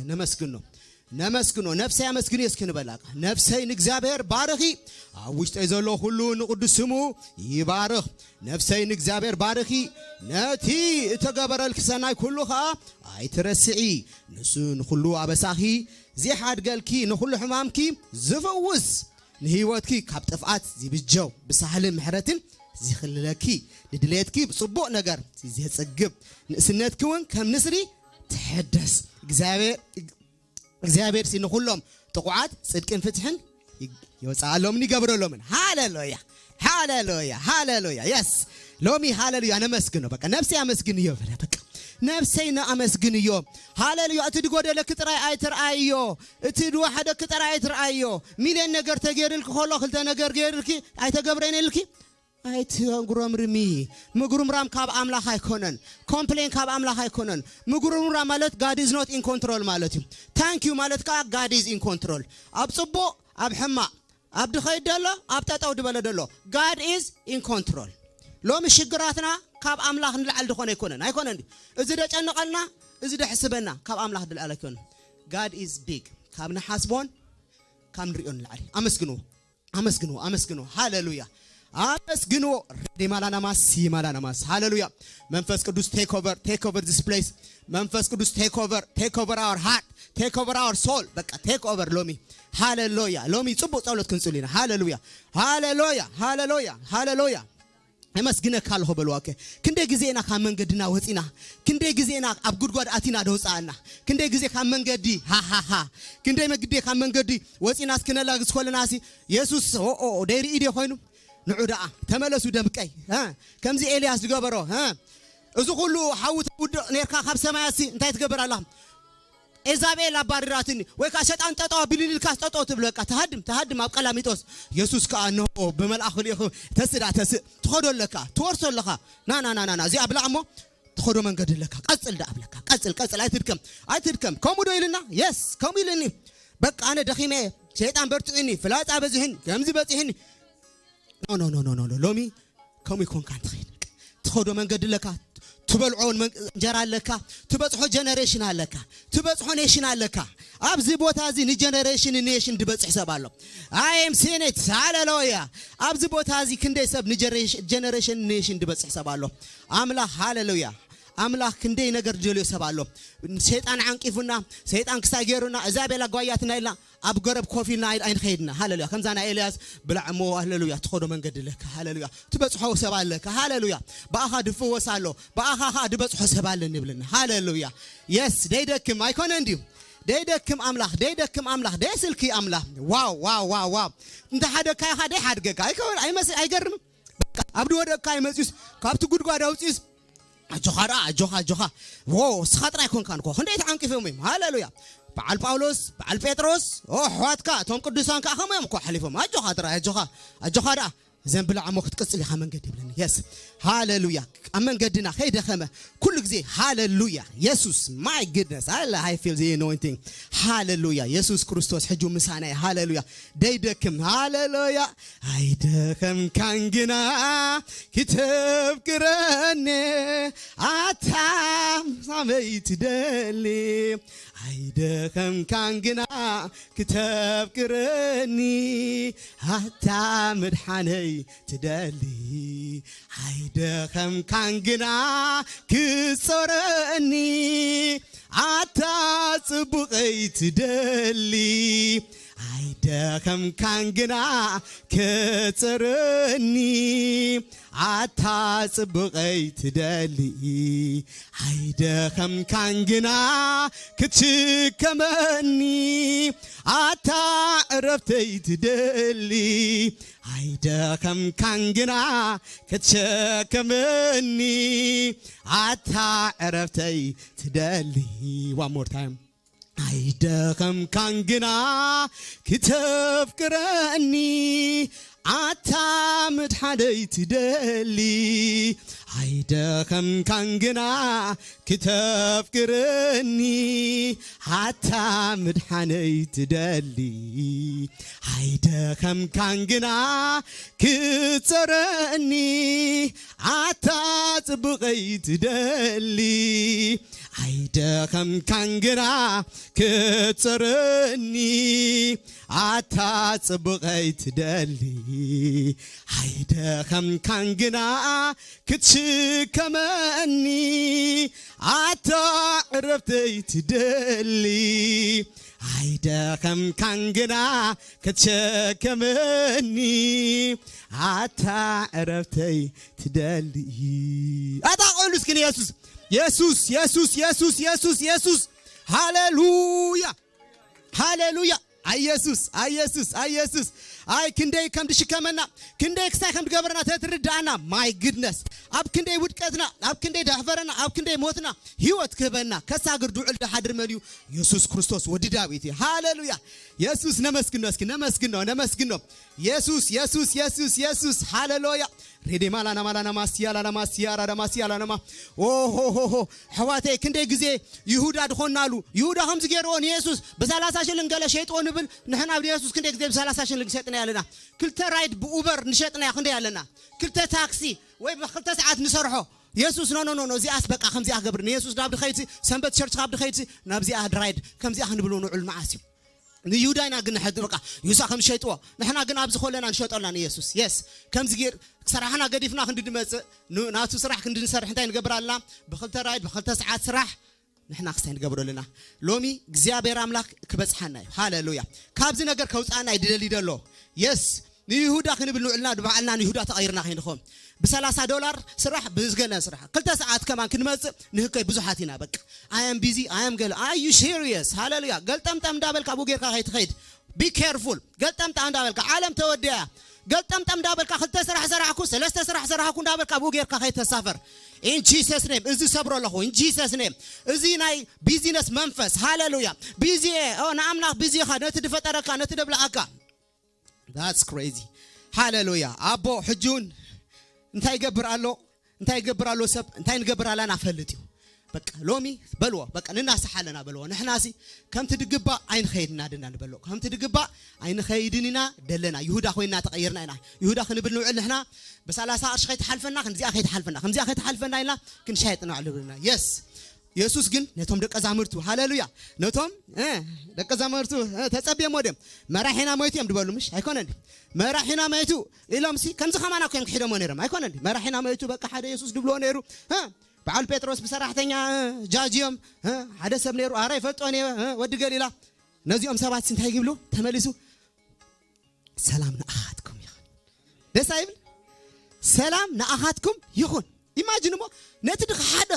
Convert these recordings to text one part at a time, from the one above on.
ነመስግኖ፣ ነመስግኖ። ነፍሰይ ኣመስግኒ እስኪ ንበላ። ነፍሰይ ንእግዚኣብሔር ባርኺ፣ ኣብ ውሽጠይ ዘሎ ኩሉ ንቕዱስ ስሙ ይባርኽ። ነፍሰይ ንእግዚኣብሔር ባርኺ፣ ነቲ እተገበረልኪ ሰናይ ኩሉ ኸኣ ኣይትረስዒ። ንሱ ንኹሉ ኣበሳኺ ዚሓድገልኪ፣ ንኹሉ ሕማምኪ ዝፍውስ፣ ንህይወትኪ ካብ ጥፍኣት ዚብጀው፣ ብሳህልን ምሕረትን ዚኽልለኪ፣ ንድሌትኪ ብጽቡቕ ነገር ዜጽግብ፣ ንእስነትኪ እውን ከም ንስሪ ትሕደስ። እግዚኣብሔር እግዚኣብሔር ሲ ንኹሎም ጥቑዓት ጽድቅን ፍትሕን ይወፅኣሎምን ይገብረሎምን። ሃሌሉያ፣ ሃሌሉያ፣ ሃሌሉያ። የስ፣ ሎሚ ሃሌሉያ ነመስግኖ። በቃ ነፍሰይ ኣመስግንዮ በለ። በቃ ነፍሰይ ነኣመስግንዮ። ሃሌሉያ። እቲ ድጎደለኪ ጥራይ ኣይትርኣይዮ፣ እቲ ድወሓደኪ ጥራይ ኣይትርኣይዮ። ሚልዮን ነገር ተገይርልኪ ከሎ ክልተ ነገር ገይርልኪ ኣይተገብረን ኢልኪ ኣይትጉረምርሚ። ምጉርምራም ካብ ኣምላኽ ኣይኮነን። ኮምፕሌን ካብ ኣምላኽ ኣይኮነን። ምጉርምራም ማለት God is not in control ማለት እዩ። ታንክ ዩ ማለት ከዓ God is in control። ኣብ ጽቡቕ፣ ኣብ ሕማቕ፣ ኣብ ድኸይድ ደሎ፣ ኣብ ጠጠው ድበለ ደሎ፣ God is in control። ሎሚ ሽግራትና ካብ ኣምላኽ ንላዕሊ ድኾነ ኣይኮነን፣ ኣይኮነን ድዩ? እዚ ደጨንቐልና፣ እዚ ደሕስበና ካብ ኣምላኽ ድላዕሊ ኣይኮነን። God is big። ካብ ንሓስቦን ካብ ንሪኦ ንላዕሊ። ኣመስግንዎ፣ ኣመስግንዎ፣ ኣመስግንዎ። ሃሌሉያ፣ ኣመስግንዎ። ሬዲማላናማስ ይማላናማስ። ሃሌሉያ። መንፈስ ቅዱስ take over, take over this place። መንፈስ ቅዱስ take over, take over our heart, take over our soul። በቃ take over ሎሚ። ሃሌሉያ። ሎሚ ጽቡቕ ጸሎት ክንጽሉ ኢና። ሃሌሉያ፣ ሃሌሉያ፣ ሃሌሉያ፣ ሃሌሉያ። የመስግነካ ኣለኹ በልዋ። ኦኬ፣ ክንደይ ግዜ ኢና ካብ መንገድና ወፂና? ክንደይ ግዜ ኢና ኣብ ጉድጓድ ኣቲና ደውፃኣና? ክንደይ ግዜ ካብ መንገዲ ሃሃሃ፣ ክንደይ መግዲ ካብ መንገዲ ወፂና እስክነላግዝ ከለና ሲ የሱስ ኦ ኦ ደይርኢ ድዮ ኮይኑ? ንዑ ደኣ ተመለሱ ደምቀይ፣ እ፣ ከምዚ ኤልያስ ዝገበሮ፣ እ፣ እዚ ኩሉ ሓዊ ተውድቕ ነርካ ካብ ሰማያት ሲ እንታይ ትገብር ኣለኻ? ኤዛቤል ኣባሪራትኒ፣ ወይ ከዓ ሰይጣን ጠጠው ኣቢሉኒ ኢልካስ ጠጠው ትብለካ፣ ትሃድም፣ ትሃድም ኣብ ቀላሚጦስ። የሱስ ከዓ እንሆ ብመልኣኹ ልኢኹ፣ ተስእ ደኣ ተስእ፣ ትኸዶ ኣለካ፣ ትወርሶ ኣለኻ። ና፣ ና፣ ና፣ ና፣ ና፣ እዚኣ ብላዕ እሞ ትኸዶ መንገዲ ኣለካ። ቀጽል ደኣ ብለካ፣ ቀጽል፣ ቀጽል፣ ኣይትድከም፣ ኣይትድከም። ከምኡ ዶ ኢልና? የስ፣ ከምኡ ኢልኒ። በቃ ኣነ ደኺመ፣ ሰይጣን በርትዑኒ፣ ፍላጻ በዚሕኒ፣ ከምዚ በጺሕኒ። ኖ፣ ኖ፣ ኖ፣ ኖ፣ ኖ፣ ኖ። ሎሚ ከምኡ ይኮንካ እንተኸይድ። ትኸዶ መንገዲ ኣለካ፣ ትበልዖ መን-፣ እንጀራ ኣለካ፣ ትበጽሖ ጀነሬሽን ኣለካ፣ ትበጽሖ ኔሽን ኣለካ። ኣብዚ ቦታ እዚ ንጀነሬሽን ኔሽን ድበጽሕ ሰብ ኣሎ። I am seen it። ሃሌሉያ። ኣብዚ ቦታ እዚ ክንደይ ሰብ ንጀነሬሽን ኔሽን ድበጽሕ ሰብ ኣሎ። ኣምላኽ፣ ሃሌሉያ። ኣምላኽ ክንደይ ነገር ዝደልዮ ሰብ ኣሎ። ሰይጣን ዓንቂፉና፣ ሰይጣን ክሳይ ገይሩና፣ እዛ ቤላ ጓያትና ኢልና ኣብ ገረብ ኮፍ ኢልና ኣይ-፣ ኣይንኸይድና። ሃሌሉያ። ከምዛ ናይ ኤልያስ ብላዕ እሞ፣ ሃሌሉያ፣ ትኸዶ መንገዲ ኣለካ። ሃሌሉያ። ትበጽሖ ሰብ ኣለካ። ሃሌሉያ። ብኣኻ ድፍወስ ኣሎ፣ ብኣኻ ኸኣ ድበጽሖ ሰብ ኣለኒ ይብለና። ሃሌሉያ። የስ፣ ደይደክም ኣይኮነን ድዩ? ደይደክም ኣምላኽ፣ ደይደክም ኣምላኽ፣ ደይስልኪ ኣምላኽ። ዋው፣ ዋው፣ ዋው፣ ዋው። እንተ ሓደግካ ኢኻ ደይሓድገካ። ኣይከውን፣ ኣይመስ-፣ ኣይገርምን? በቃ፣ ኣብ ድወደቅካ ይመጽዩስ፣ ካብቲ ጉድጓድ ኣውጽዩስ፣ ኣጆኻ ደኣ፣ ኣጆኻ፣ ኣጆኻ። ዎ፣ እስኻ ጥራይ ኮንካን እኮ። ክንደይ ተዓንቂፎም እዮም። ሃሌሉያ። በዓል ጳውሎስ፣ በዓል ጴጥሮስ፣ ኦ፣ ኣሕዋትካ፣ እቶም ቅዱሳን ከኣ ከምኡ እዮም እኮ ሓሊፎም። ኣጆኻ ጥራይ፣ ኣጆኻ፣ ኣጆኻ ደኣ። እዘን ብላዕ እሞ ክትቅጽል ኢኻ መንገዲ ይብለኒ። የስ። ሃሌሉያ። ኣብ መንገድና ከይደኸመ፣ ኩሉ ግዜ ሃሌሉያ። የሱስ፣ my goodness፣ I feel the anointing። ሃሌሉያ። የሱስ ክርስቶስ ሕጂ ምሳና እዩ። ሃሌሉያ። ደይደክም። ሃሌሉያ። ኣይደኸምካን ግና ክተፍቅረኒ ኣታ ሳመይ ትደሊ። ኣይደኸምካን ግና ክተፍቅረኒ ኣታ መድሓነይ ትደሊ። ኣይደኸምካን ግና ክጾረኒ ኣታ ጽቡቐይ ትደሊ። ኣይደኸምካን ግና ክጾረኒ ኣታ ጽቡቐይ ትደሊ። ኣይደኸምካን ግና ክትሽከመኒ ኣታ ዕረፍተይ ትደሊ። ኣይደኸምካን ግና ክትሸከመኒ ኣታ ዕረፍተይ ትደሊ። One more time። ኣይደኸምካን ግና ክተፍቅረኒ ኣታ ምድሓነይ ትደሊ። ኣይደኸምካን ግና ክተፍቅረኒ ኣታ ምድሓነይ ትደሊ። ኣይደኸምካን ግና ክጸረኒ ኣታ ጽቡቐይ ትደሊ ኣይደኸምካን ግና ክትጸረኒ ኣታ ጽቡቐይ ትደሊ ኣይደኸምካን ግና ክትሽከመኒ ኣታ ዕረፍተይ ትደሊ ኣይደኸምካን ግና ክትሸከመኒ ኣታ ዕረፍተይ ትደሊ ኣታ ቀሉ እስኪ ንየሱስ የሱስ የሱስ የሱስ የሱስ የሱስ ሃሌሉያ ሃሌሉያ ኣየሱስ ኣየሱስ ኣየሱስ ኣይ ክንደይ ከም ድሽከመና ክንደይ ክሳይ ከም ድገበረና ተትርዳእና my goodness ኣብ ክንደይ ውድቀትና ኣብ ክንደይ ደሕፈረና ኣብ ክንደይ ሞትና ህይወት ክህበና ከሳግር ድውዕል ድሓድር መን እዩ የሱስ ክርስቶስ ወዲ ዳዊት እዩ ሃሌሉያ የሱስ ነመስግኖ እስኪ ነመስግኖ ነመስግኖ የሱስ የሱስ የሱስ የሱስ ሃሌሉያ ሬዴማ ላናማ ላናማ ሲያ ላናማ ሲያ ላናማ ሲያ ላናማ ኦሆሆሆ ሕዋተይ ክንደይ ግዜ ይሁዳ ድኾናሉ ይሁዳ ከምዚ ገይርዎ ንየሱስ ብሰላሳ ሽልን ገለ ሸይጥዎ ንብል ንሕና ንየሱስ ክንደይ ግዜ ብሰላሳ ሽልን ሸጥና ኣለና ክልተ ራይድ ብኡበር ንሸጥና ክንደይ ኣለና ክልተ ታክሲ ወይ ብክልተ ሰዓት ንሰርሖ የሱስ ኖ ኖ ኖ እዚኣስ በቃ ከምዚኣ ክገብር ንየሱስ ናብ ድኸይድሲ ሰንበት ቸርች ካብ ድኸይድሲ ናብዚኣ ራይድ ከምዚኣ ክንብሎ ንዑል መዓስ እዩ ንይሁዳ ኢና ግን ንሕድ በቃ ዩሳ ከም ዝሸይጥዎ ንሕና ግን ኣብዚ ኮለና ንሸጠላ ንየሱስ የስ ከምዚ ጌር ሰራሕና ገዲፍና ክንዲ ንመፅእ ን- ናቱ ስራሕ ክንዲ ንሰርሕ እንታይ ንገብር ኣለና ብክልተ ራይድ ብክልተ ሰዓት ስራሕ ንሕና ክስታይ ንገብሮ ኣለና ሎሚ እግዚኣብሔር ኣምላክ ክበፅሓና እዩ ሃሌሉያ ካብዚ ነገር ከውፃና እዩ ድደሊ ደሎ የስ ንይሁዳ ክንብል ንውዕልና ንባዕልና ንይሁዳ ተቐይርና ከይንኾም ብሰላሳ ዶላር ስራሕ ብዝገለ ስራሕ ክልተ ሰዓት ከማን ክንመፅእ ንህከይ ብዙሓት ኢና በቃ ኣየም ቢዚ ኣየም ገለ ኣዩ ሲሪየስ ሃሌሉያ ገልጠምጠም እንዳበልካ ኣብኡ ጌርካ ከይትኸይድ ቢ ኬርፉል ገልጠምጣ እንዳበልካ ዓለም ተወዲያ ገልጠምጠም እንዳበልካ ክልተ ስራሕ ሰራሕኩ ሰለስተ ስራሕ ሰራሕኩ እንዳበልካ ኣብኡ ጌርካ ከይተሳፈር in Jesus name እዚ ሰብሮ ኣለኹ in Jesus name እዚ ናይ ቢዚነስ መንፈስ ሃሌሉያ ቢዚ ንኣምላኽ ቢዚ ኢኻ ነቲ ድፈጠረካ ነቲ ደብልዓካ that's crazy ሃሌሉያ ኣቦ ሕጂ እውን እንታይ ይገብር ኣሎ እንታይ ይገብር ኣሎ ሰብ እንታይ ንገብር ኣለና ፈልጥ እዩ በቃ ሎሚ በልዎ በቃ ንናስሕ ኣለና በልዎ ንሕናሲ ከምቲ ድግባእ ኣይንኸይድና ድና ንበሎ ከምቲ ድግባእ ኣይንኸይድን ኢና ደለና ይሁዳ ኮይና ተቐይርና ኢና ይሁዳ ክንብል ንውዕል ንሕና ብሰላሳ ቅርሺ ከይትሓልፈና ከምዚኣ ከይትሓልፈና ከምዚኣ ከይትሓልፈና ኢልና ክንሻየጥ ንውዕል ብልና የስ የሱስ ግን ነቶም ደቀ ዛምርቱ ሃሌሉያ ነቶም ደቀ ዛምርቱ ተጸብየሞ ድም መራሒና ሞይቱ እዮም ድበሉ ምሽ ኣይኮነን መራሒና ሞይቱ ኢሎም ሲ ከምዚ ከማና ኮዮም ክሒዶሞ ነይሮም ኣይኮነን መራሒና ሞይቱ በቃ ሓደ የሱስ ድብልዎ ነይሩ በዓል ጴጥሮስ ብሰራሕተኛ ጃጅ እዮም ሓደ ሰብ ነይሩ ኣረ ይፈልጦ ወዲ ገሊላ ነዚኦም ሰባት እንታይ ይብሉ ተመሊሱ ሰላም ንኣኻትኩም ይኹን ደስ ኣይብል ሰላም ንኣኻትኩም ይኹን ኢማጅን እሞ ነቲ ድኻ ሓደ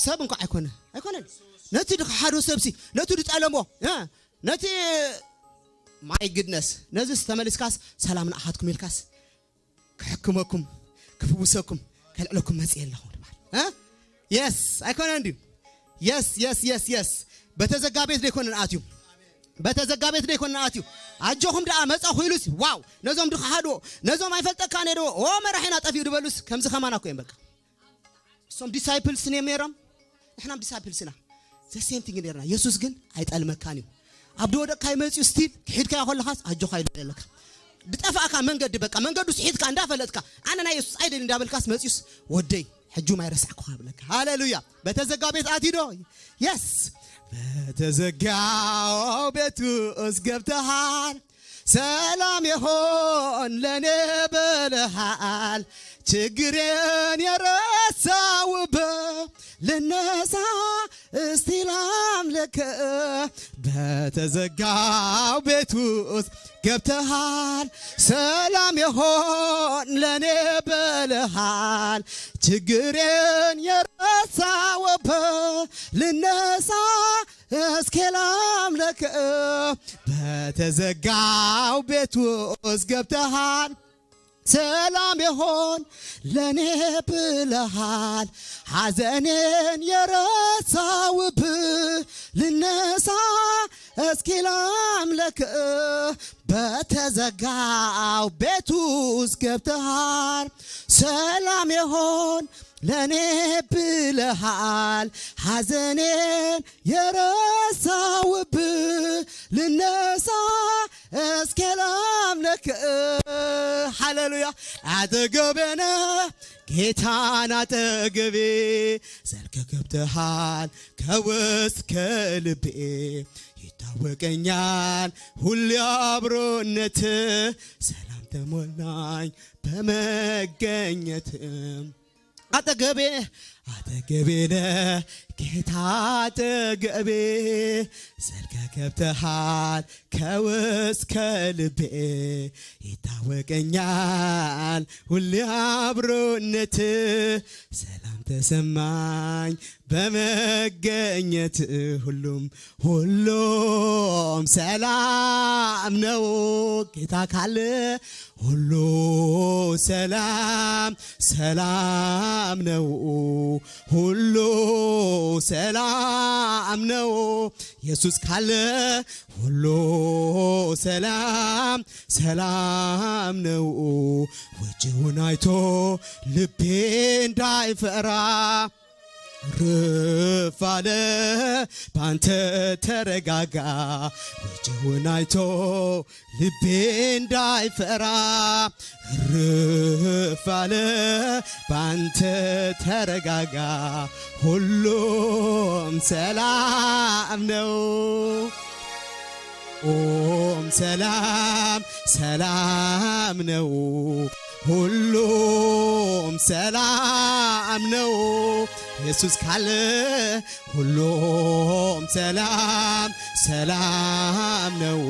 ሰብ እንኳ ኣይኮነ ኣይኮነን ነቲ ድኻ ሓደ ሰብሲ ነቲ ድጠለሞ ነቲ my goodness ነዚስ ተመሊስካስ ሰላም ንኣኻትኩም ኢልካስ ክሕክመኩም ክፍውሰኩም ከልዕለኩም መፅእ ኣለኹ ንባል የስ ኣይኮነ እንድዩ የስ የስ የስ የስ በተዘጋ ቤት ዘይኮነ ንኣትዩ በተዘጋ ቤት ዘይኮነ ንኣትዩ ኣጆኹም ደኣ መፃኹ ኢሉስ ዋው ነዞም ድኽሓድዎ ነዞም ኣይፈልጠካ ነድዎ ኦ መራሒና ጠፊኡ ድበሉስ ከምዚ ከማና ኮ እዮም በቃ እሶም ዲሳይፕልስ እዮም ነይሮም ንሕናም ዲሳይፕልስና ዘሴም ቲንግ ነርና የሱስ ግን ኣይጠልመካን እዩ ኣብ ድወደቅካ ይመፅኡ ስቲል ክሒድካዮ ከለኻስ ኣጆኻ ይልለካ ድጠፋእካ መንገዲ በቃ መንገዱ ስሒትካ እንዳፈለጥካ ኣነ ናይ የሱስ ኣይደል እንዳበልካስ መፅዩስ ወደይ ሕጁም ኣይረሳዕኩኻ ብለካ ሃሌሉያ በተዘጋ ቤት ኣትዶ የስ በተዘጋው ቤት ውስጥ ገብተሃል ሰላም የሆን ለኔ ብለሃል ችግሬን የረሳውብ ልነሳ እስቲ ላምልክ በተዘጋው ቤት ውስጥ ገብተሃል ሰላም የሆን ለኔ ብለሃል ችግሬን የረሳውብ ልነሳ እስኬ ላምለክ በተዘጋው ቤት ውስጥ ገብተሃል ሰላም የሆን ለኔ ብለሃል ሐዘኔን የረሳውብ ልነሳ እስኪ ላምለክ በተዘጋው ቤት ውስጥ ገብተሃል ሰላም የሆን ለኔ ብለሃል ሐዘኔን የረሳውብ ልነሳ እስኬ ላምለክ ሃሌሉያ አጠገቤነ ጌታን አጠገቤ ዘልቀ ገብተሃል ከውስጥ ከልቤ ይታወቀኛል ሁሌ አብሮነት ሰላም ተሞላኝ በመገኘት አጠገቤ አጠገቤ ነህ ጌታ አጠገቤ ዘልቀ ገብተሃል ከውስጥ ከልቤ ይታወቀኛል ሁሌ አብሮነት ሰላም ተሰማኝ በመገኘት ሁሉም ሁሉም ሰላም ነው ጌታ ካለ ሁሉ ሰላም ሰላም ነው ሁሉ ሰላም ነው ኢየሱስ ካለ ሁሉ ሰላም ሰላም ነው ወጀቡን አይቶ ልቤ እንዳይፈራ ርፍ አለ ባንተ ተረጋጋ ወጀቡን አይቶ ልቤ እንዳይፈራ ርፍ አለ ባንተ ተረጋጋ ሁሉም ሰላም ነው ኦም ሰላም ሰላም ነው ሁሉም ሰላም ነው ኢየሱስ ካለ ሁሉም ሰላም ሰላም ነው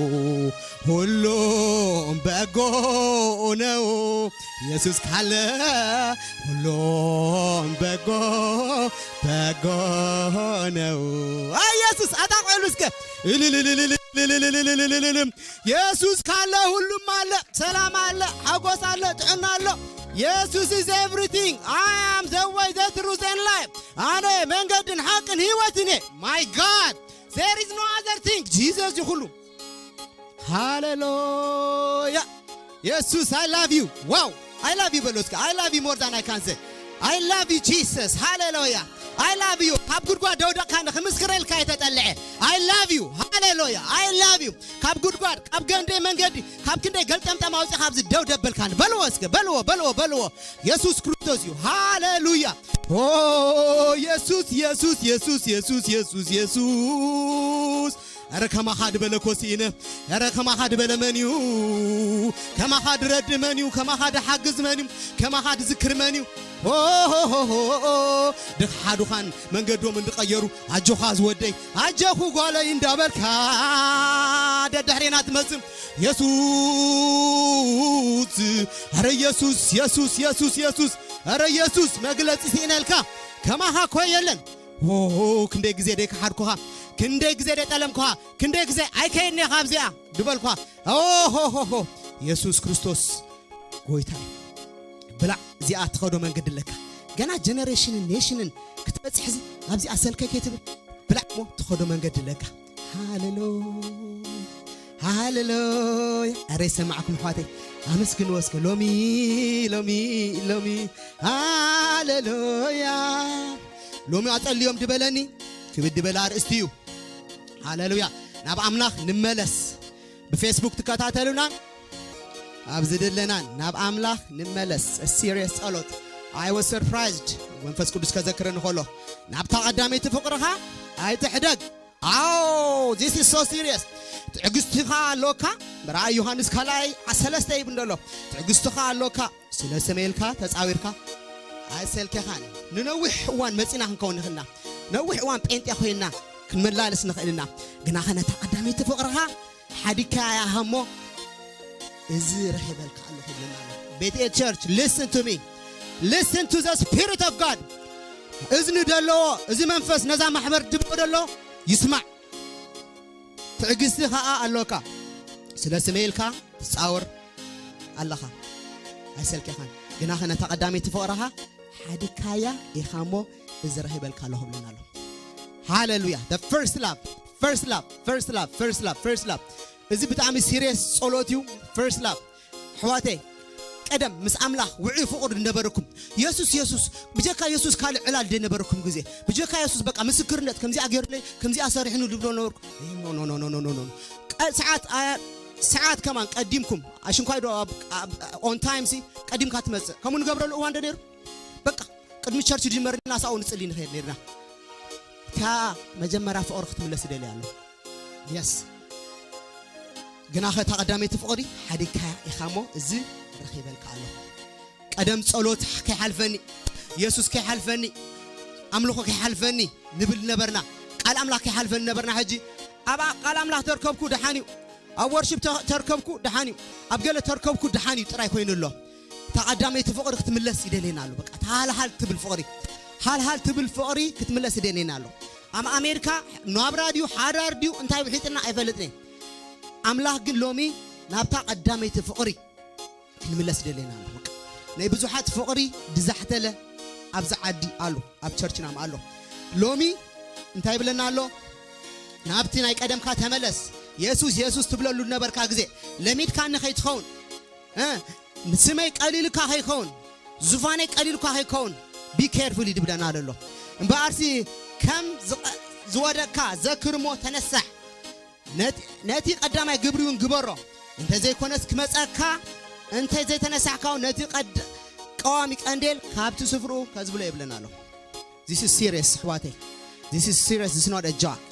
ሁሉም በጎ ነው ኢየሱስ ካለ ሁሉም በጎ በጎ ነው ኢየሱስ አጣቆሉ እስከ ኢየሱስ ካለ ሁሉም አለ ሰላም አለ ሓጎስ አለ ጥዕና አለ Jesus is everything I am the way the truth and life ኣነ መንገድን ሓቅን ህይወትን እየ my God there is no other thing Jesus ይኹሉ ሃሌሉያ ኢየሱስ I love you wow I love you በሎ እስከ I love you more than I can say I love you Jesus ሃሌሉያ I love you ካብ ጉድጓድ ደውደቕካ ንክምስክረልካ የተጠልዐ I love you ሃሌሉያ I love you ካብ ጉድጓድ ካብ ገንደ መንገዲ ካብ ክንደይ ገልጠምጠም ኣውፂኻ ኣብዚ ደው ደበልካኒ በልዎ እስከ በልዎ በልዎ በልዎ የሱስ ክርስቶስ እዩ ሃሌሉያ ኦ የሱስ የሱስ የሱስ የሱስ የሱስ የሱስ ኧረ ከማኻ ድበለ ኮ ስኢነ ኧረ ከማኻ ድበለ መን እዩ ከማኻ ድረድ መን እዩ ከማኻ ድሓግዝ መን እዩ ከማኻ ድዝክር መን እዩ ሆሆሆሆ ድኻ ሓዱኻን መንገዶም እንድቐየሩ ኣጆኻ ዝወደይ ኣጀኹ ጓለይ እንዳበልካ ደድሕሬና ትመጽእ የሱስ ኧረ የሱስ የሱስ የሱስ የሱስ ኧረ የሱስ መግለጺ ስኢነልካ ከማኻ ኮ የለን ክንደይ ግዜ ደይ ከሓድኩኻ ክንደይ ግዜ ደይ ጠለምኩኻ ክንደይ ግዜ ኣይከይድኒ ካብዚኣ ድበልኳ ኦሆሆሆ የሱስ ክርስቶስ ጎይታ እዩ ብላዕ እዚኣ ትኸዶ መንገዲ ኣለካ ገና ጀነሬሽንን ኔሽንን ክትበፅሕ እዚ ኣብዚኣ ሰልከ ከይትብል ብላዕ እሞ ትኸዶ መንገዲ ኣለካ ሃሌሉያ ሃሌሉያ ኧረ ይሰማዕኩም ኣሕዋተይ ኣመስግንዎ እስከ ሎሚ ሎሚ ሎሚ ሃሌሉያ ሎሚ ኣጸልዮም ድበለኒ ክብድ ድበለ ኣርእስቲ እዩ ሃሌሉያ ናብ ኣምላኽ ንመለስ ብፌስቡክ ትከታተሉናን ኣብዚ ዘለናን ናብ ኣምላኽ ንመለስ serious ጸሎት I was surprised መንፈስ ቅዱስ ከዘክረኒ ከሎ ናብታ ቀዳመይቲ ፍቕርኻ ኣይትሕደግ ኣዎ this is so serious ትዕግስትኻ ኣሎካ ራእይ ዮሃንስ ካልኣይ ሰለስተ ይብል እንደሎ ትዕግስትኻ ኣሎካ ስለ ስመይ ኢልካ ተጻዊርካ ኣይሰልከኻን ንነዊሕ እዋን መጺና ክንከውን ንኽእልና ነዊሕ እዋን ጴንጤ ኮይንና ክንመላለስ ንኽእልና ግናኸ ነታ ቀዳመይቲ ፍቕርኻ ሓዲግካያ እሞ እዚ ረኺበልካ ኣለኹ ይብለና ኣሎ ቤትኤል church listen to me listen to the spirit of God እዝኒ ደለዎ እዚ መንፈስ ነዛ ማሕበር ድምፆ ደለዎ ይስማዕ ትዕግስቲ ኸዓ ኣሎካ ስለ ስመይ ኢልካ ትፃወር ኣለኻ ኣይሰልኬኻን ግናኸ ነታ ቀዳመይቲ ፍቕርኻ ሓዲግካያ ኢኻ እሞ እዚ ረኺበልካ ኣለኹ ይብለና ኣሎ ሃሌሉያ the first love first love first love first love first love እዚ ብጣዕሚ serious ጸሎት እዩ first love ኣሕዋተይ ቀደም ምስ ኣምላኽ ውዑይ ፍቕሪ ዝነበረኩም የሱስ የሱስ ብጀካ የሱስ ካልእ ዕላል ዘይነበረኩም ግዜ ብጀካ የሱስ በቃ ምስክርነት ከምዚኣ ገይሩለይ ከምዚኣ ሰሪሕኑ ዝብሎ ነበርኩ ሰዓት ሰዓት ከማን ቀዲምኩም ኣሽንኳይ ዶ on time ሲ ቀዲምካ ትመጽእ ከምኡ ንገብረሉ እዋን ዶ ነይሩ በቃ ቅድሚ ቸርች ጅመርና ሳኡ ንጽሊ ንኸይድ ነርና። እታ መጀመርያ ፍቕሪ ክትምለስ ይደልያ ኣሎ። የስ። ግናኸ እታ ቀዳመይቲ ፍቕሪ ሓዲግካያ ኢኻ እሞ፣ እዚ ረኺበልካ ኣለኹ። ቀደም ጸሎት ከይሓልፈኒ፣ የሱስ ከይሓልፈኒ፣ ኣምልኾ ከይሓልፈኒ ንብል ነበርና። ቃል ኣምላኽ ከይሓልፈኒ ነበርና። ሕጂ ኣብ ቃል ኣምላኽ ተርከብኩ ደሓን እዩ። ኣብ ወርሺፕ ተ-፣ ተርከብኩ ደሓን እዩ። ኣብ ገለ ተርከብኩ ደሓን እዩ ጥራይ ኮይኑ ኣሎ። እታ ቀዳመይቲ ፍቕሪ ክትምለስ ይደልየና ኣሎ። በቃ እታ ሃልሃል ትብል ፍቕሪ፣ ሃልሃል ትብል ፍቕሪ ክትምለስ ይደልየና ኣሎ። ኣብ ኣሜሪካ ናብራ ድዩ ሓዳር ድዩ እንታይ ውሒጥና ኣይፈልጥን እየ። ኣምላኽ ግን ሎሚ ናብታ ቀዳመይቲ ፍቕሪ ክንምለስ ይደልየና ኣሎ። በቃ ናይ ብዙሓት ፍቕሪ ድዛሕተለ ኣብዚ ዓዲ ኣሎ፣ ኣብ ቸርችና ኣሎ። ሎሚ እንታይ ይብለና ኣሎ? ናብቲ ናይ ቀደምካ ተመለስ። የሱስ የሱስ ትብለሉ ነበርካ ግዜ ለሚድካኒ ከይትኸውን፣ እ፣ ስመይ ቀሊልካ ከይከውን፣ ዙፋነይ ቀሊልካ ከይከውን፣ ቢ ኬርፉል ይድብለና ኣሎ። እምበኣርሲ ከም ዝቐ-፣ ዝወደቅካ ዘክር እሞ ተነሳሕ። ነቲ፣ ነቲ ቀዳማይ ግብሪ እውን ግበሮ። እንተዘይኮነስ ክመጸካ፣ እንተ ዘይተነሳሕካ እውን ነቲ ቀድ-፣ ቀዋሚ ቀንዴል ካብቲ ስፍርኡ ከዝብሎ ይብለና ኣሎ። This is serious ኣሕዋተይ። This is serious, this is not a joke።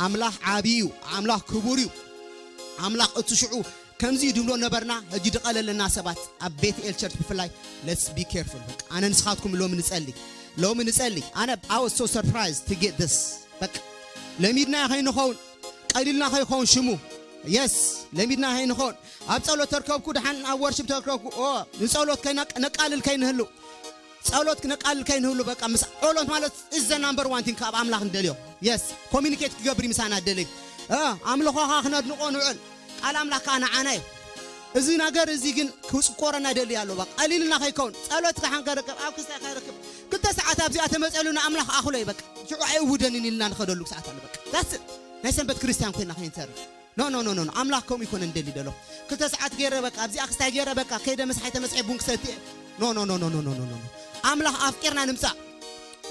ኣምላኽ ዓብዪ እዩ፣ ኣምላኽ ክቡር እዩ። ኣምላኽ እቲ ሽዑ ከምዚ ድብሎ ነበርና፣ ሕጂ ድቐለለና ሰባት ኣብ ቤት ኤል ቸርች ብፍላይ let's be careful። በቃ ኣነ ንስኻትኩም ሎሚ ንጸሊ፣ ሎሚ ንጸሊ። ኣነ I was so surprised to get this። በቃ ለሚድና ከይንኸውን፣ ቀሊልና ከይኸውን ሽሙ። የስ፣ ለሚድና ከይንኸውን። ኣብ ጸሎት ተርከብኩ ደሓን፣ ኣብ ወርሽፕ ተርከብኩ፣ ኦ፣ ንጸሎት ከይና-፣ ነቃልል ከይንህሉ። ጸሎት ክነቃልል ከይንህሉ በቃ ምስ ጸሎት ማለት is the number one thing ካብ ኣምላኽ ንደልዮ። የስ፣ ኮሚኒኬት ክገብር ምሳና ደሊ። እ፣ ኣምልኾኻ ክነድንቆ ንውዕል። ቃል ኣምላኽ ከኣ ንዓና እዩ። እዚ ነገር እዚ ግን ክጽቆረና ይደሊ ኣሎ። በቃ ቀሊልና ከይከውን ጸሎት ከሓን ከረከብ ኣብ ክስታይ ከረክብ ክልተ ሰዓት ኣብዚኣ ተመጸሉ ንኣምላኽ ኣኽሎ እዩ። በቃ ሽዑ ኣይእውደንን ኢልና ንኸደሉ ሰዓት ኣሎ። በቃ that's it። ናይ ሰንበት ክርስቲያን ኮይና ከይንተርፍ። ኖ፣ ኖ፣ ኖ፣ ኖ፣ ኖ። ኣምላኽ ከምኡ ይኮነ እንደሊ ደሎ። ክልተ ሰዓት ገይረ በቃ፣ ኣብዚኣ ክስታይ ገይረ በቃ፣ ከይደ መስሓይ ተመስሐ ቡን ክሰቲ። ኖ፣ ኖ፣ ኖ። ኣምላኽ ኣፍቂርና ንምጻእ።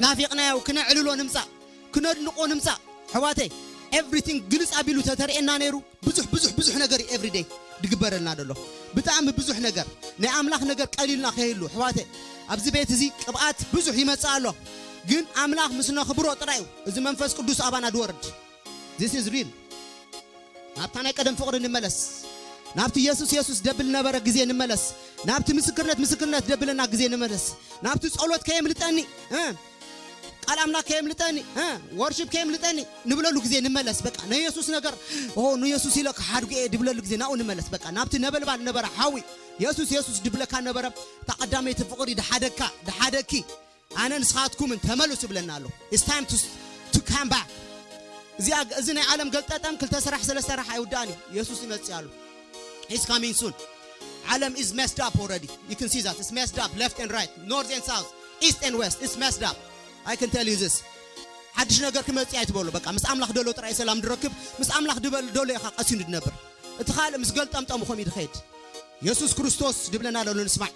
ናፊቕናዮ ክነዕልሎ ንምጻእ። ክነድንቆ ንምጻእ። ኣሕዋተይ፣ ኤቭሪቲንግ ግልጽ ኣቢሉ ተተርእየና ነይሩ። ብዙሕ፣ ብዙሕ፣ ብዙሕ ነገር እዩ ኤቭሪደይ ድግበረልና ደሎ። ብጣዕሚ ብዙሕ ነገር። ናይ ኣምላኽ ነገር ቀሊልና ከይህሉ። ኣሕዋተይ፣ ኣብዚ ቤት እዚ ቅብኣት ብዙሕ ይመጽእ ኣሎ። ግን ኣምላኽ ምስ ነኽብሮ ጥራይ እዩ እዚ መንፈስ ቅዱስ ኣባና ድወርድ። This is real። ናብታ ናይ ቀደም ፍቕሪ ንመለስ። ናብቲ የሱስ የሱስ ደብል ነበረ ግዜ ንመለስ። ናብቲ ምስክርነት ምስክርነት ደብለና ግዜ ንመለስ። ናብቲ ጸሎት ከየምልጠኒ፣ እ፣ ቃል ኣምላኽ ከየምልጠኒ፣ እ፣ ወርሺፕ ከየምልጠኒ ንብለሉ ግዜ ንመለስ። በቃ ናይ የሱስ ነገር፣ ኦ፣ ንየሱስ ኢለ ክሓድጉ እየ ድብለሉ ግዜ ናብኡ ንመለስ። በቃ ናብቲ ነበልባል ነበረ ሓዊ፣ የሱስ የሱስ ድብለካ ነበረ። እታ ቀዳመይቲ ፍቕሪ ድሓደካ፣ ድሓደኪ። ኣነ ንስኻትኩምን ተመለሱ ብለና ኣሎ። It's time to, to come back። እዚኣ፣ እዚ ናይ ዓለም ገልጠጠም ክልተ ስራሕ ሰለስተ ስራሕ ኣይውዳእን እዩ። የሱስ ይመጽእ ኣሎ። He's coming soon። ዓለም is messed up already. You can see that. It's messed up left and right, north and south, east and west. It's messed up. I can tell you this. ሓድሽ ነገር ክመጽእ ኣይትበሉ። በቃ ምስ ኣምላኽ ደሎ ጥራይ ሰላም ድረክብ፣ ምስ ኣምላኽ ድበል-፣ ደሎ ኢኻ ቀሲኑ ድነብር። እቲ ካልእ ምስ ገልጠምጠሙ ከምኡ ድኸይድ። የሱስ ክርስቶስ ድብለና ደሎ ንስማዕ።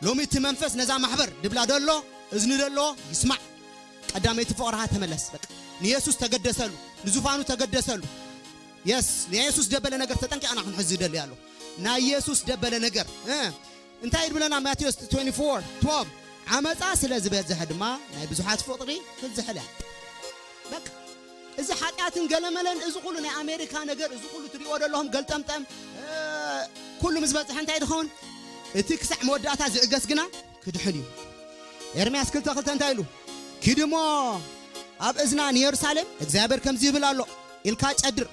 ሎሚ እቲ መንፈስ ነዛ ማሕበር ድብላ ደሎ፣ እዝኒ ደሎ ይስማዕ። ቀዳመይቲ ፍቕርኻ ተመለስ። በቃ ንየሱስ ተገደሰሉ፣ ንዙፋኑ ተገደሰሉ። የስ፣ ንየሱስ ደበለ ነገር ተጠንቂቕና ክንሕዝ ይደሊ ኣሎ። ናይ የሱስ ደበለ ነገር፣ እ፣ እንታይ ድብለና ማቴዎስ ትዌንቲ ፎር ትዌልቭ? ዓመፃ ስለ ዝበዝሐ ድማ ናይ ብዙሓት ፍቕሪ ትዝሕል እያ። በቃ እዚ ሓጢኣትን ገለመለን፣ እዚ ኩሉ ናይ ኣሜሪካ ነገር፣ እዚ ኩሉ ትሪኦ ዘለኹም ገልጠምጠም፣ እ፣ ኩሉ ምስ በፅሐ እንታይ ድኸውን? እቲ ክሳዕ መወዳእታ ዝዕገስ ግና ክድሕን እዩ። ኤርምያስ ክልተ ክልተ እንታይ ኢሉ? ኪድ እሞ ኣብ እዝና ንየሩሳሌም እግዚኣብሔር ከምዚ ይብል ኣሎ ኢልካ ጨድር።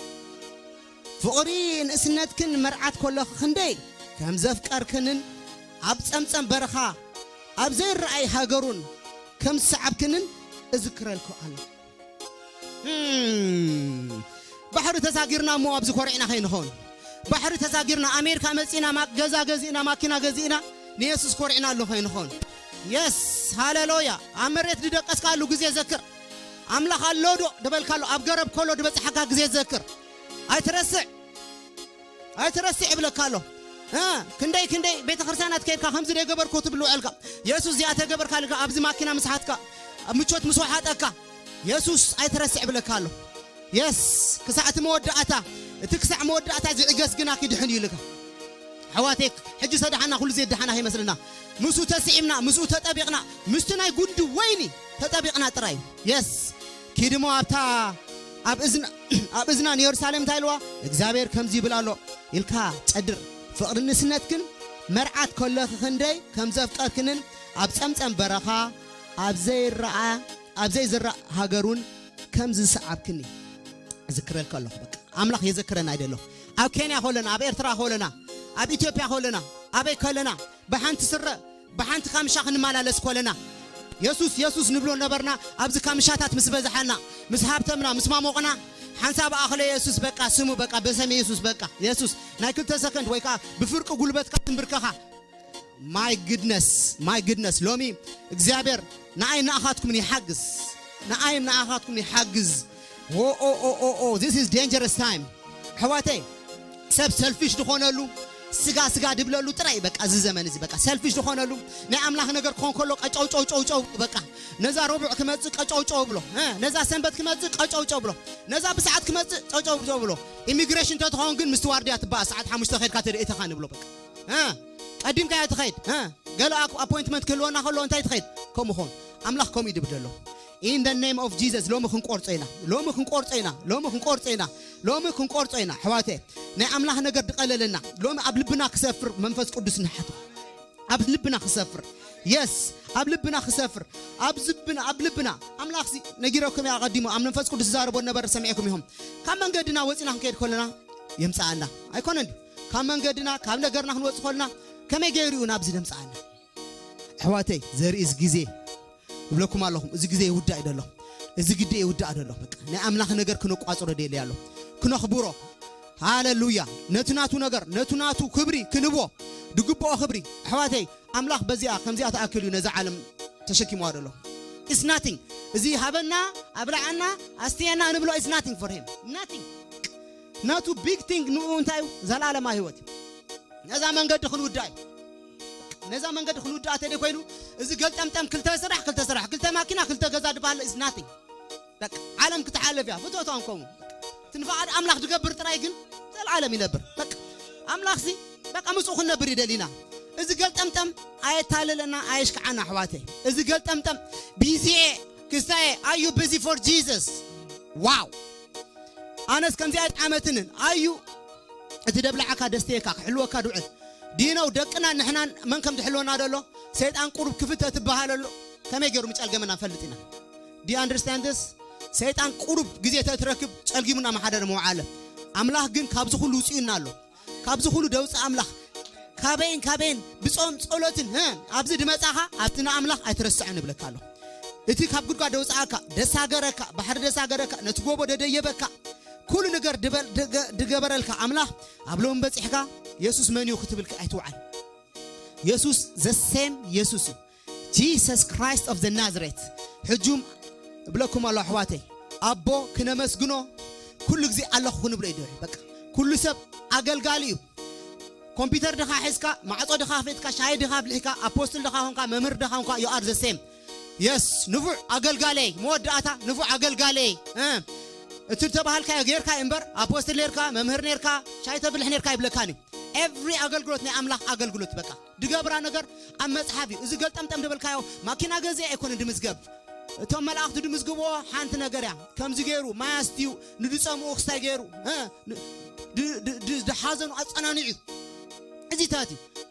ፍቕሪ ንእስነትክን መርዓት ከለኺ ክንደይ ከም ዘፍቀርክንን ኣብ ጸምጸም በረኻ ኣብ ዘይረኣይ ሃገሩን ከም ዝሰዓብክንን እዝክረልኩ ኣለኹ። እም፣ ባሕሪ ተሳጊርና እሞ ኣብዚ ኮሪዕና ከይንኸውን። ባሕሪ ተሳጊርና ኣሜሪካ መጺእና ማ-፣ ገዛ ገዚእና ማኪና ገዚእና ንየሱስ ኮሪዕና ኣሎ ከይንኸውን። የስ፣ ሃሌሉያ። ኣብ መሬት ዝደቀስካሉ ግዜ ዘክር። ኣምላኽ ኣሎ ዶ ድበልካሉ፣ ኣብ ገረብ ከሎ ድበጽሓካ ግዜ ዘክር። ኣይትረስዕ። ኣይትረስዕ ይብለካ ኣሎ። እ፣ ክንደይ ክንደይ ቤተ ክርስቲያናት ከይድካ ከምዚ ደይገበርኩ ትብል ውዕልካ። የሱስ እዚኣ ተገበርካ ኢልካ ኣብዚ ማኪና ምስ ሓትካ፣ ኣብ ምቾት ምስ ወሓጠካ፣ የሱስ ኣይትረስዕ ይብለካ ኣሎ። የስ፣ ክሳዕ እቲ መወዳእታ፣ እቲ ክሳዕ መወዳእታ ዝዕገስ ግና ክድሕን እዩ ኢልካ። ኣሕዋተይ፣ ሕጂ ሰደሓና ኩሉ ዘየድሓና ከይመስልና። ምስኡ ተስዒምና፣ ምስኡ ተጠቢቕና፣ ምስቲ ናይ ጉንዲ ወይኒ ተጠቢቕና ጥራይ እዩ። የስ፣ ኪድሞ ኣብታ ኣብ እዝና ኣብ እዝና ንየሩሳሌም እንታይ ኢልዋ? እግዚኣብሔር ከምዚ ይብል ኣሎ ኢልካ ጨድር። ፍቕሪ ንስነት ግን መርዓት ከለኺ ክንደይ ከም ዘፍቀርክንን ኣብ ጸምጸም በረኻ ኣብ ዘይረኣ ኣብ ዘይዝራእ ሃገሩን ከም ዝሰዓብክኒ እዝክረልካ ኣለኹ። በቃ ኣምላኽ የዘክረና ኣይደለኹ። ኣብ ኬንያ ከለና፣ ኣብ ኤርትራ ከለና፣ ኣብ ኢትዮጵያ ከለና፣ ኣበይ ከለና ብሓንቲ ስረ ብሓንቲ ካምሻ ክንመላለስ ኮለና የሱስ የሱስ ንብሎ ነበርና። ኣብዚ ካምሻታት ምስ በዝሓና፣ ምስ ሃብተምና፣ ምስ ማሞቕና ሓንሳብ ኣኽለ የሱስ በቃ ስሙ በቃ በሰመ የሱስ በቃ የሱስ ናይ ክልተ ሰከንድ ወይ ከዓ ብፍርቂ ጉልበትካ ትንብርከኻ። My goodness, my goodness። ሎሚ እግዚኣብሔር ንኣይ ንኣኻትኩምን ይሓግዝ፣ ንኣይ ንኣኻትኩም ይሓግዝ። ኦ ኦ ኦ ኦ ኦ this is dangerous time ኣሕዋተይ። ሰብ ሰልፊሽ ዝኾነሉ፣ ስጋ ስጋ ድብለሉ ጥራይ በቃ እዚ ዘመን እዚ በቃ ሰልፊሽ ዝኾነሉ። ናይ ኣምላኽ ነገር ክኾን ከሎ ቀጨው ጨው ጨው ጨው በቃ ነዛ ረቡዕ ክመጽእ ቀጨው ጨው ብሎ፣ እ፣ ነዛ ሰንበት ክመጽእ ቀጨው ጨው ብሎ፣ ነዛ ብሰዓት ክመጽእ ቀጨው ጨው ብሎ። ኢሚግሬሽን ተትኸውን ግን ምስቲ ዋርድያ ትበኣ ሰዓት ሓሙሽተ ከድካ ተደኢተኻ ንብሎ በቃ፣ እ፣ ቀዲምካ እያ ትኸይድ፣ እ፣ ገለ ኣፖይንትመንት ክህልወና ከሎ እንታይ ትኸይድ ከምኡ ኾን። ኣምላኽ ከምኡ ይድብደሎ። In the name of Jesus። ሎሚ ክንቆርጾ ኢና፣ ሎሚ ክንቆርጾ ኢና፣ ሎሚ ክንቆርጾ ኢና፣ ሎሚ ክንቆርጾ ኢና ኣሕዋተ። ናይ ኣምላኽ ነገር ድቐለለና። ሎሚ ኣብ ልብና ክሰፍር መንፈስ ቅዱስ ንሓቶ። ኣብ ልብና ክሰፍር፣ የስ፣ ኣብ ልብና ክሰፍር። ኣብ ዝብና ኣብ ልብና ኣምላኽ ሲ ነጊረኩም እያ። ኣቐዲሙ ኣብ መንፈስ ቅዱስ ዝዛረቦ ነበረ ሰሚዕኩም ኢኹም። ካብ መንገድና ወፂና ክንከይድ ከለና የምፅኣና ኣይኮነን ድዩ? ካብ መንገድና ካብ ነገርና ክንወፅእ ከለና ከመይ ገይሩ እዩ ናብዚ ዘምፅኣና? ኣሕዋተይ፣ ዘርኢ እዚ ግዜ እብለኩም ኣለኹም፣ እዚ ግዜ ይውዳእ እዩ ዘሎ። እዚ ግዜ ይውዳእ ዘሎ። በቃ ናይ ኣምላኽ ነገር ክነቋጽሮ ደሊ ኣሎ፣ ክነኽብሮ። ሃሌሉያ። ነቲ ናቱ ነገር፣ ነቲ ናቱ ክብሪ ክንቦ፣ ድግብኦ ክብሪ። ኣሕዋተይ፣ ኣምላኽ በዚኣ ከምዚኣ ትኣክል እዩ ነዛ ዓለም ተሸኪምዋ ዘሎ። It's nothing። እዚ ሃበና፣ ኣብልዓና፣ ኣስትየና ንብሎ is nothing for him። Nothing። ናቱ big thing ንኡ እንታይ እዩ? ዘላለማ ህይወት እዩ። ነዛ መንገዲ ክንውዳ እዩ። ነዛ መንገዲ ክንውዳ ተደ ኮይኑ፣ እዚ ገልጠምጠም ክልተ ስራሕ፣ ክልተ ስራሕ፣ ክልተ ማኪና፣ ክልተ ገዛ ድባል is nothing። በቃ ዓለም ክትሓልፍ እያ። ፍቶቷን ከምኡ። ትንፋዓድ ኣምላኽ ድገብር ጥራይ ግን ዘላለም ይነብር። በቃ ኣምላኽ ሲ በቃ ምስኡ ክንነብር ይደሊና። እዚ ገልጠምጠም ኣየታለለና፣ ኣየሽክዓና ኣሕዋተይ። እዚ ገልጠምጠም ቢዚ እየ ክስታየ፣ are you busy for Jesus? ዋው። ኣነስ ከምዚኣ ይጥዓመትንን ኣዩ። እቲ ደብላዓካ ደስትየካ ክሕልወካ ድውዕል ዲነው ደቅና ንሕናን መን ከም ዝሕልወና ደሎ ሰይጣን ቁሩብ ክፍተ ትበሃለሉ። ከመይ ገይሩ ምጨልገመና ንፈልጥ ኢና። Do you understand this? ሰይጣን ቁሩብ ግዜ ተትረክብ ጨልጊሙና መሓደር መውዓለ። ኣምላኽ ግን ካብዚ ኩሉ ውፅዩና ኣሎ። ካብዚ ኩሉ ደውፃ ኣምላኽ ካበይን ካበይን ብፆም ጸሎትን እ ኣብዚ ድመፃኻ ኣብቲ ንኣምላኽ ኣይትረስዐን እብለካ ኣሎ። እቲ ካብ ጉድጓድ ደውፃኣካ ደሳገረካ ባሕሪ ደሳገረካ ነቲ ጎቦ ደደየበካ ኩሉ ነገር ድበል- ድገ- ድገበረልካ ኣምላኽ ኣብ ሎም በፂሕካ የሱስ መን እዩ ክትብል ኣይትውዓል። የሱስ ዘሴም የሱስ እዩ። Jesus Christ of the Nazareth። ሕጁም እብለኩም ኣሎ ኣሕዋተይ፣ ኣቦ ክነመስግኖ ኩሉ ግዜ ኣለኹ ክንብሎ እዩ ደልዩ። በቃ ኩሉ ሰብ ኣገልጋሊ እዩ። ኮምፒውተር ድኻ ሒዝካ ማዕጾ ድኻ ከፊትካ ሻሂ ድኻ ኣፍሊሕካ ኣፖስትል ድኻ ኾንካ መምህር ድኻ ኾንካ you are the same። የስ ንፉዕ ኣገልጋለይ መወዳእታ ንፉዕ ኣገልጋለይ እ፣ እቲ ተባሃልካዮ ጌርካ እምበር ኣፖስትል ኔርካ መምህር ኔርካ ሻሂ ተፍልሕ ኔርካ ይብለካን እዩ። ኤቭሪ ኣገልግሎት ናይ ኣምላኽ ኣገልግሎት በቃ ድገብራ ነገር ኣብ መጽሓፍ እዩ። እዚ ገልጠምጠም ድበልካዮ ማኪና ገዜ ኣይኮነ ድምዝገብ። እቶም መላእኽቲ ድምዝግብዎ ሓንቲ ነገር እያ። ከምዚ ገይሩ ማይ ኣስትዩ ንድጸምኡ ክስታይ ገይሩ እ፣ ን- ድ- ድ- ድ- ድሓዘኑ ኣጸናኒዑ እዩ። እዚታት እዩ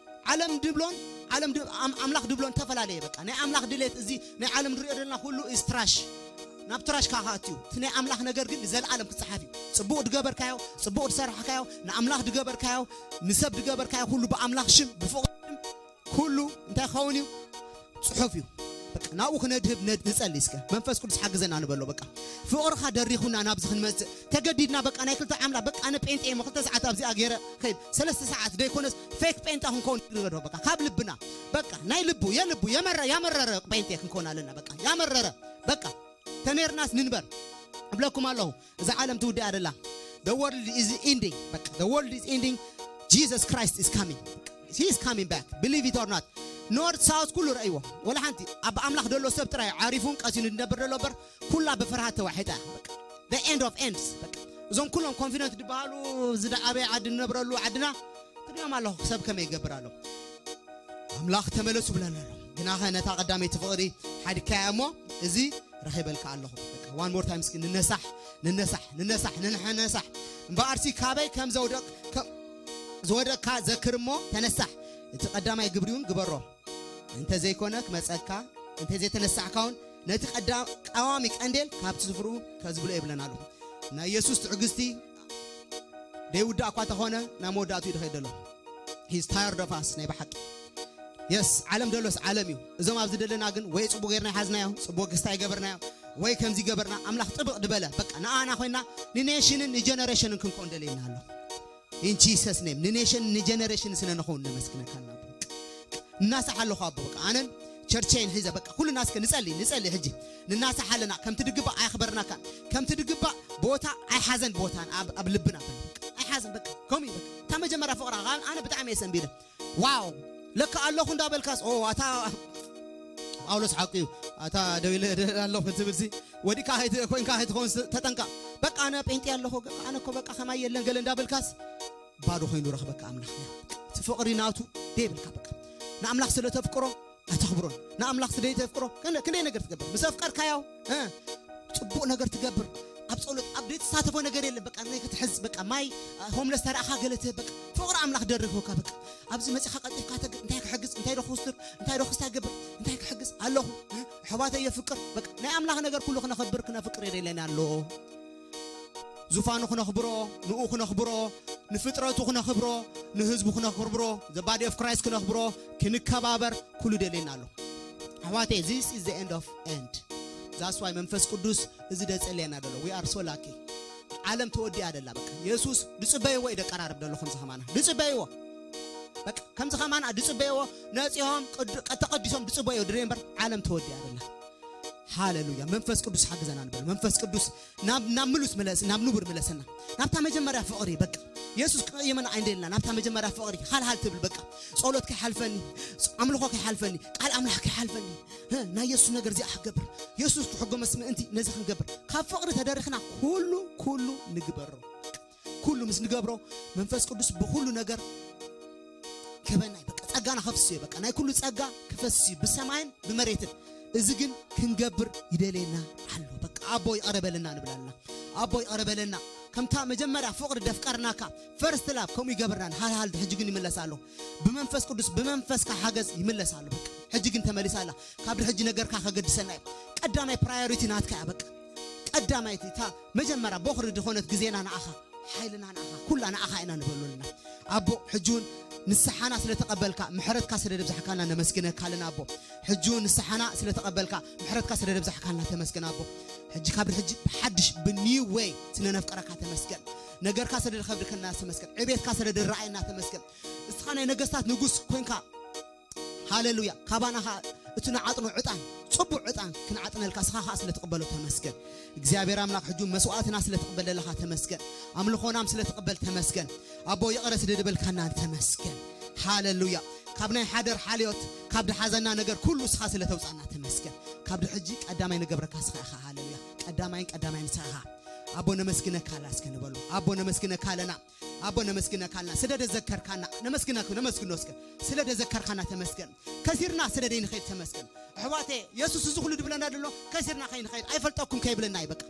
ዓለም ድብሎን ዓለም ድ- ኣም- ኣምላኽ ድብሎን ተፈላለየ። በቃ ናይ ኣምላኽ ድሌት እዚ ናይ ዓለም ንሪኦ ዘለና ኩሉ is trash። ናብ ትራሽ ካኻ ኣትዩ እቲ ናይ ኣምላኽ ነገር ግን ንዘለኣለም ክጸሓፍ እዩ። ጽቡቕ ድገበርካዮ፣ ጽቡቕ ድሰራሕካዮ፣ ንኣምላኽ ድገበርካዮ፣ ንሰብ ድገበርካዮ ኩሉ ብኣምላኽ ሽም ብፍቕሪ ሽም ኩሉ እንታይ ክኸውን እዩ? ጽሑፍ እዩ። በቃ ናብኡ ክነድህብ ነድ- ንጸሊ እስከ መንፈስ ቅዱስ ሓግዘና ንበሎ። በቃ ፍቕርኻ ደሪኹና ናብዚ ክንመጽእ ተገዲድና። በቃ ናይ ክልተ ዓምላ በቃ ኣነ ጴንጤ እየ፣ ክልተ ሰዓት ኣብዚኣ ገይረ ከይድ ሰለስተ ሰዓት ደይኮነስ ፌክ ጴንጣ ክንከውን ንገዶ። በቃ ካብ ልብና በቃ ናይ ልቡ የልቡ የመረ ያመረረ ጴንጤ ክንከውን ኣለና። በቃ ያመረረ በቃ ተኔርናስ ንንበር እብለኩም ኣለኹ። እዛ ዓለም ትውድእ ኣደላ። The world is ending። በቃ the world is ending። Jesus Christ is coming። He is coming back, believe it or not። ኖርት ሳውት ኩሉ ረእይዎ። ወላ ሓንቲ ኣብ ኣምላኽ ደሎ ሰብ ጥራይ ዓሪፉን ቀሲኑ ዝነብር ደሎ እበር ኩላ ብፍርሃት ተዋሒጣ። በቃ the end of ends። በቃ እዞም ኩሎም ኮንፊደንት ዝበሃሉ ዝደዓበየ ዓዲ ንነብረሉ ዓድና ትሪኦም ኣለኹ። ሰብ ከመይ ይገብር ኣሎ? ኣምላኽ ተመለሱ ብለና ኣሎ። ግናኸ ነታ ቀዳመይቲ ፍቕሪ ሓዲግካያ እሞ እዚ ረኺበልካ ኣለኹ። One more time እስኪ ንነሳሕ፣ ንነሳሕ፣ ንነሳሕ፣ ንነሳሕ። እምበኣርሲ ካበይ ከም ዘውደቕ-፣ ከም ዝወደቕካ ዘክር እሞ ተነሳሕ። እቲ ቀዳማይ ግብሪ እውን ግበሮ። እንተ ዘይኮነ ክመጸካ፣ እንተ ዘይተነሳሕካ እውን ነቲ ቀዳ-፣ ቀዋሚ ቀንዴል ካብቲ ስፍርኡ ከዝብሎ የብለና ኣሎ። ናይ የሱስ ትዕግስቲ ደይውዳእ እኳ ተኾነ፣ ናብ መወዳእቱ እዩ ዝኸይድ ዘሎ። He's tired of us፣ ናይ ብሓቂ። የስ፣ ዓለም ደሎስ ዓለም እዩ። እዞም ኣብዚ ደለና ግን ወይ ጽቡቕ ጌርና ይሓዝናዮ፣ ጽቡቕ ክስታይ ገበርናዮ፣ ወይ ከምዚ ገበርና፣ ኣምላኽ ጥብቕ ድበለ። በቃ ንኣና ኮይና ንኔሽንን ንጀነሬሽንን ክንኮን ደልየና ኣሎ። In Jesus name፣ ንኔሽን ንጀነሬሽን ስለ ንኸውን ነመስግነካ እና። እናሳሕ ኣለኹ ኣቦ፣ በቃ ኣነን ቸርቸይን ሒዘ፣ በቃ ኩልና እስከ ንጸሊ፣ ንጸሊ ሕጂ። ንናሳሕ ኣለና፣ ከምቲ ድግባእ ኣየኽበርናካን፣ ከምቲ ድግባእ ቦታ ኣይሓዘን ቦታን ኣብ፣ ኣብ ልብና በል። በቃ ኣይሓዘን፣ በቃ ከምኡ እዩ፣ በቃ። እታ መጀመርያ ፍቕራ፣ ኣነ ብጣዕሚ እየ ሰንቢደ። ዋው፣ ለካ ኣለኹ እንዳበልካስ፣ ኦ፣ ኣታ ጳውሎስ ሓቁ እዩ። ኣታ ደው ኢለ ኣለኹ ክትብልሲ፣ ወዲካ ከይት-፣ ኮይንካ ከይትኸውን ስ-፣ ተጠንቀቕ። በቃ ኣነ ጴንጤ ኣለኹ፣ በቃ ኣነ እኮ በቃ ከማይ የለን ገለ እንዳበልካስ፣ ባዶ ኮይኑ ረኽበካ ኣምላኽ። እቲ ፍቕሪ ናቱ ደይብልካ በቃ። ንኣምላኽ ስለ ተፍቅሮ ኣተኽብሮን፣ ንኣምላኽ ስለ ተፍቅሮ ክንደ-፣ ክንደይ ነገር ትገብር። ምስ ኣፍቀርካዮ፣ እ፣ ጽቡቕ ነገር ትገብር። ኣብ ጸሎት፣ ኣብ ዘይትሳተፎ ነገር የለን። በቃ ናይ ክትሕዝ፣ በቃ ማይ፣ እ፣ ሆምለስ ተረኣኻ ገለ ትህብ። በቃ ፍቕሪ ኣምላኽ ደሪኽካ በቃ። ኣብዚ መጺኻ ቀልጢፍካ ተግ-፣ እንታይ ክሕግዝ፣ እንታይ ዶ ክውስድ፣ እንታይ ዶ ክስታይ ገብር፣ እንታይ ክሕግዝ ኣለኹ፣ እ፣ ኣሕዋተይ የፍቅር። በቃ ናይ ኣምላኽ ነገር ኩሉ ክነኽብር፣ ክነፍቅር የደልየና ኣሎ። ዙፋኑ ክነኽብሮ፣ ንኡ ክነኽብሮ፣ ንፍጥረቱ ክነኽብሮ፣ ንህዝቡ ክነኽብሮ፣ the body of Christ ክነኽብሮ፣ ክንከባበር ኩሉ ደልየና ኣሎ። ኣሕዋተይ፣ this is the end of end። That's why መንፈስ ቅዱስ እዚ ደጸልየና ደሎ። We are so lucky። ዓለም ተወዲኣ ደላ በቃ። የሱስ ድጽበይዎ እዩ ደቀራርብ ደሎ ከምዚ ከማና። ድጽበይዎ። በቃ ከምዚ ከማና ድጽበይዎ፣ ነጺሆም ቅዱ-፣ ቀ-፣ ተቐዲሶም ድጽበይዎ ድሬ እምበር ዓለም ተወዲኣ ደላ። ሃሌሉያ። መንፈስ ቅዱስ ሓግዘና ንበል። መንፈስ ቅዱስ ናብ፣ ናብ ምሉስ ምለስ፣ ናብ ንቡር ምለሰና። ናብታ መጀመርያ ፍቕሪ በቃ። የሱስ ክቕየመና ኣይንደልና። ናብታ መጀመርያ ፍቕሪ ሃልሃል ትብል በቃ። ጸሎት ከይሓልፈኒ፣ ኣምልኾ ከይሓልፈኒ፣ ቃል ኣምላኽ ከይሓልፈኒ። ህ፣ ናይ የሱስ ነገር እዚኣ ክገብር። የሱስ ክሕጎመስ ምእንቲ ነዚ ክንገብር። ካብ ፍቕሪ ተደሪኽና ኩሉ፣ ኩሉ ንግበሮ። ኩሉ ምስ ንገብሮ መንፈስ ቅዱስ ብኩሉ ነገር ክህበና እዩ። በቃ ጸጋና ከፍስስ እዩ። በቃ ናይ ኩሉ ጸጋ ክፈስስ እዩ ብሰማይን ብመሬትን። እዚ ግን ክንገብር ይደልየና ኣሎ። በቃ ኣቦ ይቕረ በለና ንብል ኣለና። ኣቦ ይቕረ በለና። ከምታ መጀመርያ ፍቕሪ ደፍቀርናካ፣ ፈርስት ላቭ፣ ከምኡ ይገብርና። ሃልሃል ሕጂ ግን ይምለስ ኣሎ። ብመንፈስ ቅዱስ፣ ብመንፈስካ ሓገዝ ይምለስ ኣሎ። በቃ ሕጂ ግን ተመሊሳ ኣላ። ካብ ድሕጂ ነገርካ ከገድሰና እዩ። ቀዳማይ ፕራዮሪቲ ናትካ እያ። በቃ ቀዳማይቲ፣ እታ መጀመርያ ቦኽሪ ዝኾነት ግዜና ንኣኻ፣ ሓይልና ንኣኻ፣ ኩላ ንኣኻ ኢና ንበሉ ኣለና። ኣቦ፣ ሕጂ እውን ንስሓና ስለ ተቐበልካ፣ ምሕረትካ ስለ ደብዛሕካልና ነመስግነካ ኣለና ኣቦ። ሕጂ እውን ንስሓና ስለ ተቐበልካ፣ ምሕረትካ ስለ ደብዛሕካልና ተመስገን ኣቦ። ሕጂ ካብ ድሕጂ ብሓድሽ፣ ብኒው ዌይ ስለ ነፍቀረካ ተመስገን። ነገርካ ስለ ደኸብድከና ተመስገን። ዕቤትካ ስለ ድረኣየና ተመስገን። እስኻ ናይ ነገስታት ንጉስ ኮንካ፣ ሃሌሉያ። ካባና ኸኣ እቲ ንዓጥኖ ዕጣን፣ ጽቡቕ ዕጣን ክንዓጥነልካ እስኻ ኸኣ ስለ ትቕበሎ ተመስገን። እግዚኣብሔር ኣምላኽ፣ ሕጂ መስዋዕትና ስለ ትቕበል ዘለኻ ተመስገን። ኣምልኾናም ስለ ትቕበል ተመስገን። ኣቦ፣ ይቕረ ስለ ዝበልካና ተመስገን። ሃሌሉያ። ካብ ናይ ሓደር ሓልዮት፣ ካብ ድሓዘና ነገር ኩሉ እስኻ ስለ ተውጻእና ተመስገን። ካብ ድሕጂ ቀዳማይ ንገብረካ እስኻ ኢኻ። ሃሌሉያ። ቀዳማይን ቀዳማይን ንስኻ ኢኻ። ኣቦ፣ ነመስግነካ ኣላ እስከ ንበሎ። ኣቦ፣ ነመስግነካ ኣለና። ኣቦ፣ ነመስግነካ ኣለና። ስለ ደዘከርካና ነመስግነክ-፣ ነመስግኖ እስከ። ስለ ደዘከርካና ተመስገን። ከሲርና ስለ ደይንኸይድ ተመስገን። ኣሕዋተይ፣ የሱስ እዚ ኩሉ ድብለና ደሎ ከሲርና ከይንኸይድ፣ ኣይፈልጠኩም ከይብለና እዩ በቃ።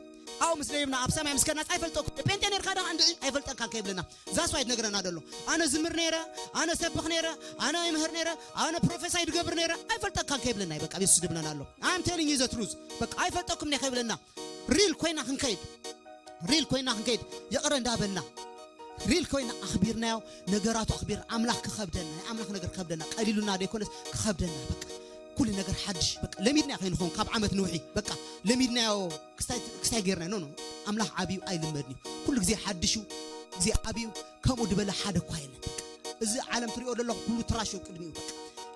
ኣብኡ ምስ ደይብና ኣብ ሰማይ ምስ ከድናስ ኣይፈልጠኩም። ጴንጤ ነርካ ዶ እንድዒ ኣይፈልጠካን ከይብለና። ዛስ ዋይ ድነግረና ደሎ። ኣነ ዝምር ነይረ፣ ኣነ ሰብኽ ነይረ፣ ኣነ ይምህር ነይረ፣ ኣነ ፕሮፌሳይ ድገብር ነይረ፣ ኣይፈልጠካን ከይብለና እዩ በቃ። የሱስ ድብለና ኣሎ። I'm telling you the truth። በቃ ኣይፈልጠኩም እየ ከይብለና። ሪል ኮይና ክንከይድ፣ ሪል ኮይና ክንከይድ፣ ይቕረ እንዳበልና፣ ሪል ኮይና ኣኽቢርናዮ፣ ነገራቱ ኣኽቢር፣ ኣምላኽ ክኸብደና፣ ናይ ኣምላኽ ነገር ክኸብደና፣ ቀሊሉና ደይኮነስ ክኸብደና፣ በቃ ኩሉ ነገር ሓድሽ፣ በቃ ለሚድናዮ ከይንኸውን ካብ ዓመት ንውሒ፣ በቃ ለሚድናዮ ክስታይ፣ ክስታይ ጌርናዮ፣ ኖ፣ ኖ፣ ኣምላኽ ዓብዩ ኣይልመድን እዩ። ኩሉ ግዜ ሓድሽ እዩ፣ ግዜ ዓብዩ፣ ከምኡ ድበለ ሓደ እኳ የለን። በቃ እዚ ዓለም ትሪኦ ዘለኹ ኩሉ ትራሽ እዩ ቅድሚኡ፣ በቃ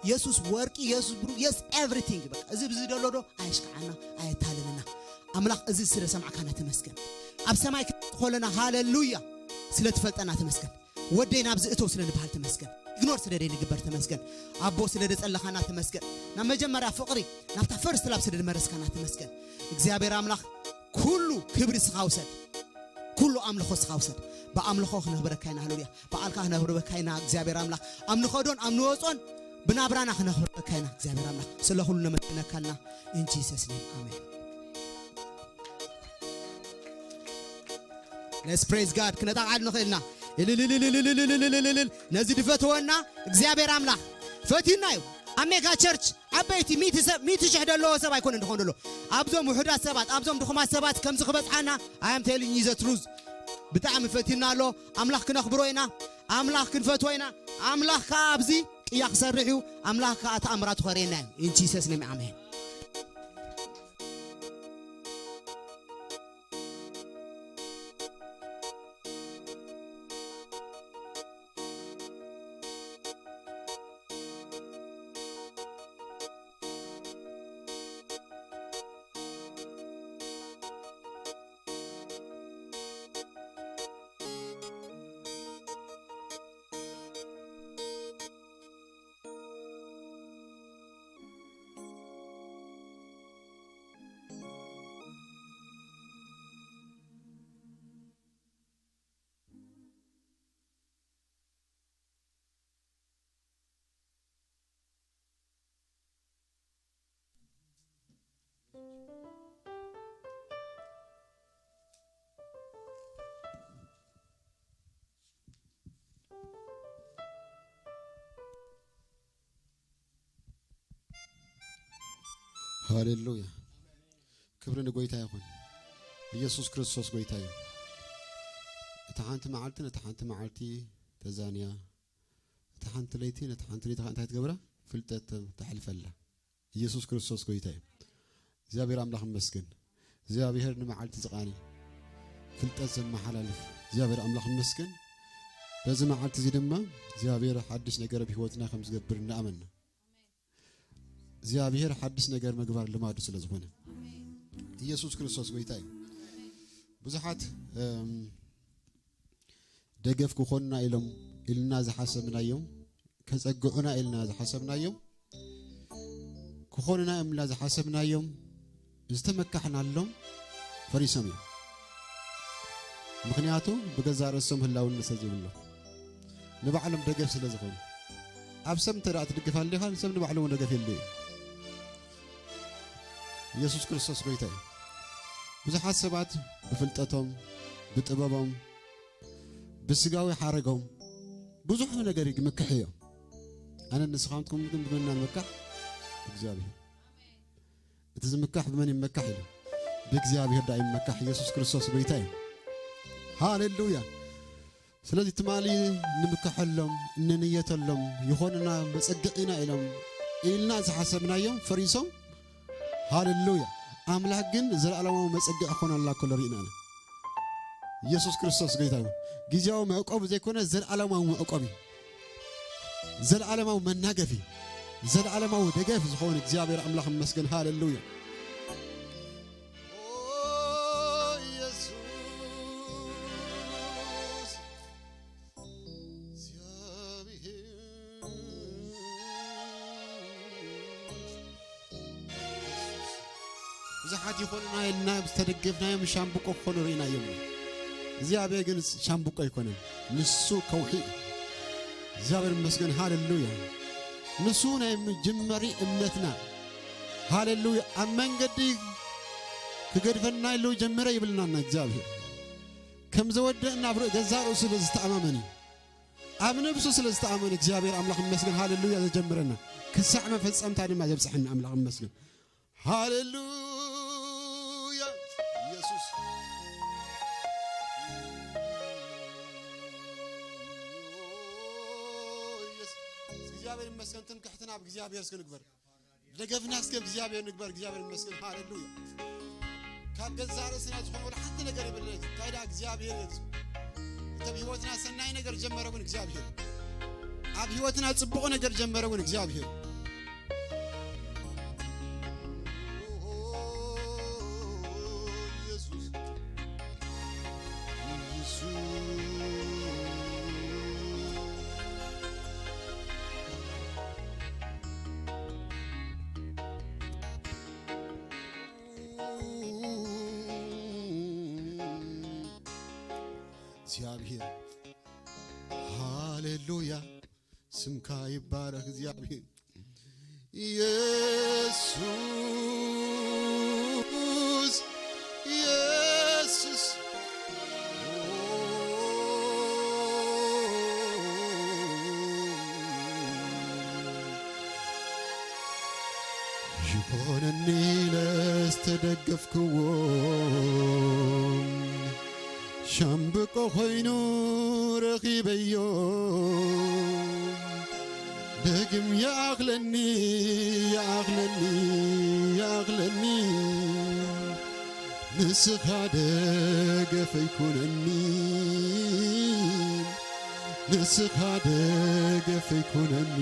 የሱስ ወርቂ፣ የሱስ ብሩ፣ የስ ኤቭሪቲንግ፣ በቃ እዚ ብዚ ደሎ ዶ ኣየሽክዓና፣ ኣየታልልና። ኣምላኽ እዚ ስለ ሰማዕካና ተመስገን። ኣብ ሰማይ ክንኾለና ሃሌሉያ ስለ ትፈልጠና ተመስገን። ወደይ ናብዚ እተው ስለ ንበሃል ተመስገን። ኢግኖር ስለ ደይንግበር ተመስገን። ኣቦ ስለ ደጸለኻና ተመስገን። ናብ መጀመርያ ፍቕሪ ናብታ ፈርስት ላቭ ስለ ድመረስካና ተመስገን። እግዚኣብሔር ኣምላኽ ኩሉ ክብሪ ስኻ ውሰድ። ኩሉ ኣምልኾ ስኻ ውሰድ። ብኣምልኾ ክነኽብረካ ኢና። ሃሌሉያ። በዓልካ ክነኽብረካ ኢና። እግዚኣብሔር ኣምላኽ ኣብ ንኸዶን ኣብ ንወጾን ብናብራና ክነኽብረካ ኢና እግዚኣብሔር ኣምላኽ። ስለ ኩሉ ነመስግነካ ኣለና። In Jesus name, ኣሜን። Let's praise God። ክነጣቕዓሉ ንኽእል ኢና። እልልልልልልልልልልልልልል። ነዚ ድፈትወና እግዚኣብሔር ኣምላኽ ፈትዩና እዩ። ኣብ ሜጋ ቸርች ዓበይቲ ሚእቲ ሰብ፣ ሚእቲ ሽሕ ደለዎ ሰብ ኣይኮነን ድኾን ደሎ። ኣብዞም ውሑዳት ሰባት፣ ኣብዞም ድኹማት ሰባት ከምዚ ክበጽሓና፣ I am telling you the truth። ብጣዕሚ ፈትዩና ኣሎ። ኣምላኽ ክነኽብሮ ኢና፣ ኣምላኽ ክንፈትዎ ኢና። ኣምላኽ ከኣ ኣብዚ ቅያ ክሰርሕ እዩ። ኣምላኽ ከኣ ተኣምራቱ ከርእየና እዩ። In Jesus name, ኣሜን። ሃሌሉያ። ክብሪ ንጎይታ ይኹን። ኢየሱስ ክርስቶስ ጎይታ እዩ። እታ ሓንቲ መዓልቲ ነታ ሓንቲ መዓልቲ ተዛንያ፣ እታ ሓንቲ ለይቲ ነታ ሓንቲ ለይቲ ከኣ እንታይ ትገብራ? ፍልጠት ተሕልፈላ። ኢየሱስ ክርስቶስ ጎይታ እዩ። እግዚኣብሔር ኣምላኽ ይመስገን። እግዚኣብሔር ንመዓልቲ ዝቓኒ ፍልጠት ዘመሓላልፍ እግዚኣብሔር ኣምላኽ ይመስገን። በዚ መዓልቲ እዚ ድማ እግዚኣብሔር ሓድሽ ነገር ኣብ ህይወትና ከም ዝገብር እናኣመንና እግዚኣብሔር ሓድሽ ነገር ምግባር ልማዱ ስለ ዝኾነ ኢየሱስ ክርስቶስ ጎይታ እዩ። ብዙሓት እም፣ ደገፍ ክኾኑና ኢሎም ኢልና ዝሓሰብናዮም፣ ከጸግዑና ኢልና ዝሓሰብናዮም፣ ክኾኑና እዮም ኢልና ዝሓሰብናዮም ዝተመካሕናሎም ፈሪሶም እዮም። ምኽንያቱ ብገዛእ ርእሶም ህላውነት ስለ ዘይብሎም ንባዕሎም ደገፍ ስለ ዝኾኑ። ኣብ ሰብ እንተ ደኣ ትድግፍ ኣሊኻ ንሰብ ንባዕሉ እውን ደገፍ የለ እዩ። ኢየሱስ ክርስቶስ ጎይታ እዩ። ብዙሓት ሰባት ብፍልጠቶም፣ ብጥበቦም፣ ብስጋዊ ሓረጎም ብዙሕ ነገር ይምክሑ እዮም። ኣነ ንስኻትኩም ግን ብመና ንምካሕ? ብእግዚኣብሔር። እቲ ዝምካሕ ብመን ይመካሕ ኢሉ? ብእግዚኣብሔር ደኣ ይመካሕ። ኢየሱስ ክርስቶስ ጎይታ እዩ። ሃሌሉያ። ስለዚ ትማሊ ንምከሐሎም፣ እንንየተሎም፣ ይኾንና መጸግዒና ኢሎም ኢልና ዝሓሰብናዮም ፈሪሶም። ሃሌሉያ። ኣምላኽ ግን ዘለኣለማዊ መጸግዒ ክኾነላ ከሎ ርኢና ኢና። ኢየሱስ ክርስቶስ ጎይታ እዩ። ግዜያዊ መዕቆቢ ዘይኮነ ዘለኣለማዊ መዕቆቢ፣ ዘለኣለማዊ መናገፊ፣ ዘለኣለማዊ ደገፍ ዝኾነ እግዚኣብሔር ኣምላኽ ይመስገን። ሃሌሉያ። ኦ ኢየሱስ፣ እግዚኣብሔር ብዙሓት ይኾኑና ኢልና ዝተደገፍናዮም ሻምብቆ ክኾኑ ርኢናዮም ኢና። እግዚኣብሔር ግን ሻምብቆ ኣይኮነን፣ ንሱ ከውሒ እዩ። እግዚኣብሔር ይመስገን፣ ሃሌሉያ። ንሱ ናይ መጀመሪ እምነትና፣ ሃሌሉያ። ኣብ መንገዲ ክገድፈና ኢሉ ጀምረ ይብልና እግዚኣብሔር። ከም ዘወደእና ኣብ ርእገዛ ርእሱ ስለ ዝተኣማመን እዩ። ኣብ ነብሱ ስለ ዝተኣመነ እግዚኣብሔር ኣምላኽ ይመስገን፣ ሃሌሉያ። ዘጀመረና ክሳዕ መፈጸምታ ድማ ዘብጽሐና ኣምላኽ ይመስገን። ሃሌሉያ። ኢየሱስ ኢየሱስ። እግዚኣብሔር ይመስገን። ትምክሕትና ኣብ እግዚኣብሔር እስኪ ንግበር። ደገፍና እስከ እግዚኣብሔር ንግበር። እግዚኣብሔር ይመስገን። ሃሌሉያ። ካብ ገዛ ርእስና ዝኾነ ወላ ሓንቲ ነገር የብልና። እንታይ ደኣ እግዚኣብሔር እዩ። እቲ ኣብ ህይወትና ሰናይ ነገር ጀመረ እውን እግዚኣብሔር። ኣብ ህይወትና ጽቡቕ ነገር ጀመረ እውን እግዚኣብሔር። ኢየሱስ፣ ኢየሱስ። እግዚኣብሔር፣ ሃሌሉያ፣ ስምካ ይባረክ እግዚኣብሔር። ኢየሱስ፣ ኢየሱስ፣ ይኾነኒ ኢለ ዝተደገፍክዎ፣ ሻምብቆ ኾይኑ ረኺበዮ። ደግም ይኣኽለኒ፣ ይኣኽለኒ፣ ይኣኽለኒ፣ ንስኻ ደገፈይ ኩነኒ፣ ንስኻ ደገፈይ ኩነኒ።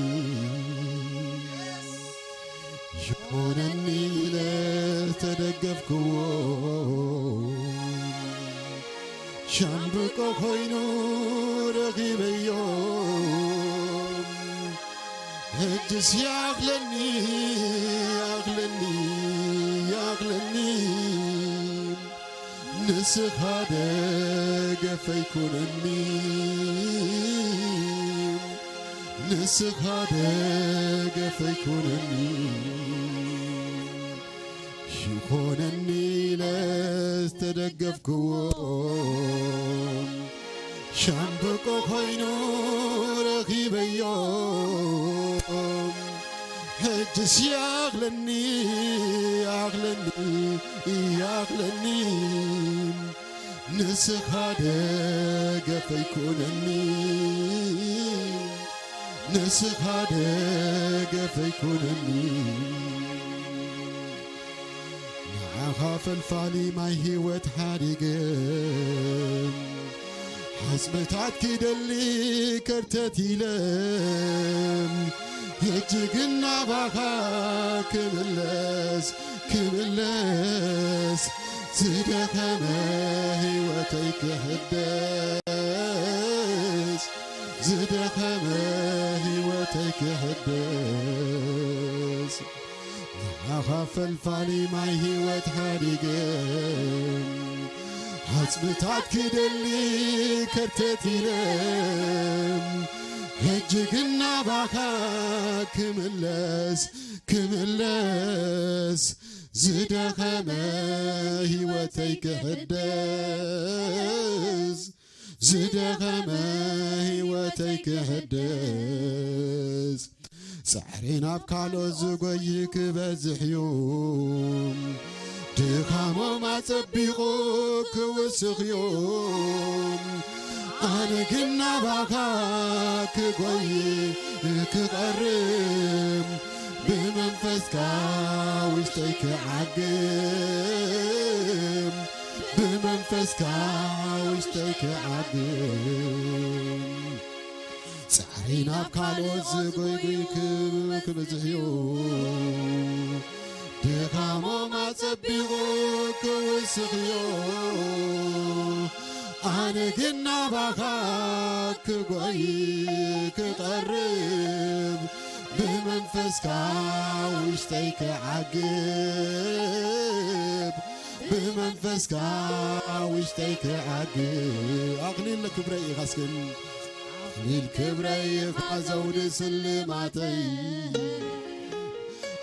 ይኾነኒ ኢለ ዝተደገፍክዎ፣ ሻምብቆ ኮይኑ ረኺበዮ። ሕጅስ ይኣኽለኒ፣ ይኣኽለኒ፣ ይኣኽለኒ፣ ንስኻ ደገፈይ ኩነኒ፣ ንስኻ ደገፈይ ኩነኒ። ይኾነኒ ኢለ ዝተደገፍክዎ፣ ሻምብቆ ኮይኑ ረኺበዮ። ሕጅስ ይኣኽለኒ፣ ይኣኽለኒ፣ ይኣኽለኒ፣ ንስኻ ደገፈይ ኩነኒ፣ ንስኻ ደገፈይ ኩነኒ። ንዓኻ ፈልፋሊ ማይ ህይወት ሓዲገ፣ ሓጽብታት ክደሊ ከርተት ኢለ፣ ሕጂ ግን ናባኻ ክምለስ፣ ክምለስ፣ ዝደኸመ ህይወተይ ክሕደስ፣ ዝደኸመ ህይወተይ ክሕደስ። ንዓኻ ፈልፋሊ ማይ ህይወት ሓዲገ፣ ሓጽብታት ክደሊ ከርተት ኢለ፣ ሕጂ ግን ናባኻ ክምለስ፣ ክምለስ፣ ዝደኸመ ህይወተይ ክሕደስ፣ ዝደኸመ ህይወተይ ክሕደስ። ጻዕሪ ናብ ካልኦት ዝጎይ ክበዝሕ እዩ፣ ድኻሞም ኣጸቢቑ ክውስኽ እዩ። ኣነ ግን ናባኻ ክጎይ ክቐርብ፣ ብመንፈስካ ውሽጠይ ክዓግብ፣ ብመንፈስካ ውሽጠይ ክዓግብ። ጻዕሪ ናብ ካልኦት ዝጎይጉይ ክብ-፣ ክብዝሕ እዩ፣ ድኻሞም ኣጸቢቑ ክውስኽ እዩ። ኣነ ግን ናባኻ ክጎይ ክቐርብ፣ ብመንፈስካ ውሽጠይ ክዓግብ፣ ብመንፈስካ ውሽጠይ ክዓግብ። ኣኽሊል ክብረይ ኢኻ እስክን። ኣኽሊል ክብረይ ኢኻ ዘውዲ ስልማተይ፣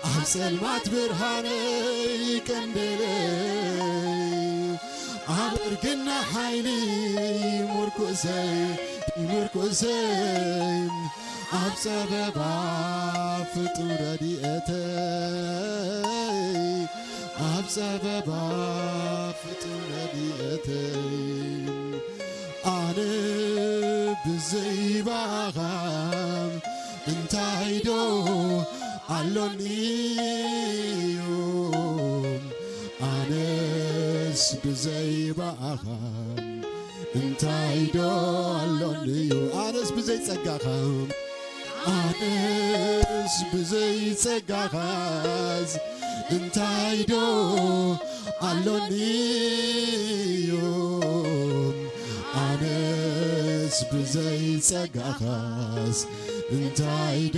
ኣብ ጸልማት ብርሃነይ ቀንዴለይ፣ ኣብ እርግና ሓይሊ ምርኩሰይ፣ ምርኩሰይ፣ ኣብ ጸበባ ፍጡር ረድኤተይ፣ ኣብ ጸበባ ፍጡር ረድኤተይ። ኣነ ብዘይ ባኻ እንታይ ዶ ኣሎኒ እዩ? ኣነስ ብዘይ ባኻ እንታይ ዶ ኣሎኒ እዩ? ኣነስ ብዘይ ጸጋኻ፣ ኣነስ ብዘይ ጸጋኻስ እንታይ ዶ ኣሎኒ እዩ? ኣነስ ብዘይ ጸጋኻስ እንታይ ዶ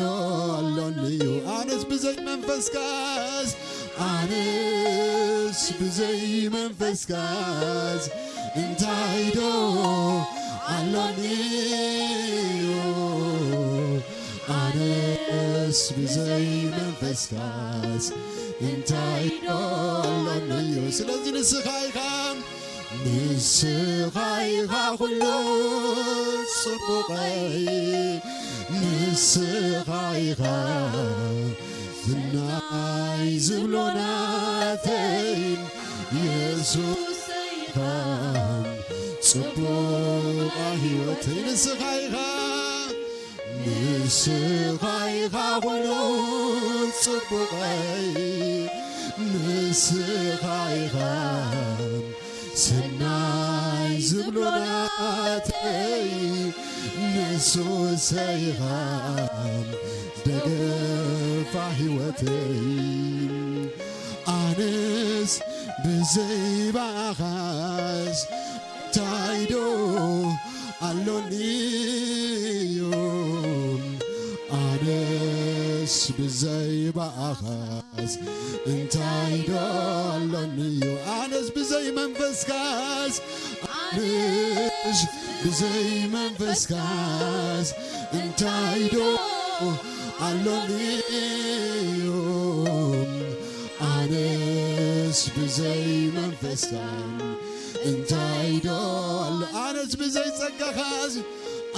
ኣሎኒ እዩ? ኣነስ ብዘይ መንፈስካስ፣ ኣነስ ብዘይ መንፈስካስ እንታይ ዶ ኣሎኒ እዩ? ኣነስ ብዘይ መንፈስካስ እንታይ ዶ ኣሎኒ እዩ? ስለዚ ንስኻ ኢኻ፣ ንስኻ ኢኻ ኩሉ ጽቡቐይ፣ ንስኻ ኢኻ ዝናይ ዝብሎ ናተይ፣ የሱስ ኢኻ ጽቡቓ ህይወተይ፣ ንስኻ ኢኻ፣ ንስኻ ኢኻ ኩሉ ጽቡቐይ፣ ንስኻ ኢኻ ሰናይ ዝብሎ ናተይ፣ ንሱሰ ኢኻ ደገፋ ህይወተይ። ኣነስ ብዘይ ብኣኻስ እንታይ ዶ ኣሎኒ እዩ? ኣነስ ብዘይ ብኣኻስ እንታይ ዶ ኣሎኒ እዩ? ኣነስ ብዘይ መንፈስካስ፣ ኣነስ ብዘይ መንፈስካስ እንታይ ዶ ኣሎኒ እዩ? ኣነስ ብዘይ መንፈስካ እንታይ ዶ ኣሎ? ኣነስ ብዘይ ጸጋኻስ፣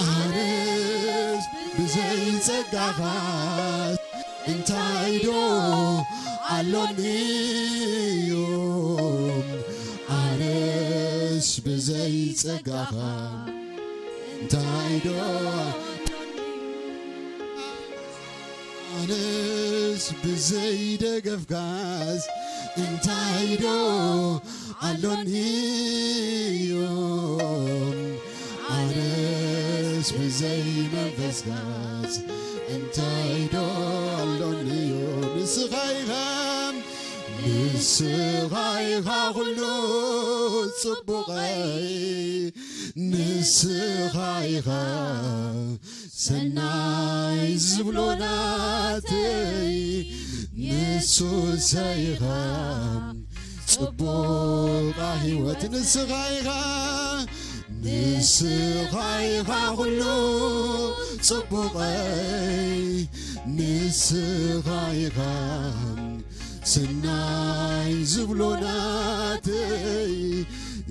ኣነስ ብዘይ ጸጋኻስ እንታይ ዶ ኣሎኒ እዩ? ኣነስ ብዘይ ጸጋኻ እንታይ ዶ ኣነስ ብዘይ ደገፍካስ እንታይ ዶ ኣሎኒ እዩ? ኣነስ ብዘይ መንፈስካስ እንታይ ዶ ኣሎኒ እዩ? ንስኻ ኢኻ፣ ንስኻ ኢኻ ኩሉ ጽቡቐይ፣ ንስኻ ኢኻ ሰናይ ዝብሎ ናተይ፣ ንሱሰ ኢኻ ጽቡቓ ህይወት፣ ንስኻ ኢኻ፣ ንስኻ ኢኻ ኩሉ ጽቡቐይ፣ ንስኻ ኢኻ ሰናይ ዝብሎ ናተይ፣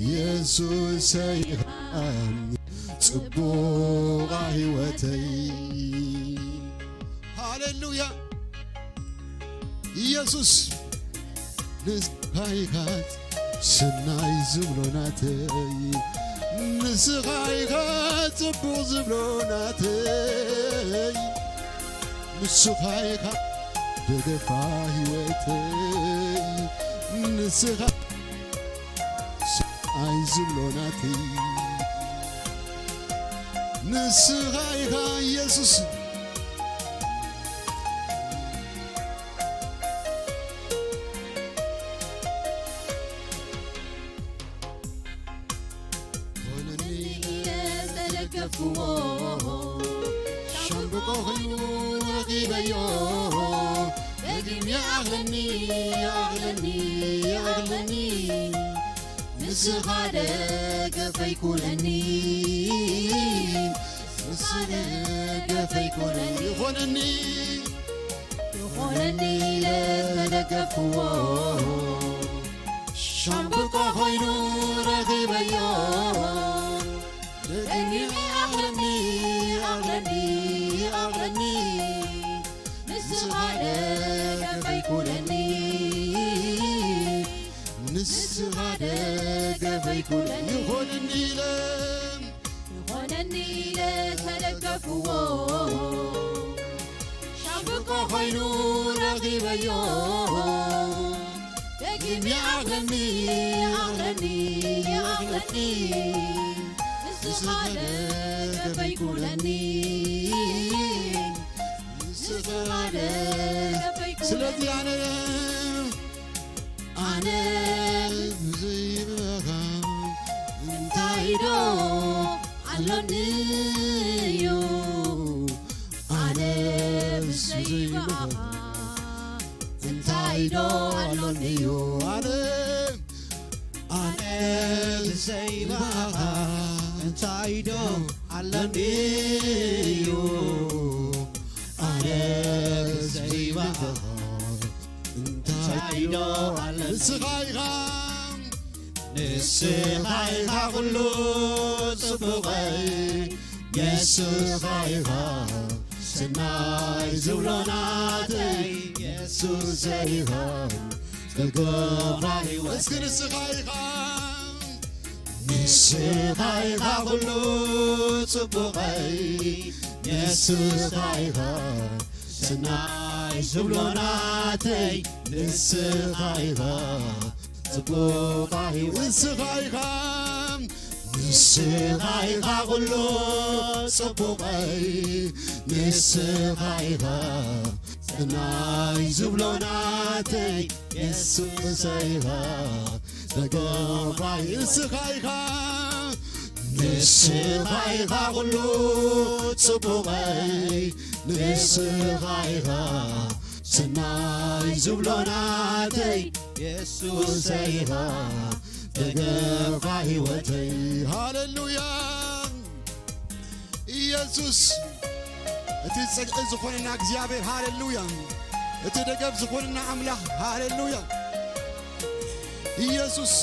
የሱሰይ ኢኻ ጽቡቓ ህይወተይ። ሃሌሉያ። ኢየሱስ ንስኻ ኢኻ ሰናይ ዝብሎ ናተይ፣ ንስኻ ኢኻ ጽቡቕ ዝብሎ ናተይ፣ ንስኻ ኢኻ ደገፋ ህይወተይ፣ ንስኻ ሰናይ ዝብሎ ናተይ፣ ንስኻ ኢኻ ኢየሱስ። ኮነኒ ኢለ ዝተደገፍክዎ፣ ሻምብቆ ኮይኑ ረኺበዮ። ደጊም ይኣኽለኒ፣ ይኣኽለኒ፣ ይኣኽለኒ። ንስኻ ደገፈይ ኩነኒ፣ ንስኻ ደገፈይ ኩነኒ። ይኾነኒ፣ ይኾነኒ ኢለ ዝተደገፍክዎ፣ ሻምብቆ ኮይኑ ረኺበዮ። ደጊም ይኣኽለኒ፣ ይኣኽለኒ፣ ይኣኽለኒ። ንስኻ ደገፈይ ኩነኒ፣ ንስኻ ደገፈይ ኩነኒ። ይኾነኒ ኢለ፣ ይኾነኒ ኢለ ተደገፍዎ፣ ሻምብቆ ኮይኑ ረኺበዮ። ደጊም ይኣኽለኒ፣ ይኣኽለኒ፣ ይኣኽለኒ። ንስኻ ደገፈይ ኩነኒ፣ ንስኻ ደገፈይ ኩነኒ። ስለዚ ኣነ፣ ኣነ ብዘይብኻ እንታይ ዶ ኣሎኒ እዩ? ኣነ ብዘይብኻ እንታይ ዶ ኣሎኒ እዩ? ኣነ፣ ኣነ ብዘይብኻ እንታይ ዶ ኣሎኒ እዩ? ዘይበኻ እንታይ ዶ ኣሎ? ንስኻ ኢኻ፣ ንስኻ ኢኻ ኩሉ ጽቡቐይ፣ ንስኻ ኢኻ ሰናይ ዝብሎ ናተይ፣ የሱሰይ ኢኻ ጽጉባ ህይወት። እስኪ ንስኻ ኢኻ፣ ንስኻ ኢኻ ኩሉ ጽቡቐይ፣ ንስኻ ኢኻ ሰናይ ዝብሎ ናተይ፣ ንስኻ ኢኻ ጽቡቓ ህይወት። ንስኻ ኢኻ፣ ንስኻ ኢኻ ኩሉ ጽቡቐይ፣ ንስኻ ኢኻ ሰናይ ዝብሎ ናተይ፣ የሱሰይ ኢኻ ጽጉባይ። ንስኻ ኢኻ፣ ንስኻ ኢኻ ኩሉ ጽቡቐይ፣ ንስኻ ኢኻ ሰናይ ዝብሎ ናተይ፣ የሱሰይ ኢኻ ጽጉባይ ህይወተይ። ሃሌሉያ። ኢየሱስ እቲ ጽግዒ ዝኾነና እግዚኣብሔር፣ ሃሌሉያ። እቲ ደገፍ ዝኾነና ኣምላኽ፣ ሃሌሉያ። ኢየሱስ።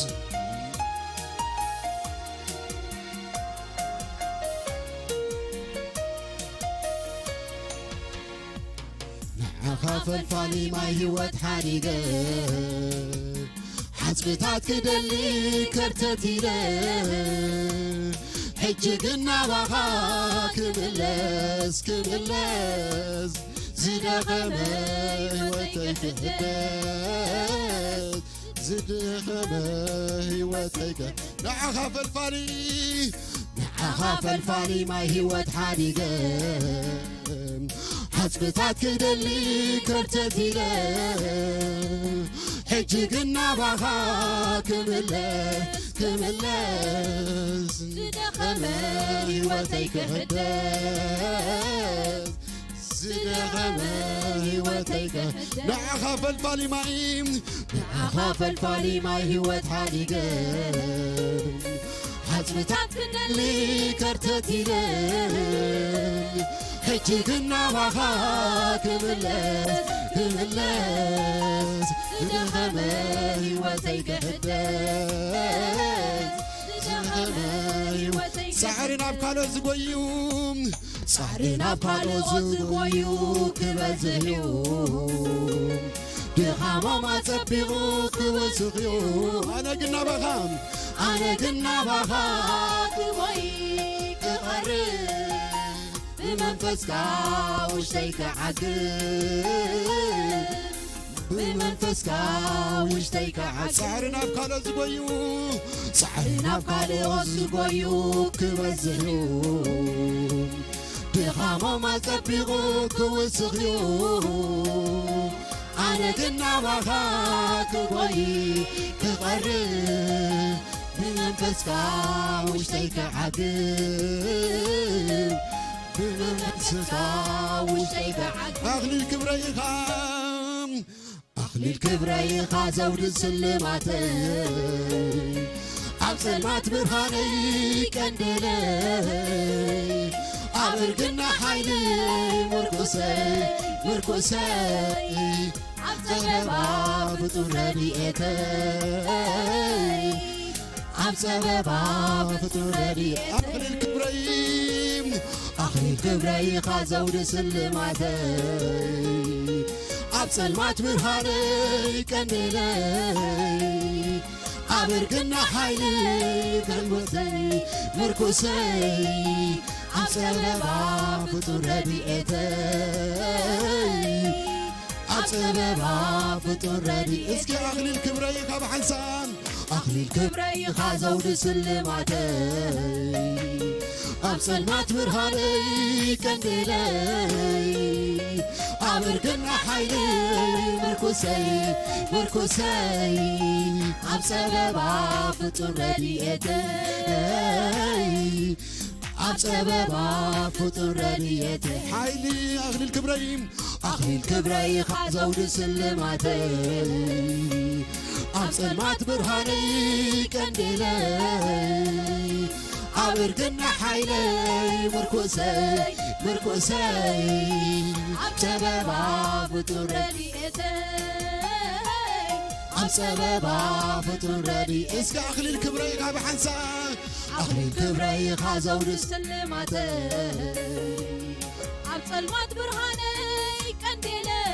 ንዓኻ ፈልፋሊ ማይ ህይወት ሓዲገ፣ ሓጽብታት ክደሊ ከርተት ኢለ፣ ሕጂ ግን ናባኻ ክምለስ፣ ክምለስ፣ ዝደኸመ ህይወተይ ክሕደስ፣ ዝደኸመ ህይወተይ ከ-፣ ንዓኻ ፈልፋሊ፣ ንዓኻ ፈልፋሊ ማይ ህይወት ሓዲገ፣ ሓጽብታት ክደሊ ከርተት ኢለ፣ ሕጂ ግን ናባኻ ክምለስ፣ ክምለስ፣ ዝደኸመ ህይወተይ ክሕደስ፣ ዝደኸመ ህይወተይ ከ-፣ ንዓኻ ፈልፋሊ ማይ፣ ንዓኻ ፈልፋሊ ማይ ህይወት ሓዲገ፣ ሓጽብታት ክደሊ ከርተት ኢለ፣ ሕጂ ግን ናባኻ ክምለስ፣ ክምለስ፣ ዝደኸመ ህይወተይ ክሕደስ፣ ዝደኸመ ህይወተይ ጻዕሪ ናብ ካልኦት ዝጎዩ፣ ጻዕሪ ናብ ካልኦት ዝጎዩ ክበዝሕ እዩ፣ ድኻሞም ኣጸቢቑ ክወስኽ እዩ። ኣነ ግን ናባኻ፣ ኣነ ግን ናባኻ ክጎይ ክቐርብ፣ ብመንፈስካ ውሽጠይ ክዓግብ፣ ብመንፈስካ ውሽጠይ ክዓግብ። ጻዕሪ ናብ ካልኦት ዝጎዩ፣ ጻዕሪ ናብ ካልኦት ዝጎዩ ክበዝሕ እዩ፣ ድኻሞም ኣጸቢቑ ክውስኽ እዩ። ኣነ ግን ናባኻ ክጎይ ክቐርብ፣ ብመንፈስካ ውሽጠይ ክዓግብ፣ ብመንፈስካ ውሽጠይ ክዓግብ። ኣኽሊል ክብረይ ኢኻ፣ ኣኽሊል ክብረይ ኢኻ ዘውዲ ስልማተይ፣ ኣብ ጸልማት ብርሃነይ ቀንደለይ፣ ኣብ እርግና ሓይሊ ምርኩሰይ፣ ምርኩሰይ፣ ኣብ ጸበባ ፍጡር ረድኤተይ፣ ኣብ ጸበባ ፍጡር ረድኤተይ። ኣኽሊል ክብረይ፣ ኣኽሊል ክብረይ ኢኻ ዘውዲ ስልማተይ፣ ኣብ ጸልማት ብርሃነይ ቀንደለይ፣ ኣብ እርግና ሓይሊ ምርኩሰይ፣ ምርኩሰይ፣ ኣብ ጸበባ ፍጡር ረድኤተይ፣ ኣብ ጸበባ ፍጡር ረድኤተይ። እስኪ ኣኽሊል ክብረይ ኢኻ ብሓንሳብ፣ ኣኽሊል ክብረይ ኢኻ ዘውዲ ስልማተይ፣ ኣብ ጸልማት ብርሃነይ ቀንደለይ፣ ኣብ እርግና ሓይሊ ምርኩሰይ፣ ምርኩሰይ፣ ኣብ ጸበባ ፍጡር ረድኤተይ፣ ኣብ ጸበባ ፍጡር ረድኤተይ። ሓይሊ ኣኽሊል ክብረይ፣ ኣኽሊል ክብረይ ኢኻ ዘውዲ ስልማተይ፣ ኣብ ጸልማት ብርሃነይ ቀንደለይ፣ ኣብ እርግና ሓይለይ ምርኩሰይ ምርኩሰይ ኣብ ጸበባ ፍጡር ረድኤተይ ኣብ ጸበባ ፍጡር ረድኤ እስከ ኣኽሊል ክብረይ ካብ ሓንሳ ኣኽሊል ክብረይ ኢኻ ዘውዲ ስልማተይ ኣብ ጸልማት ብርሃነይ ቀንዴለይ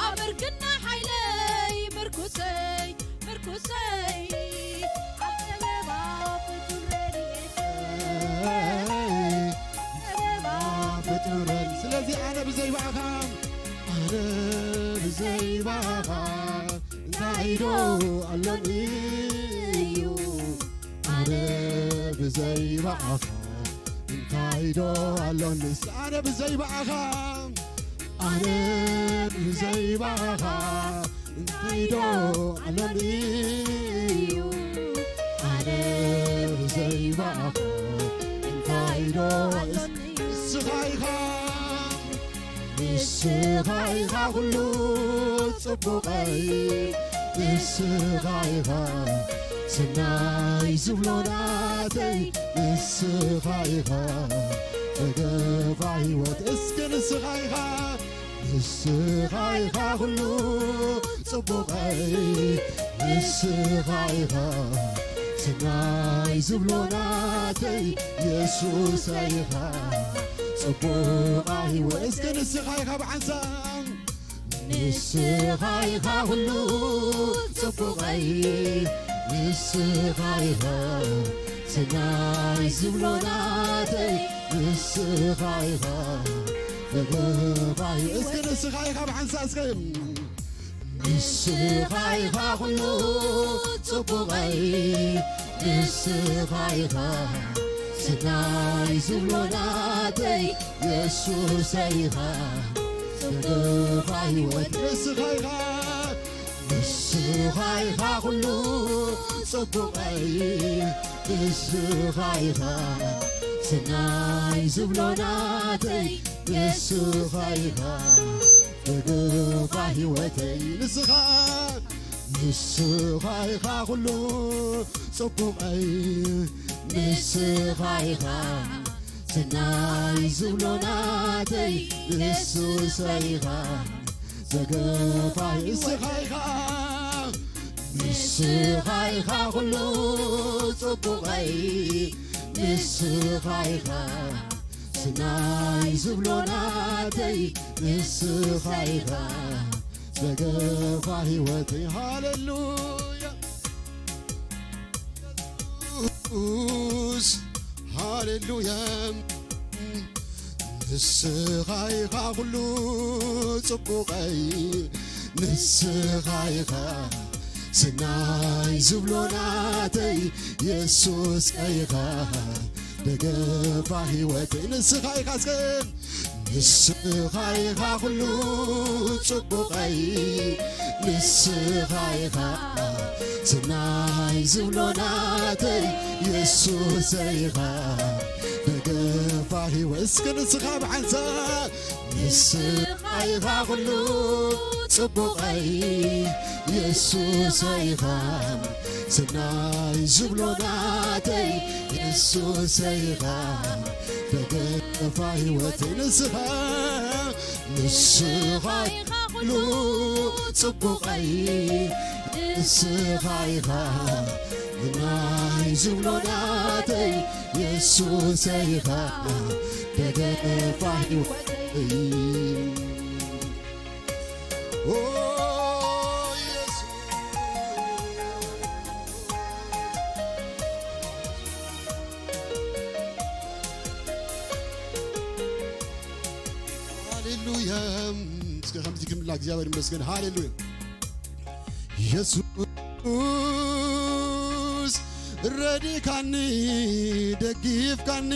ኣብ እርግና ሓይለይ ምርኩሰይ ምርኩሰይ ኣብ ጸበባ ፍጡር ረድኤተይ ጸበባ ፍጡር ረድኤ ስለዚ ኣነ ብዘይ ባእኻ ኣነ ብዘይ ባእኻ እንታይ ዶ ኣሎኒ እዩ ኣነ ብዘይ ባእኻ እንታይ ዶ ኣሎኒ ኣነ ብዘይ ባእኻ ኣነ ብዘይ ባእኻ እንታይ ዶ ኣሎኒ እዩ ኣነ ብዘይ ባእኻ እንታይ ዶ ኣሎኒ ንስኻ ኢኻ ንስኻ ኢኻ ኩሉ ጽቡቐይ ንስኻ ኢኻ ስናይ ዝብሎ ናተይ ንስኻ ኢኻ ደገፋ ህይወት እስከ ንስኻ ኢኻ ንስኻ ኢኻ ኩሉ ጽቡቐይ ንስኻ ኢኻ ስናይ ዝብሎ ናተይ የሱሰይ ኢኻ ጽቡቓ ህይወት እስከ ንስኻ ኢኻ ብሓንሳብ ንስኻ ኢኻ ኩሉ ጽቡቐይ ንስኻ ኢኻ ስናይ ዝብሎ ናተይ ንስኻ ኢኻ ደገፋይ እስከ ንስኻ ኢኻ ብሓንሳ እስከ ንስኻ ኢኻ ኩሉ ጽቡቐይ ንስኻ ኢኻ ስናይ ዝብሎ ናተይ የሱሰይ ኢኻ ደገፋ ህይወት ንስኻ ኢኻ ንስኻ ኢኻ ኩሉ ጽቡቐይ ንስኻ ኢኻ ስናይ ዝብሎ ናተይ ንስኻ ኢኻ ደገፋ ህይወተይ ንስኻ ንስኻ ኢኻ ኩሉ ጽቡቐይ ንስኻ ኢኻ ስናይ ዝብሎ ናተይ ንሱሰ ኢኻ ዘገፋይ እስኻ ኢኻ ንስኻ ኢኻ ኩሉ ጽቡቐይ ንስኻ ኢኻ ስናይ ዝብሎ ናተይ ንስኻ ኢኻ ዘገፋ ህይወተይ ሃሌሉያ ኢየሱስ ሃሌሉያ ንስኻ ኢኻ ኩሉ ጽቡቐይ ንስኻ ኢኻ ስናይ ዝብሎ ናተይ የሱስ ኢኻ ደገፋ ህይወተይ ንስኻ ኢኻ እስከ ንስኻ ኢኻ ኩሉ ጽቡቐይ ንስኻ ኢኻ ስናይ ዝብሎ ናተይ የሱሰይ ኢኻ ደገፋ ህይወት እስከ ንስኻ ብሓንሳብ ንስኻ ኢኻ ኩሉ ጽቡቐይ የሱሰይ ኢኻ ስናይ ዝብሎ ናተይ የሱሰይ ኢኻ ደገፋ ህይወተይ ንስኻ ንስኻ ኢኻ ኩሉ ጽቡቐይ ንስኻ ኢኻ ናይ ዝብሎ ናተይ የሱሰይ ኢኻ ደገፋ ህይወተይ ኦ የሱስ ሃሌሉያ እስከ ከምዚ ክንብላ እግዚኣብሔር ይመስገን ሃሌሉያ የሱስ ረዲካኒ ደጊፍካኒ